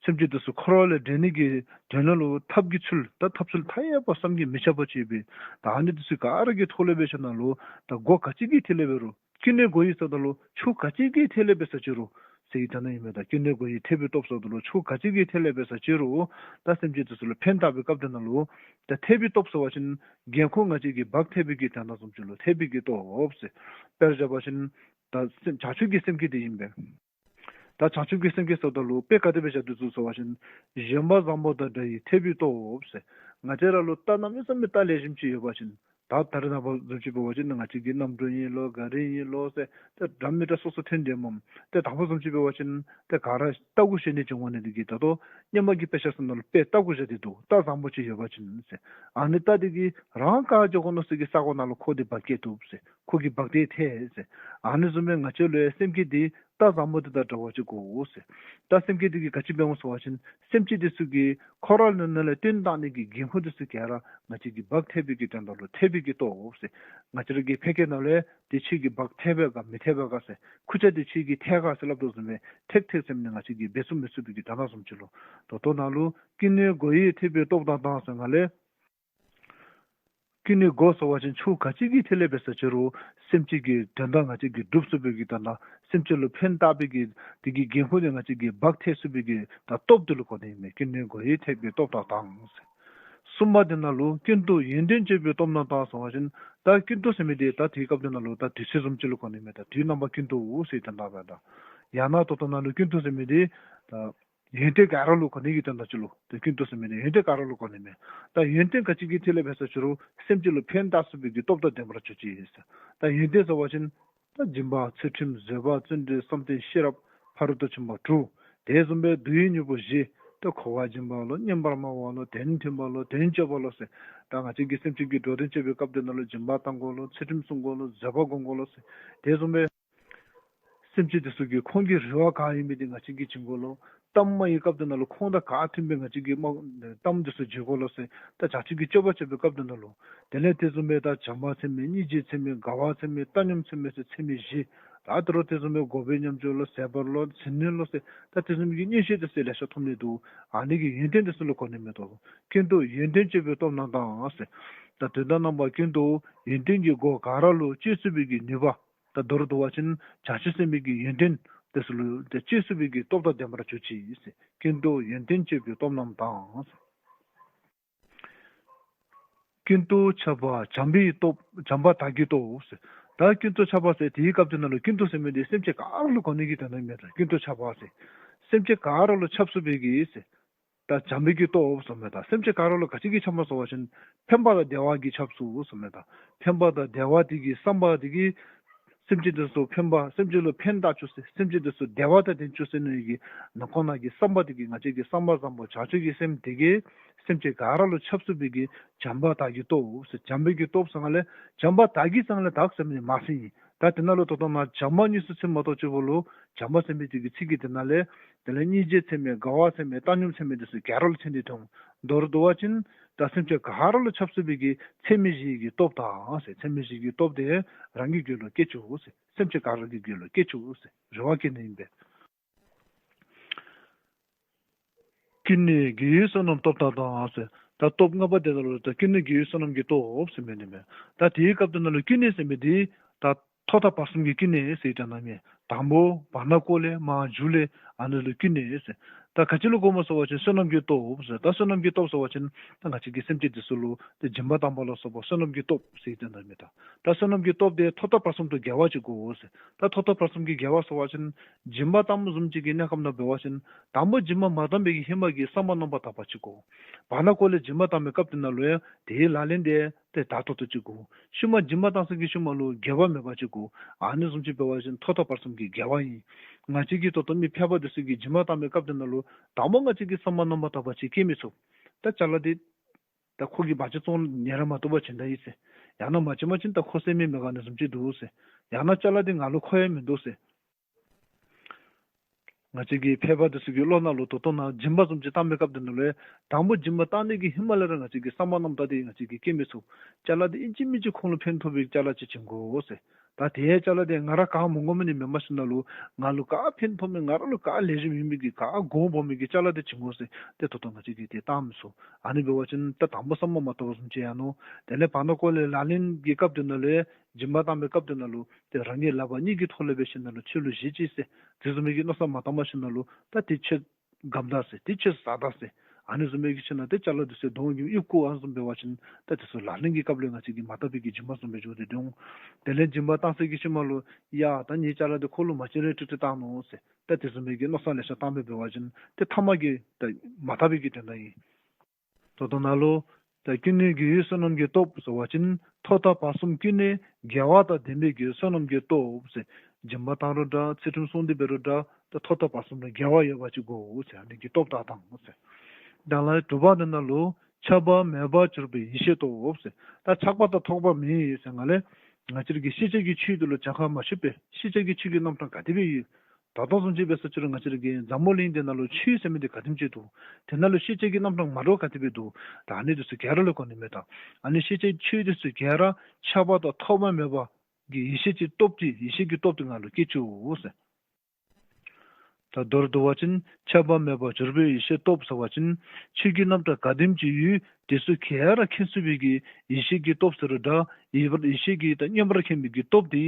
སེམས་ཅན་དེ་ཚུ་འཁོར་བ་ལས་འདྲེན་ནི་གི་དོན་ལུ་ཐབས་ཀྱི་ཚུལ་ད་ཐབས་ཚུལ་མཐའ་ཡས་པ་བསམ་གྱིས་མི་ཁྱབ་པ་ཅིག་ཡོད་པས། ད་ཨ་ནི་དེ་ཚུ་ག་ར་གི་ཐོག་ལས་འབད་ཞིན་ན་ལུ་ད་སྒོ་ག་ཅི་གི་ཐད་ལས་འབད་རུང་ཀུན་ནས་སྒོ་ཡི་ཟེརཝ་ད་ལུ་ཕྱོགས་ག་ཅི་གི་ཐད་ལས་འབད་ས་ཅི་རུང་ཟེར་བའི་དོན་ཨིན་མས། ད་ཀུན་ནས་སྒོ་ཡི་ཐེག་པའི་སྟོབས་ཟེརཝ་ད་ལུ་ཕྱོགས་ག་ཅི་གི་ཐད་ལས་འབད་ས་ཅི་རུང་ད་སེམས་ཅན་དེ་ཚུ་ལུ་ཕན་བཏགས་པའི་སྐབས་དེ་ནང་ལུ་ད་ཐེག་པའི་སྟོབས་ཟེར་བ་ཅིན་འགན་ཁུར་ང་བཅས་ཀྱིས་འབག་ཐེག་པའི་གི་དོན་དག་བཟུམ་ཅིག་ལུ་ཐེག་པའི་གི་སྟོབས་ཟེར། དཔེར་བཞག་པ་ཅིན་ད་སེམས་བྱང་ཆུབ་ཀྱི་སེམས་བསྐྱེད་དེ་ཨིན་པས། ད་བྱང་ཆུབ་ཀྱི་སེམས་བསྐྱེད་ཟེརཝ་ད་ལུ་དཔེ་ག་དེ་སྦེ་བཞག་དོ་ཟེར་བ་ཅིན་བཞོན་པ་བཟང་པོ་དང་འདྲ་བའི་ཐེག་པའི་སྟོབས་ཟེར། ང་བཅས་ར་ལུ་རྟ་གནམ་མེད་ས་མེད་རྟ་ལེགས་ཤོམ་ཅིག་ཡོད་པ་ཅིན་ད་ད་རེས་ནངས་པ་བཟུམ་ཅིག་འབད་བ་ཅིན་ང་བཅས་ཀྱི་གནམ་གྲུ་ཨིན་ལོ་ག་རི་ཨིན་ལོ་ཟེར་ཏེ་འདྲ་མི་འདྲ་སོ་སོ་ཐོན་ཏེ་སྨོ། ཏེ་དང་པ་བཟུམ་ཅིག་འབད་བ་ཅིན་ཏེ་ག་ར་རྟ་གུ་བཞོན་ནི་བྱུང་བ་ནི་དེ་གིས་ད་ལྟོ་སྔོན་མ་གི་དཔེ་ཆ་ཚུ་ནང་ལུ་དཔེ་རྟ་གུ་བཞག་སྟེ་འདུག། རྟ་བཟང་པོ་ཅིག་ཡོད་པ་ཅིན་ཟེར། ཨ་ནི་རྟ་དེ་གིས་རང་ག་འགྱོ་དགོ་མནོ་ས་གི་ས་གོ་ནང་ལུ་ཁོ་དེ་འབག་སྐྱེལ་བཏུབ་ཟེར། ཁོ་གིས་འབག་སྟེ་ཐལ་ཟེར། ཨ་ནི་བཟུམ་སྦེ་ང་བཅས་ལུ་ཡང་སེམས་བསྐྱེད་དེ་རྟ་བཟང་པོ་དེ་དང་འདྲ་བ་ཅིག་དགོ་ཟེར། ད་སེམས་བསྐྱེད་དེ་གིས་ག་ཅི་འབད་འོང་ཟེར་བ་ཅིན་སེམས་ཅན་དེ་ཚུ་གི་འཁོར་བ་ནང་ལས་བཏོན་གཏང་ནི་གི་འགན་ཁུར་དེ་ཚུ་ག་ར་ང་བཅས་ཀྱིས་འབག་ཐེག་པའི་གི་དོན་དག་ལུ་ཐེག་པའི་གི་སྟོབས་ཟེར། ང་བཅས་ར་གི་ཕལ་སྐད་ནང་ལས་དེ་ཁྱོད་ཀྱིས་འབག་ཐེག་པས་ག་མི་ཐེག་པས་ག་ཟེར། ཁུར་ཆ་དེ་ཁྱོད་ཀྱིས་ཐེག་ག་ཟེར་སླབ་དོ་བཟུམ་སྦེ་ཐེག་ཐེག་ཟེར་མི་ནི་ང་བཅས་ཀྱིས་འབད་ཚུགས་མི་ཚུགས་པའི་གི་དོན་དག་བཟུམ་ཅིག་ལུ། ད་ལྟོ་ནཱ་ལུ་ཀུན་ནས་སྒོ་ཡི་ཐེག་པའི་སྟོབས་དག་དང་ཟེར་ང་ལས། ཀུན་ནས་སྒོ་ཟེར་བ་ཅིན་ཕྱོགས་ག་ཅི་གི་ཐད་ལས་འབད་ས་ཅི་རུང་སེམས་ཅན་གྱི་དོན་དག་ང་བཅས་ཀྱིས་སྒྲུབ་ཚུགས་པའི་གི་དོན་དག་སེམས་ཅན་ལུ་ཕན་བཏགས་པའི་གི་དེ་གི་འགན་ཁུར་དེ་ང་བཅས་ཀྱིས་འབག་ཐེག་ཚུགས་པའི་གི་ད་སྟོབས་དེ་ལུ་གོ་ནི་ཨིན་མས། ཀུན་ནས་སྒོ་ཡི་ཐེག་པའི་སྟོབས་དག་དང་ཟེར། གསུམ་པ་དེ་ནང་ལུ་ཀུན་ཏུ་ཡོན་ཏན་སྤྱོད་པའི་སྟོབས་རྣམས་དང་ཟེར་བ་ཅིན་ད་ཀུན་ཏུ་ཟེར་མི་དེ་ད་དེའི་སྐབས་དེ་ནང་ལུ་ད་དུས་ཚོད་བཟུམ་ཅིག་ལུ་གོ་ནི་ཨིན་མས། ད་དུས་རྣམ་པ་ཀུན་ཏུ་ཟེར་དོན་དག་སྦེ་ད་ཡང་ན་ད་ལྟོ་ནཱ་ལུ་ཀུན་ཏུ་ཟེར་མི་དེ་ད་ཡོན་ཏན་ག་ར་ལུ་གོ་ནི་གི་དོན་དག་ཅིག་ལུ་ཏེ་ཀུན་ཏུ་ཟེར་མི་ནི་ཡོན་ཏན་ག་ར་ལུ་གོ་ནི་མས། ད་ཡོན་ཏན་ག་ཅི་གི་ཐད་ལས་འབད་ས་ཅི་རུང་སེམས་ཅན་ལུ་ཕན་བཏགས་ཚུགས་པའི་གི་སྟོབས་དང་ལྡན་པར་གྱུར་ཅིག་ཟེར། ད་ཡོན་ཏན་ཟེར་བ་ཅིན་ད་སྦྱིན་པ་ཚུལ་ཁྲིམས་བཟོད་པ་བརྩོན་འགྲུས་བསམ་གཏན་ཤེས་རབ་ཕ་རོལ་ཏུ་ཕྱིན་པ་དྲུག། དེ་བཟུམ་སྦེ་བསྡུ་བའི་དངོས་པོ་བཞི། ད་འཁོར་བ་སྦྱིན་པ་ལོ་སྙན་པར་སྨྲ་བ་ལོ་དོན་མཐུན་པ་ལོ་དོན་སྤྱོད་པ་ལོ་ཟེར། ད་ང་བཅས་ཀྱིས་སེམས་ཅན་གྱི་འགྲོ་དོན་སྤྱོད་པའི་སྐབས་དེ་ནང་ལུ་སྦྱིན་པ་གཏང་དགོ་ལོ་ཚུལ་ཁྲིམས་སྲུང་དགོ་ལོ་བཟོད་པ་སྒོམ་དགོ་ལོ་ཟེར། དེ་བཟུམ་སྦེ་སེམས་ཅན་དེ་ཚུ་གི་ཁོང་གི་རེ་བ་ག་ཨིན་མི་དེ་ང་བཅས་ཀྱིས་བྱིན་དགོ་ལོ། གཏམ་སྨྲ་བའི་སྐབས་དེ་ནང་ལུ་ཁོང་དང་ག་མཐུན་པའི་ང་བཅས་ཀྱི་སྨྲ་གཏམ་དེ་ཚུ་བརྗོད་དགོ་ལོ་ཟེར། ད་བྱ་སྤྱོད་ཀྱི་སྤྱོད་པ་སྤྱོད་པའི་སྐབས་དེ་ནང་ལུ་དེ་ལས་དེ་བཟུམ་སྦེ་ད་བྱམས་པ་ཚད་མེད་སྙིང་རྗེ་ཚད་མེད་དགའ་བ་ཚད་མེད་བཏང་སྙོམས་ཚད་མེད་ཟེར་ཚད་མེད་བཞི། ད་དོ་རུང་དེ་བཟུམ་སྦེ་འགོག་པའི་ཉམས་སྤྱོད་ལོ་ཟད་པ་ལོ་ཟིལ་གནོན་ལོ་ཟེར། ད་དེ་བཟུམ་གྱི་མངོན་ཤེས་དེ་ཚུ་ལེ་ཤ་ཐོབ་ནི་འདུག། ཨ་ནི་གི་ཡོན་ཏན་དེ་ཚུ་ལུ་གོ་ནི་མས་དོ། ཀུན་ཏུ་ཡོན་ཏན་སྤྱོད་པའི་སྟོབས་རྣམས་དང་ཟེར། ད་དོན་དམ་རྣམ་པ་ཀུན་ཏུ་ཡོན་ཏན་གྱི་སྒོ་ག་ར་ལུ་སྤྱོད་ཚུགས་པའི་གི་ནུས་པ། ད་མདོར་བསྡུ་བ་ཅིན་བྱང་ཆུབ་སེམས་དཔའི་གི་ཡོན་ཏན་དེ་ཚུ་ལུ་ཏེ་སྤྱོད་ཚུགས་པའི་གི་སྟོབས་དང་ལྡན་པར་གྱུར་ཅིག་ཟེར། ཀུན་ཏུ་ཡོན་ཏན་སྤྱོད་པའི་སྟོབས་རྣམས་དང་ཟེར། ཀུན་ཏུ་ཁྱབ་པ་བྱམས་པའི་སྟོབས། བྱམས་པ་དག་གི་སྟོབས་ཟེར། ད་ཀུན་ཏུ་ཁྱབ་པ་ཟེར་དེའི་སྐབས་དེ་ནང་ལུ་ཀུན་ཏུ་ཟེར་མི་དེ་སེམས་ཅན་ག་ར་ལུ་གོ་ནི་གི་དོན་དག་མས། ད་ཀུན་ཏུ་ཁྱབ་པ་ཟེར་སེམས་ཅན་ག་ར་ལུ་ཁྱབ་ཚུགས་པའི་གི་ཟེར། ད་བྱམས་པའི་གི་སྟོབས་ཟེརཝ་མས། ད་སེམས་ཅན་ག་ར་ལུ་ག་ཅི་གིས་ཁྱབ་མས་ཟེར་བ་ཅིན་ཕན་པ་དང་བདེ་བ་གིས་ཁྱབ་ཚུགས་ཟེརཝ་མས། ད་ཕན་པ་དང་བདེ་བ་དེ་གི་བསམ་པ་དེ་གིས་སེམས་ཅན་དེ་ཚུ་ཕན་པ་སེམས་ཅན་ལུ་ཕན་བཏགས་བཅུག་ཟེར་སེམས་ཅན་དེ་ཚུ་བདེ་བ་དང་ལྡན་བཅུག་ཟེར་ནི་གི་ནང་ཁོག་ནང་གི་བསམ་པ་དེ་གིས་ང་བཅས་ཀྱི་བསམ་པ་བཟང་པོ་བྱང་ཆུབ་ཀྱི་སེམས་དེ་གིས་སེམས་ཅན་ག་ར་ལུ་ཁྱབ་ཚུགས་པའི་གི་བྱམས་པ་དག་གི་སྟོབས་ཟེར། བྱམས་པའི་གི་སྟོབས་ཟེརཝ་ལས་བྱམས་པ་དག་གི་ཟེརཝ་ལས་དག་ཟེར་མི་མ་ཟེར་ཨིན། ད་དེ་ནང་ལུ་ད་ལྟོ་ནཱ་བྱམས་པ་གཉིས་སུ་ཚིག་མ་གཏོགས་གཅིག་པོ་ལུ་བྱམས་པ་ཟེར་མི་དེ་གི་ཚིག་གི་དེ་ནང་ལས་དེ་ལས་སྙིང་རྗེ་ཚད་མེད་དགའ་བ་ཚད་མེད་བཏང་སྙོམས་ཚད་མེད་དེ་ཚུ་ག་ར་ལུ་ཚིག་འདི་ཐོན། མདོར་བསྡུ་བ་ཅིན་ད་སེམས་ཅན་ག་ར་ལུ་ཁྱབ་ཚུགས་པའི་གི་ཚད་མེད་བཞི་གི་སྟོབས་དང་ཟེར། ཚད་མེད་བཞི་གི་སྟོབས་དེ་རང་གི་རྒྱུད་ལུ་སྐྱེ་བཅུག་ཟེར། སེམས་ཅན་ག་ར་གི་རྒྱུད་ལུ་སྐྱེ་བཅུག་ཟེར་རེ་བ་བསྐྱེད་ནི་ཨིན་པས། ཀུན་ནས་དགེ་བའི་བསོད་ནམས་སྟོབས་དག་དང་ཟེར། ད་སྟོབས་ལྔ་པ་དེ་ནང་ལུ་ད་ཀུན་ནས་དགེ་བའི་བསོད་ནམས་ཀྱི་སྟོབས་ཟེར་མི་ནི་མས། ད་དེའི་སྐབས་དེ་ནང་ལུ་ཀུན་ནས་ཟེར་མི་དེ་ད་ཐོག་མཐའ་བར་གསུམ་གྱི་ཀུན་ནས་ཟེར་དེ་ནང་མས། དང་པོ་བར་ན་འཁོར་ལས་མར་མཇུག་ལས་ཨ་ནི་ལུ་ཀུན་ནས་ཟེར། ད་ག་ཅི་ལུ་གོཝ་སྨོ་ཟེར་བ་ཅིན་བསོད་ནམས་ཀྱི་སྟོབས་ཟེར། ད་བསོད་ནམས་ཀྱི་སྟོབས་ཟེར་བ་ཅིན་ད་ང་བཅས་ཀྱི་སེམས་ཅན་དེ་ཚུ་ལུ་ཏེ་སྦྱིན་པ་བཏང་བ་ལ་སོགས་པ་བསོད་ནམས་ཀྱི་སྟོབས་ཟེར་དེ་ནང་མས། ད་ད་བསོད་ནམས་ཀྱི་སྟོབས་དེ་ཐོག་མཐའ་བར་གསུམ་དུ་དགེ་བ་ཅིག་དགོ་ཟེར། ད་ཐོག་མཐའ་བར་གསུམ་གྱི་དགེ་བ་ཟེར་བ་ཅིན་སྦྱིན་པ་བཏངམ་བཟུམ་ཅིག་གི་གནས་སྐབས་ནང་འབད་བ་ཅིན་དང་པོ་སྦྱིན་པ་མ་བཏང་པའི་གི་ཧེ་མ་གི་བསམ་པ་རྣམ་པར་དག་པ་ཅིག་དགོ། བར་ན་འཁོར་ལས་སྦྱིན་པ་བཏང་པའི་སྐབས་དེ་ནང་ལུ་ཡང་དེའི་ལག་ལེན་དེ་ཏེ་དག་ཏོག་ཏོ་ཅིག་དགོ། ཤུལ་མ་སྦྱིན་པ་བཏང་ཚར་གྱི་ཤུལ་མ་ལུ་དགེ་བ་མེད་པ་ཅིག་དགོ། ཨ་ནི་བཟུམ་ཅིག་འབད་བ་ཅིན་ཐོག་མཐའ་བར་གསུམ་གྱི་དགེ་བ་ཨིན། ང་བཅས་ཀྱིས་ད་ལྟོ་མི་ཕལ་པ་དེ་ཚུ་གིས་སྦྱིན་པ་བཏང་པའི་སྐབས་དེ་ནང་ལུ་དང་པོ་ང་བཅས་ཀྱིས་བསམ་པ་རྣམ་པར་དག་པ་ཅིག་བསྐྱེད་མི་ཚུགས། ད་ཅ་ལ་དེ་ད་ཁོ་གིས་མ་བྱིན་ཙང་ཉན་ར་མ་བཏུབ་པ་བྱིན་ད་ཡི་ཟེར། ཡང་ན་མ་བྱིན་པ་ཅིན་ད་ཁོ་སེམས་མི་མི་དགའ་ནི་བཟུམ་ཅིག་འདུག་ཟེར། ཡང་ན་ཅ་ལ་དེ་ང་ལུ་མཁོ་ཡང་མིན་འདུག་ཟེར། ང་བཅས་ཀྱི་ཕལ་པ་དེ་ཚུ་གི་བློ་ནང་ལུ་ད་ལྟོ་ནཱ་སྦྱིན་པ་བཟུམ་ཅིག་བཏང་པའི་སྐབས་དེ་ནང་ལུ་དང་པོ་སྦྱིན་པ་བཏང་ནི་གི་ཧེ་མ་ལས་ར་ང་བཅས་ཀྱིས་བསམ་པ་རྣམ་དག་དེ་ང་བཅས་ཀྱིས་བསྐྱེད་མི་ཚུགས། ཅ་ལ་དེ་ཨིན་ཅི་མིན་ཅི་ཁོང་ལུ་ཕན་ཐོགས་པའི་ཅ་ལ་ཅིག་བྱིན་དགོ་ཟེར། ད་དེའི་ཅ་ལ་དེ་ང་ར་ག་མ་དགོ་མི་ནི་མེན་པར་ཞིནམ་ལས་ང་ལུ་ག་ཕན་ཐོགས་མི་ང་ར་ལུ་ག་ལེགས་ཤོམ་ཡོད་མི་གི་ག་གོང་འོག་མི་གི་ཅ་ལ་དེ་བྱིན་དགོ་ཟེར་ཏེ་ད་ལྟོ་ང་བཅས་ཀྱིས་དེ་བཏང་མི་ཚུགས། ཨ་ནི་འབད་བ་ཅིན་ད་དང་པོ་བསམ་པ་མ་དག་པ་བཟུམ་ཅིག་ཡང་ནོ། དེ་ལས་བར་ན་འཁོར་ལས་ལག་ལེན་གྱི་སྐབས་དེ་ནང་ལུ་སྦྱིན་པ་བཏང་པའི་སྐབས་དེ་ནང་ལུ་ཏེ་རང་གི་ལག་པ་གཉིས་ཀྱི་ཐོག་ལས་འབད་ཞིནམ་ལས་ཁྱོད་ལུ་བཞེས་ཅི་ཟེར་དེ་བཟུམ་མའི་གི་མནོ་བསམ་མ་བཏང་པར་ཞིནམ་ལས་ད་དེ་ཁྱོད་སྒམ་ད་ཟེར་དེ་ཁྱོད་ཟ་ད་ཟེར་ཨ་ནི་བཟུམ་མའི་གི་ཞིནམ་ལས་ཏེ་ཅ་ལ་དེ་ཚུ་གདོང་གི་དབྱུག་གུ་ཨ་ནི་བཟུམ་འབད་བ་ཅིན་ད་དེ་ཚུ་ལག་ལེན་གྱི་སྐབས་ལུ་ང་བཅས་ཀྱིས་མ་བཏབ་པའི་གི་སྦྱིན་པ་བཟུམ་སྦེ་འགྱོ་སྟེ་འདུག། དེ་ལས་སྦྱིན་པ་བཏང་ཚར་གྱི་ཤུལ་མ་ལུ་ཡ་ད་ངེའི་ཅ་ལ་དེ་ཁོ་ལུ་མ་བྱིན་རུང་ཏིག་ཏིག་བཏང་ནུག་ཟེར་ད་དེ་བཟུམ་མའི་གི་མནོ་བསམ་ལེ་ཤ་བཏང་སྦེ་འབད་བ་ཅིན་ཏེ་ཐ་མ་གི་ད་མ་བཏབ་པའི་གི་དོན་དག་ཨིན། ད་ལྟོ་ནཱ་ལུ་ད་ཀུན་ནས་དགེ་བའི་བསོད་ནམས་ཀྱི་སྟོབས་ཟེར་བ་ཅིན་ཐོག་མཐའ་བར་གསུམ་ཀུན་ནས་དགེ་བ་དང་ལྡན་པའི་གི་བསོད་ནམས་ཀྱི་སྟོབས་ཟེར། སྦྱིན་པ་བཏང་རུང་འདྲ་ཚུལ་ཁྲིམས་སྲུང་སྟེ་འབད་རུང་འདྲ་ད་ཐོག་མཐའ་བར་གསུམ་ལུ་དགེ་བ་ཡོད་པ་ཅིག་དགོ་ཟེར་ཨ་ནི་གི་སྟོབས་དག་དང་ཟེར། ད་ལས་དྲུག་པ་དེ་ནང་ལུ་ཆགས་པ་མེད་པར་གྱུར་པའི་ཡེ་ཤེས་སྟོབས་ཟེར། ད་ཆགས་པ་དང་ཐོགས་པ་མེད་ཟེརཝ་ལས་ང་བཅས་ར་གི་ཤེས་བྱ་གི་ཆོས་དེ་ལུ་གྱངས་ཁ་མ་ཆོད་པའི་ཤེས་བྱ་གི་ཆོས་ཀྱི་རྣམ་གྲངས་ག་དེ་སྦེ་ཡོད། ད་ལྟོ་བཟུམ་ཅིག་འབད་ས་ཅི་རུང་ང་བཅས་ར་གི་འཛམ་བུ་གླིང་འདི་ནང་ལུ་ཆོས་ཟེར་མི་འདི་ག་དེམ་ཅིག་འདུག། དེ་ནང་ལུ་ཤེས་བྱ་གི་རྣམ་གྲངས་མ་འདྲཝ་ག་དེ་སྦེ་འདུག། ད་ཨ་ནི་དེ་ཚུ་ག་ར་ལུ་གོ་ནི་མས། ད་ཨ་ནི་ཤེས་བྱའི་ཆོས་དེ་ཚུ་ག་ར་ཆགས་པ་དང་ཐོགས་པ་མེད་པ་གི་ཡེ་ཤེས་ཀྱི་སྟོབས་ཀྱིས་ཡེ་ཤེས་ཀྱི་སྟོབས་དེ་ང་ལུ་སྐྱེ་བཅུག་ཟེར། ད་མདོར་བསྡུ་བ་ཅིན་ཆགས་པ་མེད་པར་གྱུར་པའི་ཡེ་ཤེས་སྟོབས་ཟེར་བ་ཅིན་ཆོས་ཀྱི་རྣམ་གྲངས་ག་དེམ་ཅིག་ཡོད་དེ་ཚུ་ག་ར་མཁྱེན་ཚུགས་པའི་གི་ཡེ་ཤེས་ཀྱི་སྟོབས་ཟེར་རུང་འདྲ། ཡེ་བར་ཡེ་ཤེས་ཀྱིས་ད་མངོན་པར་མཁྱེན་པའི་གི་སྟོབས་དེ་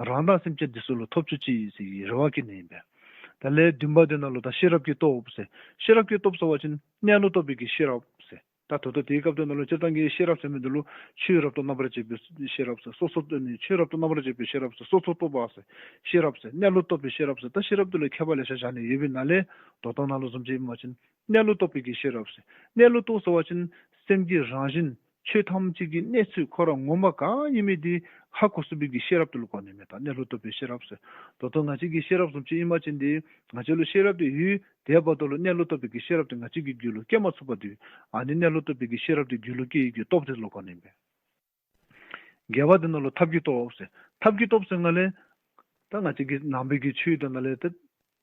རང་དང་སེམས་ཅན་དེ་ཚུ་ལུ་ཐོབ་བཅུག་ཅིག་ཟེར་གྱི་རེ་བ་བསྐྱེད་ནི་ཨིན་པས། ད་ལས་བདུན་པ་དེ་ནང་ལུ་ད་ཤེས་རབ་ཀྱི་སྟོབས་ཟེར། ཤེས་རབ་ཀྱི་སྟོབས་ཟེར་བ་ཅིན་གནས་ལུགས་རྟོགས་པའི་གི་ཤེས་རབ་ཟེར། ད་ད་ལྟོ་དེའི་སྐབས་དེ་ནང་ལུ་སྤྱིར་བཏང་གི་ཤེས་རབ་ཟེར་མི་འདི་ལུ་ཆོས་རབ་ཏུ་རྣམ་པར་འབྱེད་པའི་ཤེས་རབ་ཟེར་སོ་སོ་ཨ་ནི་ཆོས་རབ་ཏུ་རྣམ་པར་འབྱེད་པའི་ཤེས་རབ་ཟེར་སོ་སོར་རྟོག་པ་ཟེར་ཤེས་རབ་ཟེར་གནས་ལུགས་རྟོགས་པའི་ཤེས་རབ་ཟེར་ད་ཤེས་རབ་དེ་ལུ་ཁྱད་པར་ལེ་ཤ་བཞག་ནི་ཡོད་པའི་ནང་ལས་ད་ལྟོ་ནཱ་ལུ་བཟུམ་ཅིག་ཨིན་པ་ཅིན་གནས་ལུགས་རྟོགས་པའི་གི་ཤེས་རབ་ཟེར། གནས་ལུགས་རྟོགས་ཟེར་བ་ཅིན་སེམས་ཀྱི་རང་བཞིན་ཆོས་ཐམས་ཅད་ཀྱི་གནས་ཚུལ་ཁོ་ར་ངོ་མ་གང་ཨིན་མི་འདི་ཧ་གོ་ཚུགས་པའི་གི་ཤེས་རབ་དེ་ལུ་གོ་ནི་མས། ད་གནས་ལུགས་རྟོགས་པའི་ཤེས་རབ་ཟེར། ད་ལྟོ་ང་བཅས་ཀྱི་ཤེས་རབ་བཟུམ་ཅིག་ཨིན་པ་ཅིན་འདི་ང་བཅས་ལུ་ཤེས་རབ་དེ་ཡོད། དེ་འབདཝ་ད་ལུ་གནས་ལུགས་རྟོགས་པའི་གི་ཤེས་རབ་དེ་ང་བཅས་ཀྱི་རྒྱུད་ལུ་སྐྱེ་མ་ཚུགས་པ་དེ་ཨ་ནི་གནས་ལུགས་རྟོགས་པའི་གི་ཤེས་རབ་དེ་རྒྱུད་ལུ་སྐྱེ་ནི་གི་སྟོབས་དེ་ལུ་གོ་ནི་མས། བརྒྱད་པ་དེ་ནང་ལུ་ཐབས་ཀྱི་སྟོབས་ཟེར། ཐབས་ཀྱི་སྟོབས་ཟེརཝ་ལས་ད་ང་བཅས་ཀྱི་ནང་པའི་གི་ཆོས་དེ་ནང་ལས་ཏེ་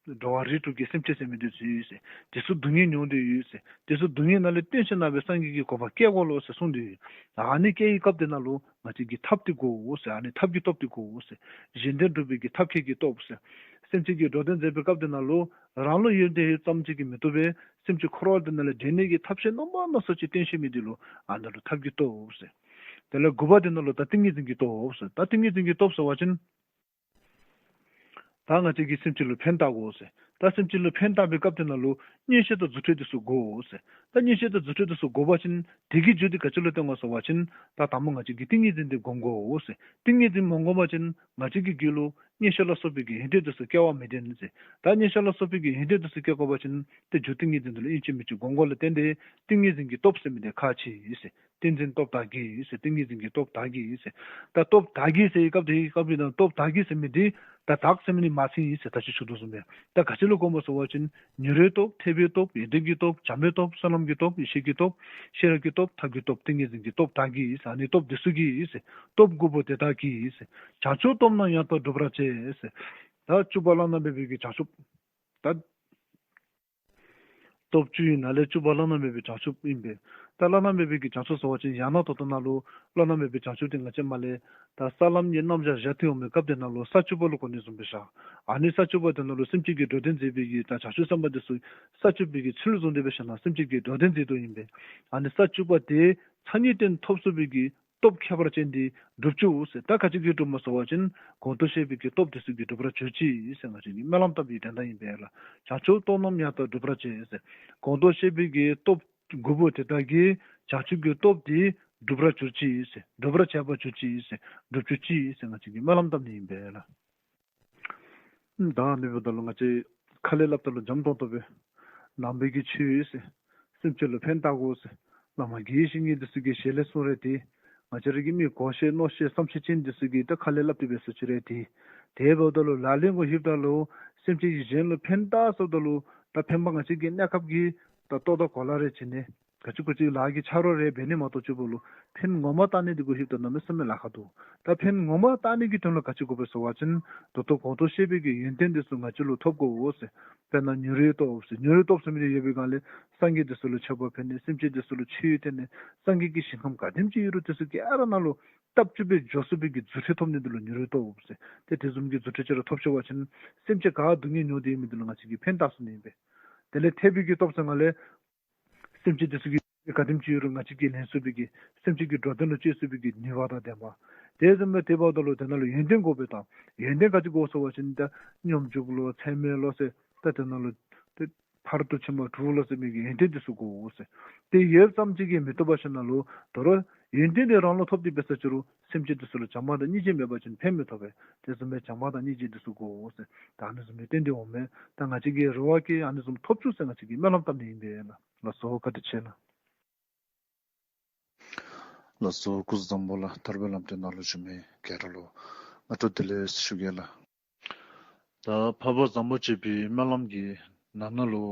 འགྲོ་བ་རིགས་དྲུག་གི་སེམས་ཅན་ཟེར་མི་འདི་ཚུ་ཡོད་ཟེར། དེ་ཚུ་སྡུག་བསྔལ་མྱོང་སྟེ་ཡོད་ཟེར། དེ་ཚུ་སྡུག་བསྔལ་ནང་ལས་བཏོན་ཞིནམ་ལས་སངས་རྒྱས་ཀྱི་གོ་འཕང་བསྐྱལ་དགོ་ལོ་ཟེར་གསུངས་ཏེ་ཡོད། ཨ་ནི་བསྐྱལ་བའི་སྐབས་དེ་ནང་ལུ་ང་བཅས་ཀྱིས་ཐབས་འདི་དགོ་ཟེར། ཨ་ནི་ཐབས་ཀྱི་སྟོབས་འདི་དགོ་ཟེར། གཞན་དོན་སྒྲུབ་པའི་གི་ཐབས་མཁས་ཀྱི་སྟོབས་ཟེར། སེམས་ཅན་གྱི་འགྲོ་དོན་མཛད་པའི་སྐབས་དེ་ནང་ལུ་རང་ལུ་ཡོན་ཏན་ཡོད་ཙམ་ཅིག་གིས་མི་བཏུབ་པས། སེམས་ཅན་འཁོར་བ་འདི་ནང་ལས་འདྲེན་ནི་གི་ཐབས་ཤེས་རྣམ་པ་སྣ་ཚོགས་ཅིག་བསྟེན་ཤེས་མི་འདི་ལུ་ཨ་ནི་ལུ་ཐབས་ཀྱི་སྟོབས་ཟེར། དེ་ལས་དགུ་པ་དེ་ནང་ལུ་ད་ཏིང་ངེ་འཛིན་གྱི་སྟོབས་ཟེར། ད་ཏིང་ངེ་འཛིན་གྱི་སྟོབས་ཟེར་བ་ཅིན་ད་ང་བཅས་ཀྱིས་སེམས་ཅན་ལུ་ཕན་བཏགས་དགོ་ཟེར། ད་སེམས་ཅན་ལུ་ཕན་བཏགས་པའི་སྐབས་དེ་ནང་ལུ་མངོན་ཤེས་དང་རྫུ་འཕྲུལ་དེ་ཚུ་དགོ་ཟེར། ད་མངོན་ཤེས་དང་རྫུ་འཕྲུལ་དེ་ཚུ་དགོ་པ་ཅིན་དེ་གི་རྒྱུ་དེ་ག་ཅི་ལུ་བརྟེན་དགོ་ཟེར་བ་ཅིན་ད་དང་པ་ང་བཅས་ཀྱིས་ཏིང་ངེ་འཛིན་དེ་སྒོམ་དགོ་ཟེར། ཏིང་ངེ་འཛིན་མ་སྒོམ་པ་ཅིན་ང་བཅས་ཀྱི་རྒྱུད་ལུ་མངོན་ཤེས་ལ་སོགས་པའི་གི་ཡོན་ཏན་དེ་ཚུ་སྐྱེ་བ་མི་བདེ་ནི་ཟེར། ད་མངོན་ཤེས་ལ་སོགས་པའི་གི་ཡོན་ཏན་དེ་ཚུ་སྐྱེ་དགོ་པ་ཅིན་ཏེ་རྒྱུ་ཏིང་ངེ་འཛིན་དེ་ལུ་ཨིན་ཅི་མིན་ཅི་སྒོམ་དགོ་ལས་བརྟེན་ཏེ་ཏིང་ངེ་འཛིན་གྱི་སྟོབས་ཟེར་མི་དེ་ཁག་ཆེ་ཟེར། ཏིང་འཛིན་སྟོབས་དག་གིས་ཟེར། ཏིང་ངེ་འཛིན་གྱི་སྟོབས་དག་གིས་ཟེར། ད་སྟོབས་དག་གིས་ཟེར་བའི་སྐབས་དེ་སྐབས་དེ་ནང་སྟོབས་དག་གིས་ཟེར་མི་དེ་ད་དག་ཟེར་མི་ནི་མ་ཚིག་ཨིན་ཟེར། ད་ཅི་ཞུ་དོ་བཟུམ་སྦེ་ད་ག་ཅི་ལུ་སྒོམ་དགོ་ཟེར་བ་ཅིན་མྱུར་བའི་སྟོབས། ཐེག་པའི་སྟོབས། ཡོན་ཏན་གྱི་སྟོབས། བྱམས་པའི་སྟོབས། བསོད་ནམས་ཀྱི་སྟོབས། ཡེ་ཤེས་ཀྱི་སྟོབས། ཤེས་རབ་ཀྱི་སྟོབས། ཐབས་ཀྱི་སྟོབས། ཏིང་ངེ་འཛིན་གྱི་སྟོབས་དག་གིས་ཟེར། ཨ་ནི་སྟོབས་དེ་ཚུ་གིས་ཟེར། སྟོབས་དགུ་པོ་དེ་དག་གིས་ཟེར། བྱང་ཆུབ་སྟོབས་རྣམས་ཡང་དག་འགྲུབ་པར་བྱེད་ཟེར། ད་བཅུ་པ་བླ་ན་མེད་པའི་གི་བྱང་ཆུབ། ད་སྟོབས་བཅུ་ཡི་ནང་ལས་བཅུ་པ་བླ་ན་མེད་པའི་བྱང་ཆུབ་ཨིན་པས། ད་བླ་ན་མེད་པའི་གི་བྱང་ཆུབ་ཟེར་བ་ཅིན་ཡང་ན་ད་ལྟོ་ནང་ལུ་བླ་ན་མེད་པའི་བྱང་ཆུབ་དེ་ང་བཅས་མར་ལས་ད་ས་ལམ་གྱི་རྣམ་གཞག་བཞག་སྟེ་འོང་བའི་སྐབས་དེ་ནང་ལུ་ས་བཅུ་པ་ལུ་གོ་ནི་བཟུམ་སྦེ་བཞག། ཨ་ནི་ས་བཅུ་པ་དེ་ནང་ལུ་སེམས་ཅན་གྱི་འགྲོ་དོན་མཛད་པའི་གི་ད་བྱང་ཆུབ་སེམས་དཔའ་དེ་ཚུ་ས་བཅུ་པའི་གི་ཚུལ་བཟུང་སྟེ་སྦེ་བཞག་ན་སེམས་ཅན་གྱི་འགྲོ་དོན་མཛད་དོ་ཨིན་པས། ཨ་ནི་ས་བཅུ་པ་དེ་མཚན་ཉིད་བསྟན་ཐོབ་ཚུགས་པའི་གི་སྟོབས་ཁྱད་པར་ཅན་དེ་སྒྲུབ་བཅུག་ཟེར། ད་ག་ཅི་གིས་སྒྲུབ་སྨོ་ཟེར་བ་ཅིན་གོང་དུ་བཤད་པའི་གི་སྟོབས་དེ་ཚུ་གིས་སྒྲུབ་པར་གྱུར་ཅིག་ཟེར་ང་བཅས་ཀྱིས་སྨོན་ལམ་བཏབ་པའི་དོན་དག་ཨིན་པས་ལགས། བྱང་ཆུབ་སྟོབས་རྣམས་ཡང་དག་འགྲུབ་པར་བྱེད་ཟེར། གོང་དུ་བཤད་པའི་གི་སྟོབས་དགུ་པོ་དེ་དག་གིས་བྱང་ཆུབ་ཀྱི་སྟོབས་དེ་སྒྲུབ་པར་གྱུར་ཅིག་ཟེར། སྒྲུབ་པར་བྱེད་པར་གྱུར་ཅིག་ཟེར། སྒྲུབ་གྱུར་ཅིག་ཟེར་ང་བཅས་ཀྱིས་སྨོན་ལམ་བཏབ་ནི་ཨིན་པས་ལགས། ད་ཨ་ནི་འབདཝ་ད་ལུ་ང་བཅས་ཁ་ལས་སླབ་ད་ལུ་འཇམ་ཏོང་ཏོ་སྦེ་ནང་པའི་གི་ཆོས་ཟེར་སེམས་ཅན་ལུ་ཕན་བཏགས་དགོ་ཟེར་བླ་མ་དགེ་བའི་བཤེས་གཉེན་དེ་ཚུ་གི་ཞལ་ལས་གསུངས་རུང་ཏེ་ང་བཅས་ར་གི་མི་གོ་ཤེས་མནོ་ཤེས་བསམ་ཤེས་ཅན་དེ་ཚུ་གིས་ད་ཁ་ལས་སླབ་སྟེ་འབད་སོ་ཅི་རུང་ཏེ་དེ་འབདཝ་ད་ལུ་ལག་ལེན་གུ་ལྷོདཔ་ད་ལུ་སེམས་ཅན་གྱིས་གཞན་ལུ་ཕན་བཏགས་སོངམ་ད་ལུ་ད་ཕན་པ་ང་བཅས་ཀྱི་གནས་སྐབས་ཀྱི་ད་ལྟོ་དང་གོ་ལ་རེ་བྱིན་ནི་ག་ཅི་གོ་ཅི་ལཱ་གི་ཆ་རོགས་རེ་འབད་ནི་མ་གཏོགས་ཅིག་པོ་ལུ་ཕན་ངོ་མ་བཏགས་ནི་དེ་གུ་ལྷོདཔ་ད་གནམ་མེད་ས་མེད་ལཱ་ཁག་འདུག། ད་ཕན་ངོ་མ་བཏགས་ནི་གི་དོན་ལུ་ག་ཅི་དགོ་པས་ཟེར་བ་ཅིན་ད་ལྟོ་གོང་དུ་བཤད་པའི་གི་ཡོན་ཏན་དེ་ཚུ་ང་བཅས་ལུ་ཐོབ་དགོ་ཟེར། དཔེར་ན་མྱུར་བའི་སྟོབས་ཟེར། མྱུར་བའི་སྟོབས་ཟེར་མི་དེ་ཡོད་པའི་སྒང་ལས་སངས་རྒྱས་དེ་ཚུ་ལུ་མཆོད་པ་ཕུལ་ནི་སེམས་ཅན་དེ་ཚུ་ལུ་ཆོས་བསྟན་ནི་སངས་རྒྱས་ཀྱི་ཞིང་ཁམས་ག་དེམ་ཅིག་ཡོད་རུང་དེ་ཚུ་ག་ར་ནང་ལུ་སྟབས་བཅུ་སྦེ་འགྱོ་ཚུགས་པའི་གི་རྫུ་འཕྲུལ་ཐོབ་ནི་དེ་ལུ་མྱུར་བའི་སྟོབས་ཟེར། ཏེ་དེ་བཟུམ་གྱི་རྫུ་འཕྲུལ་ཅིག་ར་ཐོབ་ཚུགས་པ་ཅིན་སེམས་ཅན་ག་སྡུག་བསྔལ་མྱོང་སྟེ་ཡོད་མི་དེ་ལུ་ང་བཅས་ཀྱིས་ཕན་བཏགས་ཚུགས་ནི་ཨིན་པས། དེ་ལས་ཐེག་པའི་གི་སྟོབས་ཟེར་སྒང་ལས་སེམས་ཅན་དེ་ཚུ་གི་ག་དེམ་ཅིག་ཡོད་རུང་ང་བཅས་ཀྱིས་ལེན་ཚུགས་པའི་གི་སེམས་ཅན་གྱི་འགྲོ་དོན་ལུ་སྤྱོད་ཚུགས་པའི་གི་ནུས་པ་དང་ལྡན་པ། དེ་བཟུམ་སྦེ་དེ་འབདཝ་ད་ལུ་དེ་ནང་ལུ་ཡོན་ཏན་དགོ་པས་ད། ཡོན་ཏན་ག་ཅི་དགོ་ཟེར་བ་ཅིན་ད་སྙོམས་འཇུག་ལོ་ཚད་མེད་ལོ་ཟེར་ད་དེ་ནང་ལུ་ཏེ་ཕ་རོལ་ཏུ་ཕྱིན་པ་དྲུག་ལོ་ཟེར་མི་གི་ཡོན་ཏན་དེ་ཚུ་དགོ་ཟེར། དེ་ཡོདཔ་ཙམ་ཅིག་གིས་མི་བཏུབ་པ་ཞིག་ནང་ལུ་དོ་རུང་ཡོན་ཏན་དེ་རང་ལུ་ཐོབ་སྟེ་འབད་སོ་ཅི་རུང་སེམས་ཅན་དེ་ཚུ་ལུ་བྱམས་པ་དང་སྙིང་རྗེ་མེད་པ་ཅིན་ཕན་མི་ཐོགས་པས། དེ་བཟུམ་སྦེ་བྱམས་པ་དང་སྙིང་རྗེ་དེ་ཚུ་དགོ་ཟེར། ད་ཨ་ནི་བཟུམ་སྦེ་བསྟན་ཏེ་འོང་མས། ད་ང་བཅས་ཀྱི་རེ་བ་གིས་ཨ་ནི་བཟུམ་ཐོབ་བཅུག་ཟེར་ང་བཅས་ཀྱིས་སྨོན་ལམ་བཏབ་ནི་ཨིན་པས་ལགས། ལགས་སོ། བཀའ་དྲིན་ཆེ་ལགས། ལགས་སོ། སྐུ་གཟུགས་བཟང་པོ་ལགས། ཐར་པའི་ལམ་སྟོན་ནང་ལུ་བཞུགས་མི་ག་ར་ལུ་སྔ་དྲོ་བདེ་ལེགས་ཞུ་གེ་ལགས། ད་འཕགས་པ་བཟང་པོ་སྤྱོད་པའི་སྨོན་ལམ་གྱི་ནང་ན་ལུ་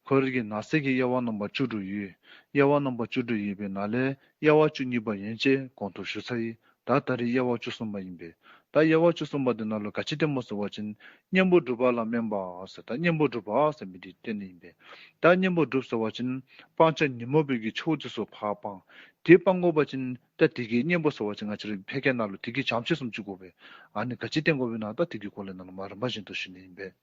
ཁོ་རའི་གི་ནང་གསེས་ཀྱི་དབྱེ་བ་རྣམ་པ་བཅུ་དྲུག་ཡོད། དབྱེ་བ་རྣམ་པ་བཅུ་དྲུག་ཡོད་པའི་ནང་ལས་དབྱེ་བ་བཅུ་གཉིས་པ་ཡན་ཆད་གོང་དུ་ཞུ་ཚར་ཡི། ད་ད་རེས་དབྱེ་བ་བཅུ་གསུམ་པ་ཨིན་པས། ད་དབྱེ་བ་བཅུ་གསུམ་པ་འདི་ནང་ལུ་ག་ཅི་བསྟནམ་སྨོ་ཟེར་བ་ཅིན་གཉེན་པོ་སྒྲུབ་པ་ལ་སྨན་པ་ཟེར། ད་གཉེན་པོ་སྒྲུབ་པ་ཟེར་མི་འདི་བསྟན་ནི་ཨིན་པས། ད་གཉེན་པོ་སྒྲུབ་ཟེར་བ་ཅིན་སྤང་བྱ་ཉོན་མོངས་པའི་གི་ཕྱོགས་དེ་ཚུ་ཕར་སྤང་། དེ་སྤང་དགོ་པ་ཅིན་ད་དེ་གི་གཉེན་པོ་ཟེར་བ་ཅིན་ང་བཅས་རའི་ཕལ་སྐད་ནང་ལུ་དེ་གི་བྱམས་སྐྱེད་བཟུམ་ཅིག་དགོ་པས། ཨ་ནི་ག་ཅི་བསྟན་དགོ་པས་ན་ད་དེ་གི་སྐོར་ལས་ནང་ལུ་མ་རིམ་པ་བཞིན་དུ་ཞུ་ནི་ཨིན་པས།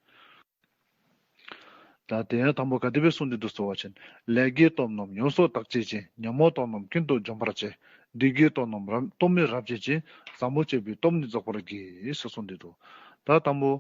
ད་དེ་ཡང་དང་པོ་ག་དེ་སྦེ་གསུངས་ཏེ་འདུག་ཟེར་བ་ཅིན། ལས་ཀྱི་སྟོབས་རྣམས་ཡོངས་སུ་དག་བྱེད་ཅིང་། ཉོན་མོངས་སྟོབས་རྣམས་ཀུན་ཏུ་འཇོམས་པར་བྱེད། བདུད་ཀྱི་སྟོབས་རྣམས་རབ་སྟོབས་མི་རབ་བྱེད་ཅིང་། བཟང་པོ་སྤྱོད་པའི་སྟོབས་ནི་རྫོགས་པར་བགྱི། ཟེར་གསུངས་ཏེ་འདུག། ད་དང་པོ་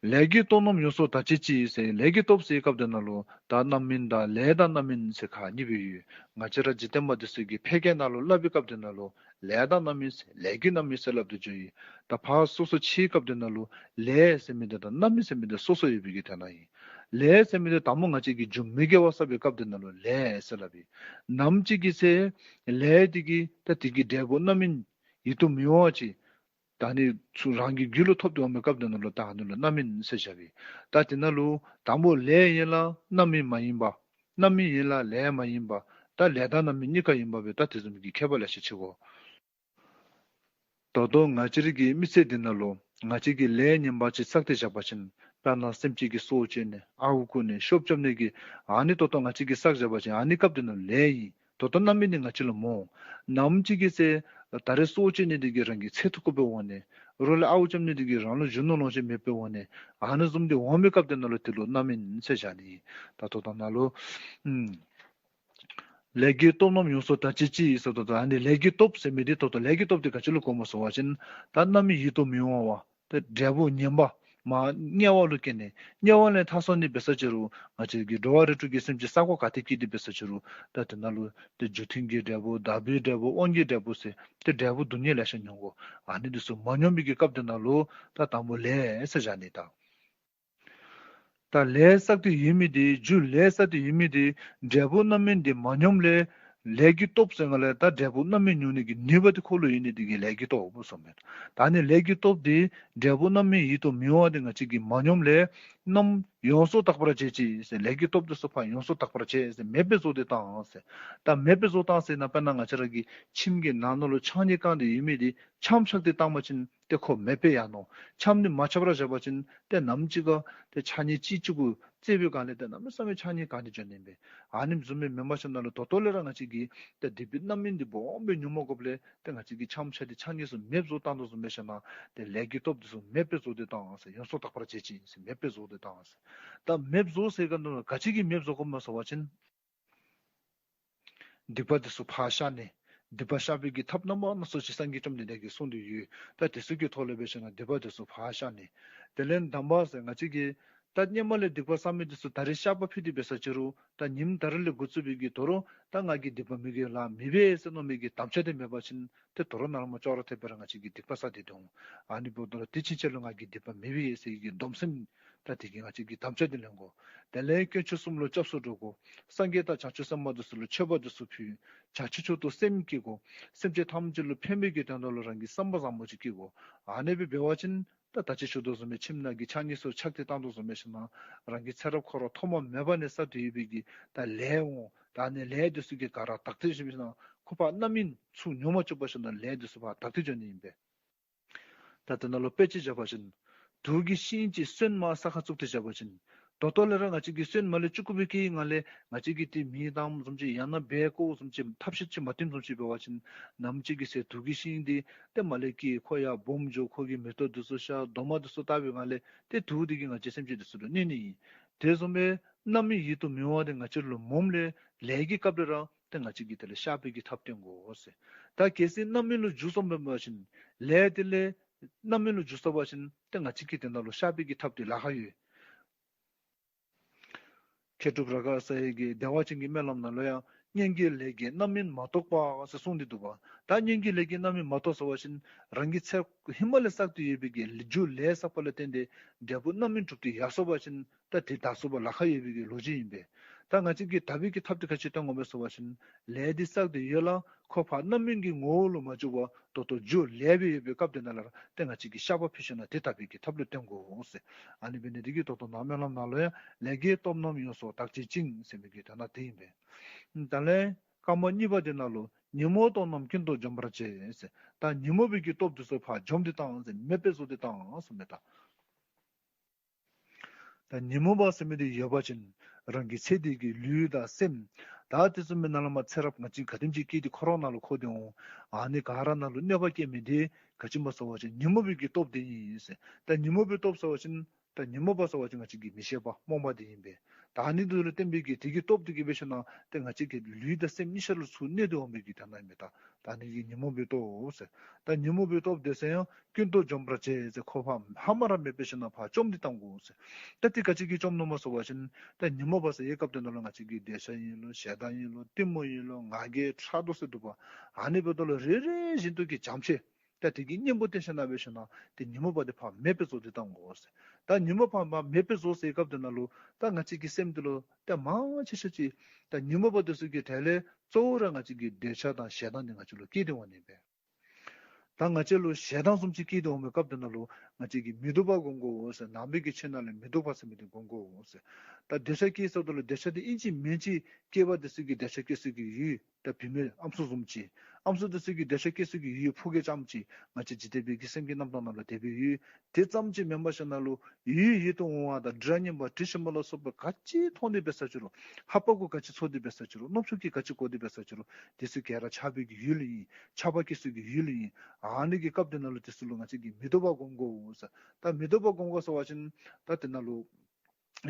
ལས་ཀྱི་སྟོབས་རྣམས་ཡོངས་སུ་དག་བྱེད་ཅིང་ཟེར། ལས་ཀྱི་སྟོབས་ཟེར་སྐབས་དེ་ནང་ལུ་ད་རྣམ་སྨིན་དང་ལས་དང་རྣམ་སྨིན་ཟེར་ཁག་གཉིས་སྦེ་ཡོད། ང་བཅས་ར་འཇིག་རྟེན་པ་དེ་ཚུ་གིས་ཕལ་སྐད་ནང་ལུ་སླབ་པའི་སྐབས་དེ་ནང་ལུ་ལས་དང་རྣམ་སྨིན་ཟེར་ལས་ཀྱི་རྣམ་སྨིན་ཟེར་སླབ་སྟེ་འགྱོ་ཡི། ད་ཕར་སོ་སོ་ཕྱིའི་སྐབས་དེ་ནང་ལུ་ལས་ཟེར་མི་དེ་དང་རྣམ་སྨིན་ཟེར་མི་དེ་སོ་སོ་ཡོད་པའི་གི་དེ་ནང་ཨིན། ལས་ཟེར་མི་དེ་དང་པོ་ང་བཅས་ཀྱིས་རྒྱུ་མི་དགེ་བ་བསགས་པའི་སྐབས་དེ་ནང་ལུ་ལས་ཟེར་སླབ་ཨིན། ནམ་ཅིག་གི་ཚེ་ལས་དེ་གིས་ད་དེ་གི་འབྲས་བུ་རྣམ་སྨིན་ཡིད་དུ་མི་འོང་བ་ཅིག་ད་ནི་ཚུ་རང་གི་རྒྱུད་ལུ་ཐོབ་སྟེ་འོང་བའི་སྐབས་དེ་ནང་ལུ་ད་ཨ་ནི་ལུ་རྣམ་སྨིན་ཟེར་བཞག་པས། ད་དེ་ནང་ལུ་དང་པོ་ལས་ཡིན་ལ་རྣམ་སྨིན་མ་ཡིན་པ། རྣམ་སྨིན་ཡིན་ལ་ལས་མ་ཡིན་པ། ད་ལས་དང་རྣམ་སྨིན་གཉིས་ཀ་ཡིན་པ་སྦེ་ད་དེ་བཟུམ་གྱི་ཁྱད་པར་ལེ་ཤ་ཕྱེ་དགོ། ད་ལྟོ་ང་བཅས་རའི་གི་མི་ཚེ་འདི་ནང་ལུ་ང་བཅས་ཀྱིས་ལས་ངན་པ་ཅིག་བསགས་ཏེ་བཞག་པ་ཅིན། དཔེར་ན་སེམས་ཅན་གྱི་སྲོག་གཅད་ནི་ཨརཝ་བརྐུ་ནི་ཤོབ་རྐྱབ་ནི་གི་ཨ་ནི་ད་ལྟོ་ང་བཅས་ཀྱིས་བསགས་བཞག་པ་ཅིན་ཨ་ནི་སྐབས་དེ་ནང་ལས་ཨིན། ད་ལྟོ་རྣམ་སྨིན་འདི་ང་བཅས་ལུ་མི་འོང་། ནམ་ཅིག་གི་ཚེ་ད་རེས་སྲོག་གཅད་ནི་འདི་གིས་རང་གི་ཚེ་ཐུང་ཀུ་སྦེ་འོང་ནི། རོགས་ལས་ཨརཝ་རྐྱབ་ནི་འདི་གིས་རང་ལུ་གཞོན་ནུ་ལོངས་སྤྱོད་མེདཔ་སྦེ་འོང་ནི། ཨ་ནི་བཟུམ་འདི་འོང་པའི་སྐབས་དེ་ནང་ལུ་དེ་ལུ་རྣམ་སྨིན་ཟེར་བཞག་ནི། ད་ལྟོ་ད་ནཱ་ལུ་ཨམ་ལས་ཀྱི་སྟོབས་རྣམས་ཡོངས་སུ་དག་བྱེད་ཅིང་ཟེར་ད་ལྟོ་ཨ་ནི་ལས་ཀྱི་སྟོབས་ཟེར་མི་འདི་ད་ལྟོ་ལས་ཀྱི་སྟོབས་འདི་ག་ཅི་ལུ་གོཝ་སྨོ་ཟེར་བ་ཅིན་ད་རྣམ་སྨིན་ཡིད་དུ་མི་འོང་བ། ཏེ་འབྲས་བུ་ངན་པ་མར་དམྱལ་བ་ལུ་སྐྱེ་ནི། དམྱལ་བ་ལས་ཐར་སོང་ནི་འབད་ས་ཅི་རུང་ང་བཅས་ཀྱི་འགྲོ་བ་རིགས་དྲུག་གི་སེམས་ཅན་ས་གོ་ག་ཏེ་སྐྱེས་ཏེ་འབད་ས་ཅི་རུང་ད་དེ་ནང་ལུ་ཏེ་རྒྱུ་མཐུན་གྱི་འབྲས་བུ་བདག་པོའི་འབྲས་བུ་དབང་གི་འབྲས་བུ་ཟེར་ཏེ་འབྲས་བུ་སྡུག་བསྔལ་ལེ་ཤ་མྱོང་དགོ། ཨ་ནི་འདི་ཚུ་མ་མྱོང་མི་གི་སྐབས་དེ་ནང་ལུ་ད་དང་པོ་ལས་ཟེར་བཞག་ནི་ད། ད་ལས་བསགས་ཏེ་ཡོད་མི་འདི་རྒྱུ་ལས་བསགས་ཏེ་ཡོད་མི་འདི་འབྲས་བུ་རྣམ་སྨིན་འདི་མ་མྱོངམ་ལས་ལས་ཀྱི་སྟོབས་ཟེར་ག་ལས་ད་འབྲས་བུ་རྣམ་སྨིན་མྱོང་ནི་གི་ནུས་པ་འདི་ཁོ་ལུ་ཡོད་ནི་འདི་གིས་ལས་ཀྱི་སྟོབས་ཟེར་མས། ད་ནི་ལས་ཀྱི་སྟོབས་འདི་འབྲས་བུ་རྣམ་སྨིན་ཡིད་དུ་མི་འོང་བ་འདི་ང་བཅས་ཀྱིས་མ་མྱོངམ་ལས་རྣམ་ཡོངས་སུ་དག་པར་བྱེད་ཅིང་ཟེར་ལས་ཀྱི་སྟོབས་འདི་ཚུ་ཕར་ཡོངས་སུ་དག་པར་བྱེད་ཟེར་མེདཔ་སྦེ་བཟོ་སྟེ་བཏང་ཟེར། ད་མེདཔ་སྦེ་བཟོ་བཏང་ཟེར་ན་དཔེར་ན་ང་བཅས་ར་གི་ཁྱིམ་གྱི་ནང་ན་ལུ་ཆང་གཉིས་བཀང་སྟེ་ཡོད་མི་འདི་ཆམ་ཆགས་ཏེ་བཏང་པ་ཅིན་ཏེ་ཁོ་མེདཔ་སྦེ་ཡར་ནུག། ཆམ་འདི་མ་ཆགས་པར་བཞག་པ་ཅིན་ཏེ་ནམ་ཅིག་ཁར་ཏེ་ཆང་གཉིས་གཅིག་གཅིག་གུ་རྩེ་བའི་སྒང་ལས་ཏེ་གནམ་མེད་ས་མེད་ཆང་གཉིས་གང་སྟེ་འགྱོ་ནི་ཨིན་པས། ཨ་ནི་བཟུམ་སྦེ་མེན་པར་ཞིན་ན་ལུ་ད་ལྟོ་ལས་ར་ང་བཅས་ཀྱིས་ཏེ་སྡིག་པའི་རྣམ་སྨིན་འདི་སྦོམ་སྦེ་མྱོང་མ་དགོཔ་ལས་ཏེ་ང་བཅས་ཀྱིས་ཆམ་ཆགས་ཏེ་ཆང་གཉིས་ཚུ་མེདཔ་བཟོ་བཏང་དོ་བཟུམ་སྦེ་ཞིན་ན་ཏེ་ལས་ཀྱི་སྟོབས་འདི་ཚུ་མེདཔ་སྦེ་བཟོ་སྟེ་བཏང་ཟེར། ཡོངས་སུ་དག་པར་བྱེད་ཅིང་ཟེར་མེདཔ་སྦེ་བཟོ་སྟེ་བཏང་ཟེར། ད་མེདཔ་བཟོ་ཟེར་ག་ནི་ག་ཅི་གིས་མེདཔ་བཟོ་དགོཔ་སྨོ་ཟེར་བ་ཅིན་སྡིག་པ་འདི་ཚུ་ཕར་བཤགས་ནི། སྡིག་པ་བཤགས་པའི་གི་ཐབས་རྣམ་པ་སྣ་ཚོགས་ཅིག་སངས་རྒྱས་བཅོམ་ལྡན་འདས་ཀྱིས་གསུངས་ཏེ་ཡོད། ད་དེ་ཚུ་གི་ཐོག་ལས་འབད་ཞིན་ན་སྡིག་པ་འདི་ཚུ་ཕར་བཤགས་ནི། དེ་ལས་གདམས་པ་ཟེར་ང་བཅས་ཀྱིས་ད་སྔོན་མ་ལས་སྡིག་པ་བསགས་མི་འདི་ཚུ་ད་རེས་བཤགས་པ་ཕུལ་ཏེ་འབད་ས་ཅི་རུང་ད་ཉིནམ་ད་རེས་ལས་འགོ་བཙུགས་པའི་གི་དོ་རུང་ད་ང་གིས་སྡིག་པ་མི་དགེ་བ་ལཱ་མི་འབད་ཟེར་མནོ་མི་གི་དམ་བཅའ་འདི་མེད་པ་ཅིན་ཏེ་དོ་རུང་ནཱ་ལས་མར་ཅོག་ར་འཐདཔ་སྦེ་ར་ང་བཅས་ཀྱིས་སྡིག་པ་བསགས་ཏེ་འདུག། ཨ་ནི་འབདཝ་ད་ལུ་དེ་ཕྱིན་ཆད་ལུ་ང་གིས་སྡིག་པ་མི་འབད་ཟེར་བའི་གི་སྡོམ་སེམས་ད་དེ་གིས་ང་བཅས་ཀྱིས་དམ་བཅའ་འདི་ལེན་དགོ། དེ་ལས་དཀོན་མཆོག་གསུམ་ལུ་སྐྱབས་སུ་འགྲོ་དགོ། སངས་རྒྱས་དང་བྱང་ཆུབ་སེམས་དཔའ་འདི་ཚུ་ལུ་མཆོད་པ་འདི་ཚུ་ཕུལ། བྱང་ཆུབ་མཆོག་ཏུ་སེམས་བསྐྱེད་དགོ། སེམས་ཅན་ཐམས་ཅད་ལུ་ཕན་པའི་གི་དོན་དག་ལུ་རང་གིས་བསམ་པ་བཟང་པོ་ཅིག་བསྐྱེད་དགོ། ཨ་ནེ་སྦེ་འབད་བ་ཅིན་ད་ད་ཅི་ཞུ་དོ་བཟུམ་སྦེ་ཁྱིམ་ནང་གི་ཆང་གཉིས་ཚུ་ཆགས་ཏེ་བཏང་དོ་བཟུམ་སྦེ་ཞིན་ན་རང་གི་ཚེ་རབས་འཁོར་བ་ཐོག་མ་མེད་པ་ནས་བསགས་ཏེ་ཡོད་པའི་གི་ད་ལས་འོང་། ད་ནི་ལས་འདི་ཚུ་གིས་ག་ར་དག་སྟེ་ཞིན་ན་ཁོ་ཕར་རྣམ་སྨིན་ཚུར་མྱོང་མ་བཅུག་པར་ཞིན་ན་ལས་འདི་ཚུ་ཕར་དག་སྟེ་འགྱོ་ནི་ཨིན་པས། ད་དེ་ནང་ལུ་དཔེ་ཅིག་བཞག་པ་ཅིན་དུག་གི་ཤིང་ཅིག་སོན་མར་ས་ཁར་བཙུགས་ཏེ་བཞག་པ་ཅིན་ད་ལྟོ་ལས་ར་ང་བཅས་ཀྱིས་སོན་མར་ལས་བཅུག་བཅུག་པའི་གི་ནང་ལས་ང་བཅས་ཀྱིས་ཏེ་མེ་བཏངམ་བཟུམ་ཅིག་ཡང་ན་སྦལ་བཀོགཔ་བཟུམ་ཅིག་ཐབས་ཤེས་ཅིག་མ་བཏོནམ་བཟུམ་ཅིག་འབད་བ་ཅིན་ནམ་ཅིག་གི་ཚེ་དུག་གི་ཤིང་འདི་ཏེ་མར་ལས་སྐྱེས་ཁོ་ཡར་སྦོམ་འགྱོ། ཁོ་གི་མེ་ཏོག་འདི་ཚུ་ཤར། འདབ་མ་འདི་ཚུ་བཏགས་པའི་ནང་ལས་ཏེ་དུག་འདི་གིས་ང་བཅས་སེམས་ཅན་འདི་ཚུ་ལུ་གནོད་ནི་ཨིན། དེ་བཟུམ་སྦེ་རྣམ་སྨིན་ཡིད་དུ་མི་འོང་བ་འདི་ང་བཅས་ལུ་མྱོངམ་ལས་ལས་ཀྱི་སྐབས་ལས་ར་ཏེ་ང་བཅས་ཀྱིས་དེ་ལས་བཤགས་པའི་གི་ཐབས་བཏོན་དགོ་ཟེར། ད་གལ་སྲིད་རྣམ་སྨིན་ལུ་འགྱུར་སོངམ་འབད་བ་ཅིན་ལས་དེ་ལས་རྣམ་སྨིན་ལུ་འགྱུར་སོང་པ་ཅིན་ཏེ་ང་བཅས་ཀྱིས་དེ་ནང་ལུ་བཤགས་པའི་གི་ཐབས་འདི་ལཱ་ཁག་ཡོད། མཁས་གྲུབ་རཱ་ག་ས་ཡི་གི་བདེ་བ་ཅན་གྱི་སྨོན་ལམ་ནང་ལུ་ཡང་སྔོན་གྱི་ལས་ཀྱིས་རྣམ་སྨིན་མ་གཏོགས་པ་ཟེར་གསུངས་ཏེ་འདུག་པ། ད་སྔོན་གྱི་ལས་ཀྱིས་རྣམ་སྨིན་མ་གཏོགས་ཟེར་བ་ཅིན་རང་གི་ཚེ་ཧེ་མ་ལས་བསགས་ཏེ་ཡོད་པའི་གི་རྒྱུ་ལས་བསགས་པ་ལ་བརྟེན་ཏེ་འབྲས་བུ་རྣམ་སྨིན་གྲུབ་སྟེ་ཡར་སོང་པ་ཅིན་ད་དེ་དག་སོང་པ་ལཱ་ཁག་ཡོད་པའི་གི་ལོ་རྒྱུས་ཨིན་པས། ད་ང་བཅས་ཀྱིས་དག་པའི་གི་ཐབས་འདི་ག་ཅི་བཏོན་དགོཔ་སྨོ་ཟེར་བ་ཅིན་ལས་འདི་བསགས་ཏེ་ཡོད་ལ་ཁོ་ཕར་རྣམ་སྨིན་གྱི་ངོ་བོ་ལུ་མ་འཇུག་པར་ད་ལྟོ་རྒྱུ་ལས་སྦེ་ཡོད་པའི་སྐབས་དེ་ནང་ལུ་ར་ཏེ་ང་བཅས་ཀྱིས་བཤགས་པ་ཕུལ་ཞིན་ན་དེ་དག་པའི་གི་ཐབས་ལུ་བརྟེན་དགོ་ཟེར། ཨ་ནི་འབད་ནི་འདི་གིས་ད་ལྟོ་ནཱ་སྨོན་ལམ་ནང་ལུ་ཡང་ལས་ཀྱི་སྟོབས་རྣམས་ཡོངས་སུ་དག་བྱེད་ཅིང་ཟེར་མི་གི་དོན་དག་དེ་ཨིན་པས། དེ་ལས་སྐར་མ་གཉིས་པ་དེ་ནང་ལུ་ཉོན་མོངས་སྟོབས་རྣམས་ཀུན་ཏུ་འཇོམས་པར་བྱེད་ཟེར། ད་ཉོན་མོངས་པའི་གི་སྟོབས་འདི་ཚུ་ཕར་འཇོམས་ཏེ་བཏང་ཟེར། མེདཔ་སྦེ་བཟོ་སྟེ་བཏང་ཟེར་མས་ད། ད་ཉོན་མོངས་པ་ཟེར་མི་འདི་ཡོད་པ་ཅིན་རང་གི་ཚེ་འདི་གི་ལུས་དང་སེམས་ད་དེ་ཚུ་མེན་ན་ལུ་མ་ཚེ་རབས་ང་བཅས་ག་དེམ་ཅིག་སྐྱེས་ཏེ་འཁོར་བ་ནང་ལུ་འཁོར་ཏེ་འོང་། ཨ་ནི་ག་ར་ནང་ལུ་གནོད་པ་བསྐྱལ་མི་འདི་ག་ཅི་སྨོ་ཟེར་བ་ཅིན་ཉོན་མོངས་པའི་གི་སྟོབས་འདི་ཨིན་ཟེར། ད་ཉོན་མོངས་པའི་སྟོབས་ཟེར་བ་ཅིན་ད་ཉོན་མོངས་པ་ཟེར་བ་ཅིན་ང་བཅས་ཀྱི་མི་ཤེས་པ་རྨོངས་པ་འདི་ཨིན་པས། ད་ཨ་ནི་འདི་ལུ་བརྟེན་པའི་གི་དེ་གི་སྟོབས་འདི་གིས་འབད་ཞིན་ན་ཏེ་ང་བཅས་ཀྱི་ལུས་དང་སེམས་གཉིས་ཆ་ལུ་ཚུར་གནོད་དེ་འོང་པའི་གི་དོན་དག་ཨིན་པས་ད། ད་ཨ་ནི་གིས་ཉོན་མོངས་པའི་སྟོབས་ཟེར། ད་ཉོན་མོངས་པའི་སྟོབས་དེ་ཚུ་ཡང་ཀུན་ཏུ་འཇོམས་པར་བྱེད་ཟེར། ཁོ་ཕར་ཧ་མ་ར་མེདཔ་སྦེ་ཞིན་ན་ཕར་བཅོམ་སྟེ་བཏང་དགོ་ཟེར། ད་དེ་ག་ཅི་གིས་བཅོམ་ནུག་སྨོ་ཟེར་བ་ཅིན་ད་ཉོན་མོངས་པ་ཟེར་བའི་སྐབས་དེ་ནང་ལུ་ང་བཅས་ཀྱི་འདོད་ཆགས་ཨིན་ལོ། ཞེ་སྡང་ཨིན་ལོ། གཏི་མུག་ཨིན་ལོ། ང་རྒྱལ་ཕྲག་དོག་ཟེར་འདུག་པ། ཨ་ནི་འབདཝ་ད་ལུ་རེ་རེ་བཞིན་དུ་གི་བྱང་ཆེ། ད་དེ་གི་གཉེན་པོ་བསྟེན་ཞིན་ན་འབད་ཞིན་ན་ཏེ་ཉོན་མོངས་པ་དེ་ཕར་མེདཔ་སྦེ་བཟོ་སྟེ་བཏང་དགོ་ཟེར། ད་ཉོན་མོངས་པ་ཕར་མེདཔ་སྦེ་བཟོ་ཟེར་བའི་སྐབས་དེ་ནང་ལུ་ད་ང་བཅས་ཀྱི་སེམས་འདི་ལུ་ད་མང་ཆེ་ཤོས་ཅིག་ད་ཉོན་མོངས་པ་དེ་ཚུ་གི་གྲས་ལས་གཙོ་བོ་ར་ང་བཅས་ཀྱི་འདོད་ཆགས་དང་ཞེ་སྡང་འདི་ང་བཅས་ལུ་སྐྱེས་ཏེ་འོང་ནི་ཨིན་པས། ད་ང་བཅས་ལུ་ཞེ་སྡང་བཟུམ་ཅིག་སྐྱེས་ཏེ་འོང་བའི་སྐབས་དེ་ནང་ལུ་ང་བཅས་ཀྱིས་མི་སྡུག་པ་སྒོམ་དགོ་ཟེར། ནང་པའི་གི་ཆོས་ནང་ལས་མི་སྡུག་པ་ཟེར་མི་འདི་སྒོམ་དགོ་ཟེར། ད་འདོད་ཆགས་སྐྱེས་ཟེརཝ་ད་ལུ་འདོད་ཆགས་འདི་ཨིན་ཅི་མིན་ཅི་སྐྱེས་པ་དེ་ཚུ་གི་འདོད་ཆགས་སྐྱེ་ས་གི་ཡུལ་ད་བུད་མེད་ཨམ་སྲུ་བཟུམ་ཅིག། ཨམ་སྲུ་དེ་ཚུ་གི་འདོད་ཆགས་སྐྱེ་ཚུལ་གྱི་ཡུལ་ཕོ་སྐྱེས་ཙམ་ཅིག་ང་བཅས་འཇིག་རྟེན་པའི་གི་སེམས་ཀྱི་རྣམ་རྟོག་ནང་ལུ་དེ་སྦེ་ཡོད། དེ་ཙམ་ཅིག་མེན་པར་ཞིནམ་ལས་ཡུལ་ཡུལ་དུ་འོང་བ་དང་དགྲ་གཉེན་པ་དྲི་ཞིམ་པ་ལ་སོགས་པ་ག་ཅི་མཐོང་སྟེ་འབད་ས་ཅི་རུང་ལྷ་པ་གུ་ག་ཅི་ཚོར་ཏེ་འབད་ས་ཅི་རུང་རྣམ་ཅོ་གིས་ག་ཅི་གོ་སྟེ་འབད་ས་ཅི་རུང་དེ་ཚུ་ག་ར་ཆགས་པའི་གི་ཡུལ་ཨིན། ཆགས་པ་སྐྱེ་ཚུལ་གྱི་ཡུལ་ཨིན། ཨ་ནི་གི་སྐབས་དེ་ནང་ལུ་དེ་ཚུ་ལུ་ང་བཅས་ཀྱིས་མི་སྡུག་པ་སྒོམ་དགོ་ཟེར། ད་མི་སྡུག་པ་སྒོམ་དགོ་ཟེར་བ་ཅིན་ད་དེ་ནང་ལུ་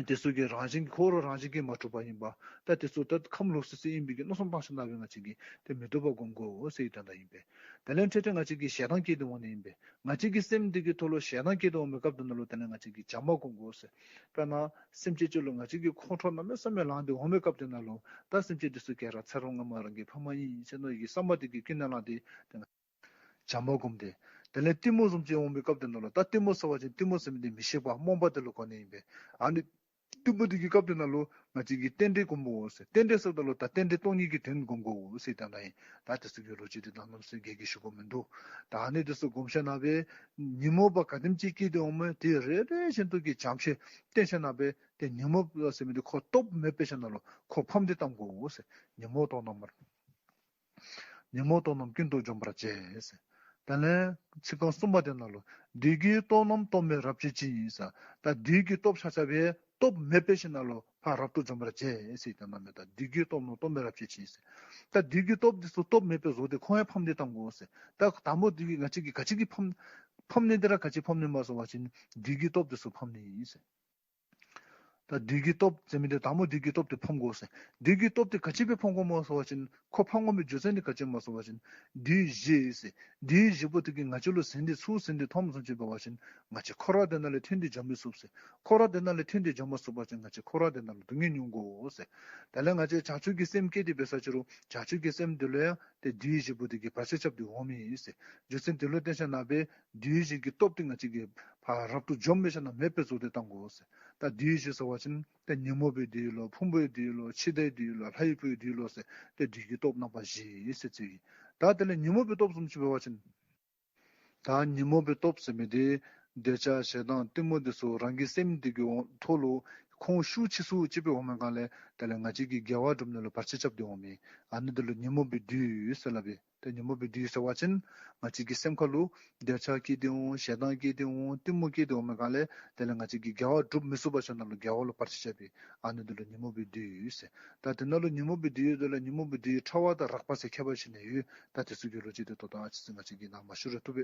དེ་ཚུ་གི་རང་བཞིན་གྱིས་འཁོར་རང་བཞིན་གྱིས་མ་གྲུབ་པ་ཨིན་པས། ད་དེ་ཚུ་ད་ཁམས་ལོག་སི་སི་ཨིན་པའི་གི་མནོ་བསམ་བཏང་ཞིནམ་ལས་ང་བཅས་ཀྱིས་དེ་མི་སྡུག་པ་སྒོམ་དགོ་ཟེར་བའི་དོན་དག་ཨིན་པས། དེ་ལས་འཕྲལ་འཕྲལ་ང་བཅས་ཀྱི་ཞེ་སྡང་སྐྱེས་ཏེ་འོང་ནི་ཨིན་པས། ང་བཅས་ཀྱི་སེམས་འདི་གི་ཐོག་ལུ་ཞེ་སྡང་སྐྱེས་ཏེ་འོང་པའི་སྐབས་དེ་ནང་ལུ་དེ་ལས་ང་བཅས་ཀྱིས་བྱམས་པ་སྒོམ་དགོ་ཟེར། དཔེར་ན་སེམས་ཅན་ཅིག་ལུ་ང་བཅས་ཀྱིས་ཁོང་ཁྲོ་གནམ་མེད་ས་མེད་ལངས་ཏེ་འོང་པའི་སྐབས་དེ་ནང་ལུ་ད་སེམས་ཅན་དེ་ཚུ་ག་ར་ཚེ་རབས་སྔ་མ་རང་གི་ཕ་མ་ཨིན་ཟེར་མནོ་བའི་གི་བསམ་པ་དེ་གིས་ཀུན་ནས་བསླངས་ཏེ་དེ་བྱམས་པ་སྒོམ་སྟེ། དེ་ལས་གཏི་མུག་བཟུམ་ཅིག་འོང་པའི་སྐབས་དེ་ནང་ལུ་ད་གཏི་མུག་ཟེར་བ་ཅིན་གཏི་མུག་ཟེར་མི་དེ་མི་ཤེས་པ་རྨོངས་པ་དེ་ལུ་གོ་ནི་ཨིན་པས། ཨ་ནི་གཏི་མུག་དེ་གི་སྐབས་དེ་ནང་ལུ་ང་བཅས་ཀྱིས་རྟེན་འབྲེལ་སྒོམ་དགོ་ཟེར། རྟེན་འབྲེལ་ཟེརཝ་ད་ལུ་ད་རྟེན་འབྲེལ་སྟོང་ཉིད་ཀྱི་དོན་སྒོམ་དགོ་ཟེར་དོན་དག་ཨིན། ད་དེ་ཚུ་གི་ལོ་རྒྱུས་དེ་ད་ནམ་ཟེར་རྒྱས་རྒྱས་ཞུ་དགོཔ་མིན་འདུག། ད་ཨ་ནི་དེ་ཚུ་སྒོམ་ཞིནམ་ལས་ཉོན་མོངས་པ་ག་དེམ་ཅིག་སྐྱེས་ཏེ་འོང་མི་དེ་རེ་རེ་བཞིན་དུ་གི་བྱང་ཆུབ་བསྟེན་ཞིནམ་ལས་དེ་ཉོན་མོངས་པ་ཟེར་མི་དེ་ཁོ་སྟོབས་མེདཔ་འབད་ཞིནམ་ལས་ཁོ་ཕམ་སྟེ་བཏང་དགོ་ཟེར། ཉོན་མོངས་རྟོག་རྣམས་མར། ཉོན་མོངས་རྟོག་རྣམས་ཀུན་ཏུ་འཇོམས་པར་བྱེད་ཟེར། དེ་ལས་ཚིག་རྐང་གསུམ་པ་དེ་ནང་ལུ་བདུད་ཀྱི་སྟོབས་རྣམས་སྟོབས་མེད་རབ་བྱེད་ཅིང་ཟེར། ད་བདུད་ཀྱི་སྟོབས་ཆ་ཁྱབ་སྦེ་སྟོབས་མེདཔ་འབད་ཞིནམ་ལས་ཕར་རབ་ཏུ་འཇོམས་པར་བྱེད་ཟེར། དེ་ནང་མེད་ད་བདུད་ཀྱི་སྟོབས་རྣམས་སྟོབས་མེད་རབ་བྱེད་ཅིང་ཟེར། ད་བདུད་ཀྱི་སྟོབས་དེ་ཚུ་སྟོབས་མེདཔ་སྦེ་བཟོ་སྟེ་ཁོང་ཡང་ཕམ་སྟེ་བཏང་དགོ་ཟེར། ད་དང་པོ་དེ་གིས་ང་བཅས་ཀྱིས་ག་ཅི་གིས་ཕམ་ཕམ་ནི་དེ་ར་ག་ཅི་ཕམ་ནི་སྨོ་ཟེར་བ་ཅིན་བདུད་ཀྱི་སྟོབས་དེ་ཚུ་ཕམ་ནི་ཨིན་ཟེར། ད་བདུད་ཀྱི་སྟོབས་ཟེར་མི་དེ་དང་པོ་བདུད་ཀྱི་སྟོབས་དེ་ཕམ་དགོ་ཟེར། བདུད་ཀྱི་སྟོབས་དེ་ག་ཅི་སྦེ་ཕམ་དགོཔ་སྨོ་ཟེར་བ་ཅིན་ཁོ་ཕམ་དགོ་མི་རྒྱུ་མཚན་དེ་ག་ཅི་སྨོ་ཟེར་བ་ཅིན་བདུད་བཞི་ཟེར། བདུད་བཞི་པོ་དེ་གིས་ང་བཅས་ལུ་ཟིན་ཏེ་ཚུར་ཟིན་ཏེ་འཐོནམ་བཟུམ་ཅིག་འབད་བ་ཅིན་ང་བཅས་འཁོར་བ་དེ་ནང་ལས་ཐོན་ཏེ་འགྱོ་མི་ཚུགས་ཟེར། འཁོར་བ་དེ་ནང་ལས་ཐོན་ཏེ་འགྱོ་མ་ཚུགས་པ་ཅིན་ང་བཅས་འཁོར་བ་དེ་ནང་ལུ་སྡུག་བསྔལ་མྱོང་དགོ་ཟེར། དེ་ལས་ང་བཅས་བྱང་ཆུབ་ཀྱི་སེམས་བསྐྱེད་དེ་འབད་ས་ཅི་རུང་བྱང་ཆུབ་ཀྱི་སེམས་དེ་ལུ་ཡང་དེ་བདུད་བཞི་པོ་དེ་གིས་བར་ཆད་རྐྱབ་སྟེ་འོང་མི་ཨིན་ཟེར། རྒྱུ་མཚན་དེ་ལུ་བརྟེན་ཞིནམ་ལས་བདུད་བཞི་གི་སྟོབས་དེ་ང་བཅས་ཀྱིས་ཕར་རབ་ཏུ་འཇོམས་འབད་ཞིནམ་ལས་མེདཔ་སྦེ་བཟོ་སྟེ་བཏང་དགོ་ཟེར། ད་བདུད་བཞི་ཟེར་བ་ཅིན་ཏེ་ཉོན་མོངས་པའི་བདུད་ལོ། ཕུང་པོའི་བདུད་ལོ། འཆི་བདག་གི་བདུད་ལོ། ལྷ་ཡི་བུའི་བདུད་ལོ་ཟེར་ཏེ་བདུད་ཀྱི་སྟོབས་རྣམ་པ་བཞི་ཟེར་ཅིག་ཨིན། ད་དེ་ལས་ཉོན་མོངས་པའི་སྟོབས་བཟུམ་ཅིག་འབད་བ་ཅིན་ད་ཉོན་མོངས་པའི་སྟོབས་ཟེར་མི་དེ་འདོད་ཆགས་ཞེ་སྡང་གཏི་མུག་དེ་ཚུ་རང་གི་སེམས་དེ་གི་འོང་ཐོག་ལུ་ཁོང་ཤུགས་ཆེ་སུ་ཅིག་སྦེ་འོང་མི་སྒང་ལས་དེ་ལས་ང་བཅས་ཀྱི་དགེ་བ་སྒྲུབ་ནི་ལུ་བར་ཆད་རྐྱབ་སྟེ་འོང་མི། ཨ་ནི་དེ་ལུ་ཉོན་མོངས་པའི་བདུད་ཟེར་སླབ་ཨིན། ཏེ་ཉོན་མོངས་པའི་བདུད་ཟེར་བ་ཅིན་ང་བཅས་ཀྱི་སེམས་ཁ་ལུ་འདོད་ཆགས་སྐྱེས་ཏེ་འོང་། ཞེ་སྡང་སྐྱེས་ཏེ་འོང་། གཏི་མུག་སྐྱེས་ཏེ་འོང་མི་སྒང་ལས་དེ་ལས་ང་བཅས་ཀྱིས་དགེ་བ་སྒྲུབ་མི་ཚུགས་པ་ཅིན་ནང་ལུ་དགེ་བ་ལུ་བར་ཆད་རྐྱབ་པའི་ཨ་ནི་དེ་ལུ་ཉོན་མོངས་པའི་བདུད་ཟེར། ད་དེ་ནང་ལུ་ཉོན་མོངས་པའི་བདུད་དེ་ལས་ཉོན་མོངས་པའི་བདུད་ཕྲ་བ་དང་རགས་པ་ཟེར་ཁྱད་པར་ཕྱེ་ནི་ཡོད། ད་དེ་ཚུ་གི་ལོ་རྒྱུས་དེ་ད་ལྟོ་ཨ་ཙི་ཙི་ང་བཅས་ཀྱིས་ནཱ་མ་ཞུ་རུང་བཏུབ་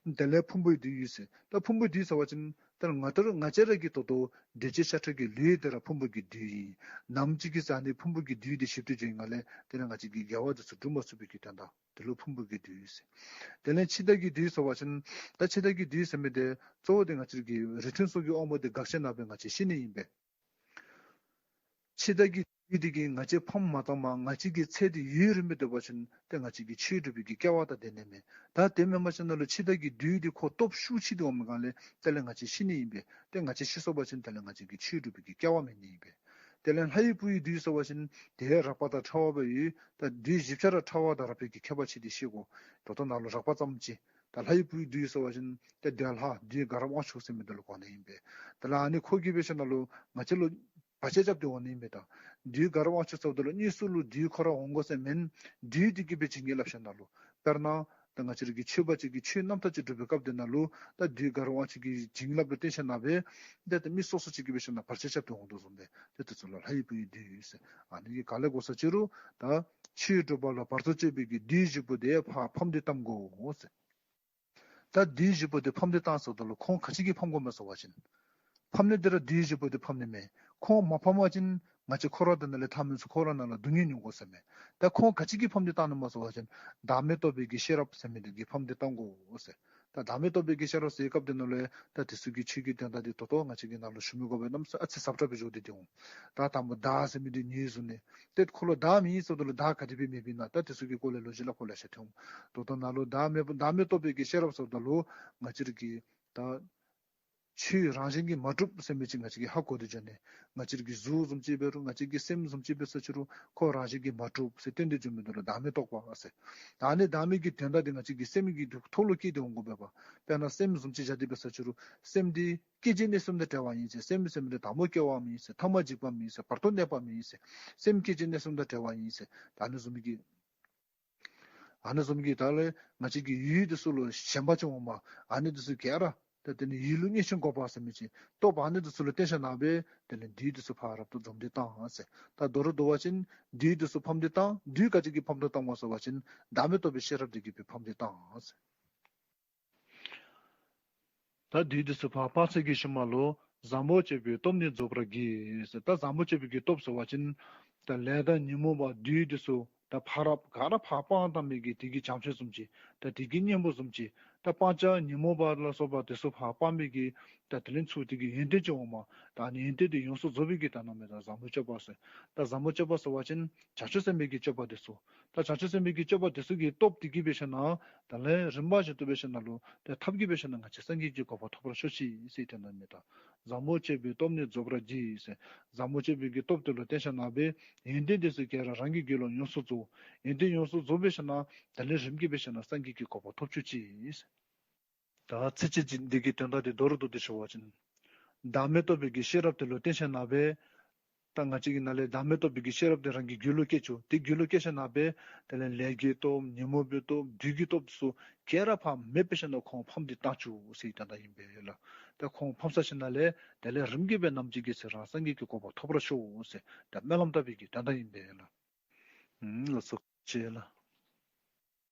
པས། དེ་ལས་ཕུང་པོའི་བདུད་ཟེར། ད་ཕུང་པོའི་བདུད་ཟེར་བ་ཅིན་ད་ང་ཏོ་ང་བཅས་ར་གི་ད་ལྟོ་འདོད་བྱེད་ཤ་ཁྲག་གི་ལུས་དེ་ར་ཕུང་པོ་གི་བདུད་ཨིན། ནམ་ཅིག་གི་ཚེ་ཨ་ནི་ཕུང་པོ་གི་བདུད་དེ་ཞིག་སྟེ་འགྱོ་བའི་སྒང་ལས་དེ་ལས་ང་བཅས་ཀྱིས་དགེ་བ་དེ་ཚུ་སྒྲུབ་མ་ཚུགས་པའི་གི་དོན་དག་དེ་ལུ་ཕུང་པོ་གི་བདུད་ཟེར། དེ་ལས་འཆི་བདག་གི་བདུད་ཟེར་བ་ཅིན་ད་འཆི་བདག་གི་བདུད་ཟེར་མི་དེ་གཙོ་བོ་དེ་ང་བཅས་ཀྱི་རིགས་མཐུན་སོགས་ཀྱི་དབང་པོ་དེ་འགག་ཞིནམ་ལས་ང་བཅས་ཤི་ནི་ཨིན་པས། འཆི་བདག་གི་བདུད་དེ་གིས་ང་བཅས་ཕམ་མ་བཏངམ་ང་བཅས་ཀྱི་ཚེ་དེ་ཡུན་རིངམོ་སྡོད་པ་ཅིན་ཏེ་ང་བཅས་ཀྱིས་ཆོས་སྒྲུབ་པའི་གི་སྐལ་བ་དང་ལྡན་ནི་མས། ད་དེ་མེན་པར་ཞིནམ་ལས་འཆི་བདག་གི་བདུད་དེ་ཁོ་སྟོབས་ཤུགས་ཆེ་སྟེ་འོང་མི་སྒང་ལས་དེ་ལས་ང་བཅས་ཤི་ནི་ཨིན་པས། ཏེ་ང་བཅས་ཤི་སོང་པ་ཅིན་དེ་ལས་ང་བཅས་ཀྱིས་ཆོས་སྒྲུབ་པའི་གི་སྐལ་བ་མེད་ནི་ཨིན་པས། དེ་ལས་ལྷ་ཡི་བུ་ཡི་བདུད་ཟེར་བ་ཅིན་དེ་རགས་པ་དང་ཕྲ་བ་སྦེ་ཡོད། ད་བདུད་བཞི་ཆ་ར་ཕྲ་བ་དང་རགས་པའི་གི་ཁྱད་པར་ཕྱེ་སྟེ་ཤེས་དགོ། ད་ལྟོ་ནཱ་ལུ་རགས་པ་ཙམ་ཅིག། ད་ལྷ་ཡི་བུ་ཡི་བདུད་ཟེར་བ་ཅིན་ཏེ་བདུད་ལྷ་བདུད་དགའ་རབ་དབང་ཕྱུག་ཟེར་མི་དེ་ལུ་གོ་ནི་ཨིན་པས། དེ་ལས་ཨ་ནི་ཁོ་གིས་འབད་ཞིནམ་ལས་ང་བཅས་ལུ་བར་ཆད་རྐྱབ་སྟེ་འོང་ནི་ཨིན་པས། ད་བདུད་དགའ་རབ་དབང་ཕྱུག་ཟེརཝ་ད་ལུ་དངོས་སུ་ལུ་བདུད་ཁོ་ར་འོང་དགོ་ཟེར་མེན། བདུད་དེ་གིས་འབད་བྱིན་གྱིས་བརླབས་ཞིནམ་ལས། དཔེར་ན་ད་ང་བཅས་ར་གི་ཆོསཔ་ཅིག་གིས་ཆོས་རྣམ་དག་ཅིག་སྒྲུབ་པའི་སྐབས་དེ་ནང་ལུ་ད་བདུད་དགའ་རབ་དབང་ཕྱུག་གི་བྱིན་རླབས་ལུ་བརྟེན་ཞིནམ་ལས་ཏེ་མི་སོ་སོ་ཅིག་གིས་འབད་ཞིནམ་ལས་བར་ཆད་རྐྱབ་སྟེ་འོང་དོ་བཟུམ་སྦེ་ཏེ་དེ་ཚུ་ལུ་ལྷ་ཡི་བུ་ཡི་བདུད་ཟེར། ཨ་ནི་གི་ག་ལས་གོ་ས་ཅི་རུང་ད་ཆོས་སྒྲུབ་པ་ལ་བར་དུ་གཅོད་པའི་གི་བདུད་བཞི་པོ་དེ་ཕར་ཕམ་སྟེ་བཏང་དགོ་ཟེར། ད་བདུད་བཞི་པོ་དེ་ཕམ་སྟེ་བཏང་ཟེརཝ་ད་ལུ་ཁོང་ག་ཅི་གིས་ཕམ་དགོཔ་སྨོ་ཟེར་བ་ཅིན། ཕམ་ནི་དེ་ར་བདུད་བཞི་པོ་དེ་ཕམ་ནི་མས། ཁོང་མ་ཕམ་པ་ཅིན་ང་བཅས་འཁོར་བ་དེ་ནང་ལས་ཐར་མི་ཚུགས། འཁོར་བ་ནང་ལུ་སྡུག་བསྔལ་མྱོང་དགོ་ཟེར་མས། ད་ཁོང་ག་ཅི་གིས་ཕམ་སྟེ་བཏང་ནི་སྨོ་ཟེར་བ་ཅིན་བདག་མེད་རྟོགས་པའི་གི་ཤེས་རབ་ཟེར་མི་དེ་གིས་ཕམ་སྟེ་བཏང་དགོ་ཟེར། ད་བདག་མེད་རྟོགས་པའི་གི་ཤེས་རབ་ཟེར་བའི་སྐབས་དེ་ནང་ལུ་ད་དེ་ཚུ་གི་ཆོས་ཀྱི་དོན་དག་དེ་ད་ལྟོ་ང་བཅས་ཀྱིས་ནཱ་ལུ་ཞུ་མི་དགོ་པས། གནམ་མེད་ས་མེད་ཨ་ཙི་ཟབ་དྲགས་སྦེ་འགྱོ་སྟེ་འདི་འོང་། ད་དང་པོ་བདག་ཟེར་མི་དེ་ངོས་བཟུང་ནི། ཏེ་ཁོ་ལུ་བདག་མེད་ཟེརཝ་ད་ལུ་བདག་ག་དེ་སྦེ་མེདཔ་ཨིན་ན། ད་དེ་ཚུ་གི་སྐོར་ལས་ལོ་རྒྱུས་སླབ་དགོ་ལེ་ཤ་ཐོན་འོང་། ད་ལྟོ་ནཱ་ལུ་བདག་མེད་བདག་མེད་རྟོགས་པའི་གི་ཤེས་རབ་ཟེརཝ་ད་ལུ་ང་བཅས་ར་གི་ད་ཆོས་རང་བཞིན་གྱིས་མ་གྲུབ་ཟེར་མི་ཅིག་ང་བཅས་ཀྱིས་ཧ་གོ་སྟེ་འགྱོ་ནི། ང་བཅས་ར་གི་གཟུགས་བཟུམ་ཅིག་འབད་རུང་ང་བཅས་ཀྱི་སེམས་བཟུམ་ཅིག་འབད་ས་ཅི་རུང་ཁོ་རང་བཞིན་གྱིས་མ་གྲུབ་ཟེར་སྟོན་ཏེ་འགྱོ་མི་དེ་ལུ་བདག་མེད་རྟོགས་པ་ཟེར། ད་ཨ་ནི་བདག་མེད་ཀྱི་དོན་དག་དེ་ང་བཅས་ཀྱི་སེམས་ཀྱི་ཐོག་ལུ་སྐྱེས་ཏེ་འོང་དགོ་པས་པ། དཔེར་ན་སེམས་བཟུམ་ཅིག་བཞག་སྟེ་འབད་ས་ཅི་རུང་སེམས་དེ་སྐྱེ་འཆི་གནས་གསུམ་དང་བྲལ་བ་ཨིན་ཟེར། སེམས་ཟེར་མི་དེ་དང་པོ་སྐྱེ་བ་མེན་ཟེར། ཐ་མ་འཇིག་པ་མེན་ཟེར། བར་དུ་གནས་པ་མེན་ཟེར། སེམས་སྐྱེ་འཆི་གནས་གསུམ་དང་བྲལ་བ་ཨིན་ཟེར། ད་ཨ་ནི་བཟུམ་གྱི་ ཨ་ནི་བཟུམ་གྱི་ད་ལས་ང་བཅས་ཀྱི་ཡུལ་འདི་ཚུ་ལུ་ཞེན་པ་ཅིག་འོངམ་ཨ་ནི་འདི་ཚུ་ག་ར་ད་དེ་ནི་ཡིད་ལུ་ངེས་ཤེས་དགོ་པ་ཟེར་མི་ཅིག་སྟོབས་ཨ་ནི་འདི་ཚུ་ལུ་བརྟེན་ཞིནམ་ལས་དེ་ལས་བདུད་འདི་ཚུ་ཕར་རབ་ཏུ་འཇོམས་ཏེ་བཏང་ཟེར། ད་མདོར་བསྡུ་བ་ཅིན་བདུད་འདི་ཚུ་ཕམ་སྟེ་བཏང་། བདུད་ག་ཅི་གིས་ཕམ་སྟེ་བཏངམ་སྨོ་ཟེར་བ་ཅིན་བདག་མེད་རྟོགས་པའི་ཤེས་རབ་འདི་གིས་སྦེ་ཕམ་སྟེ་བཏང་ཟེར། ད་བདུད་འདི་ཚུ་ཕར་སྤང་ཚར་གྱི་ཤུལ་མ་ལུ་བཟང་པོ་སྤྱོད་པའི་སྟོབས་ནི་རྫོགས་པར་བགྱི་ཟེར། ད་བཟང་པོ་སྤྱོད་པའི་གི་སྟོབས་ཟེར་བ་ཅིན་ད་ལས་དང་ཉོན་མོངས་པ་བདུད་འདི་ཚུ་ད་ཕར་རབ་ག་ར་ཕར་སྤང་བཏང་མི་གི་དེ་གི་བྱང་ཆུབ་བཟུམ་ཅིག་ད་དེ་གི་གཉེན་པོ་བཟུམ་ཅིག་ད་སྤང་བྱ་ཉོན་མོངས་པ་ལ་སོགས་པ་དེ་ཚུ་ཕར་སྤང་མི་གི་ད་དེ་ལས་ཚུར་དེ་གི་ཡོན་ཏན་ཅིག་འོངམ་ཨ་ད་ཨ་ནི་ཡོན་ཏན་དེ་ཡོངས་སུ་རྫོགས་པའི་གི་ད་ནང་མི་ད་བཟང་པོ་སྤྱོད་པ་ཟེར། ད་བཟང་པོ་སྤྱོད་པ་ཟེར་བ་ཅིན་བྱང་ཆུབ་སེམས་དཔའི་གི་སྤྱོད་པ་དེ་ཚུ། ད་བྱང་ཆུབ་སེམས་དཔའི་གི་སྤྱོད་པ་དེ་ཚུ་གི་སྟོབས་དེ་གིས་འབད་ཞིནམ་ལས་ད་ལས་རིམ་པ་བཞིན་དུ་འབད་ཞིནམ་ལས་ལུ་ད་ཐབས་ཀྱིས་འབད་ཞིནམ་ལས་ང་བཅས་སངས་རྒྱས་ཀྱི་གོ་འཕང་ཐོབ་པར་ཤོག་ཅིག་ཟེར་དེ་ནང་མི་ད་བཟང་པོ་སྤྱོད་པའི་སྟོབས་ནི་རྫོགས་པར་བགྱི་ཟེར། བཟང་པོ་སྤྱོད་པའི་གི་སྟོབས་དེ་ལུ་བརྟེན་ཞིནམ་ལས་ཡོན་ཏན་དེ་ཚུ་ག་ར་རང་གི་རྒྱུད་ལུ་ཡོངས་སུ་རྫོགས། ཡོན་ཏན་ཡོངས་སུ་རྫོགས་འབད་ཞིནམ་ལས་ད་ལས་རིམ་གྱིས་འབད་ཞིནམ་ལས་སངས་རྒྱས་ཀྱི་གོ་འཕང་ཐོབ་ཤོག་ཅིག་ཟེར། ད་ཚིགས་བཅད་འདི་གི་དོན་དག་འདི་མདོར་བསྡུ་སྟེ་ཞུ་བ་ཅིན། བདག་མེད་རྟོགས་པའི་གི་ཤེས་རབ་དེ་ལུ་བརྟེན་ཞིནམ་ལས་ད་ང་བཅས་ཀྱི་ནང་ལས་བདག་མེད་རྟོགས་པའི་གི་ཤེས་རབ་དེ་རང་གི་རྒྱུད་ལུ་སྐྱེ་བཅུག། དེ་རྒྱུད་ལུ་སྐྱེ་ཞིནམ་ལས་དེ་ལས་ལས་ཀྱི་སྟོབས་ཉོན་མོངས་པའི་སྟོབས་བདུད་ཀྱི་སྟོབས་ཚུ་ག་ར་ཕར་མེདཔ་འབད་ཞིནམ་ལས་ཁོང་ཕམ་སྟེ་བཏང་བཅུག་ཟེར་དོན་དག་ཨིན་པས་ལགས། ད་ཁོང་ཕམ་ཚར་ཞིནམ་ལས་དེ་ལས་རིམ་གྱིས་འབད་ནམ་ཅིག་གི་ཚེ་ར་སངས་རྒྱས་ཀྱི་གོ་འཕང་ཐོབ་པར་ཤོག་ཟེར་ད་སྨོན་ལམ་བཏབ་པའི་གི་དོན་དག་ཨིན་པས་ལགས། ལགས་སོ་ཅིག་ལགས།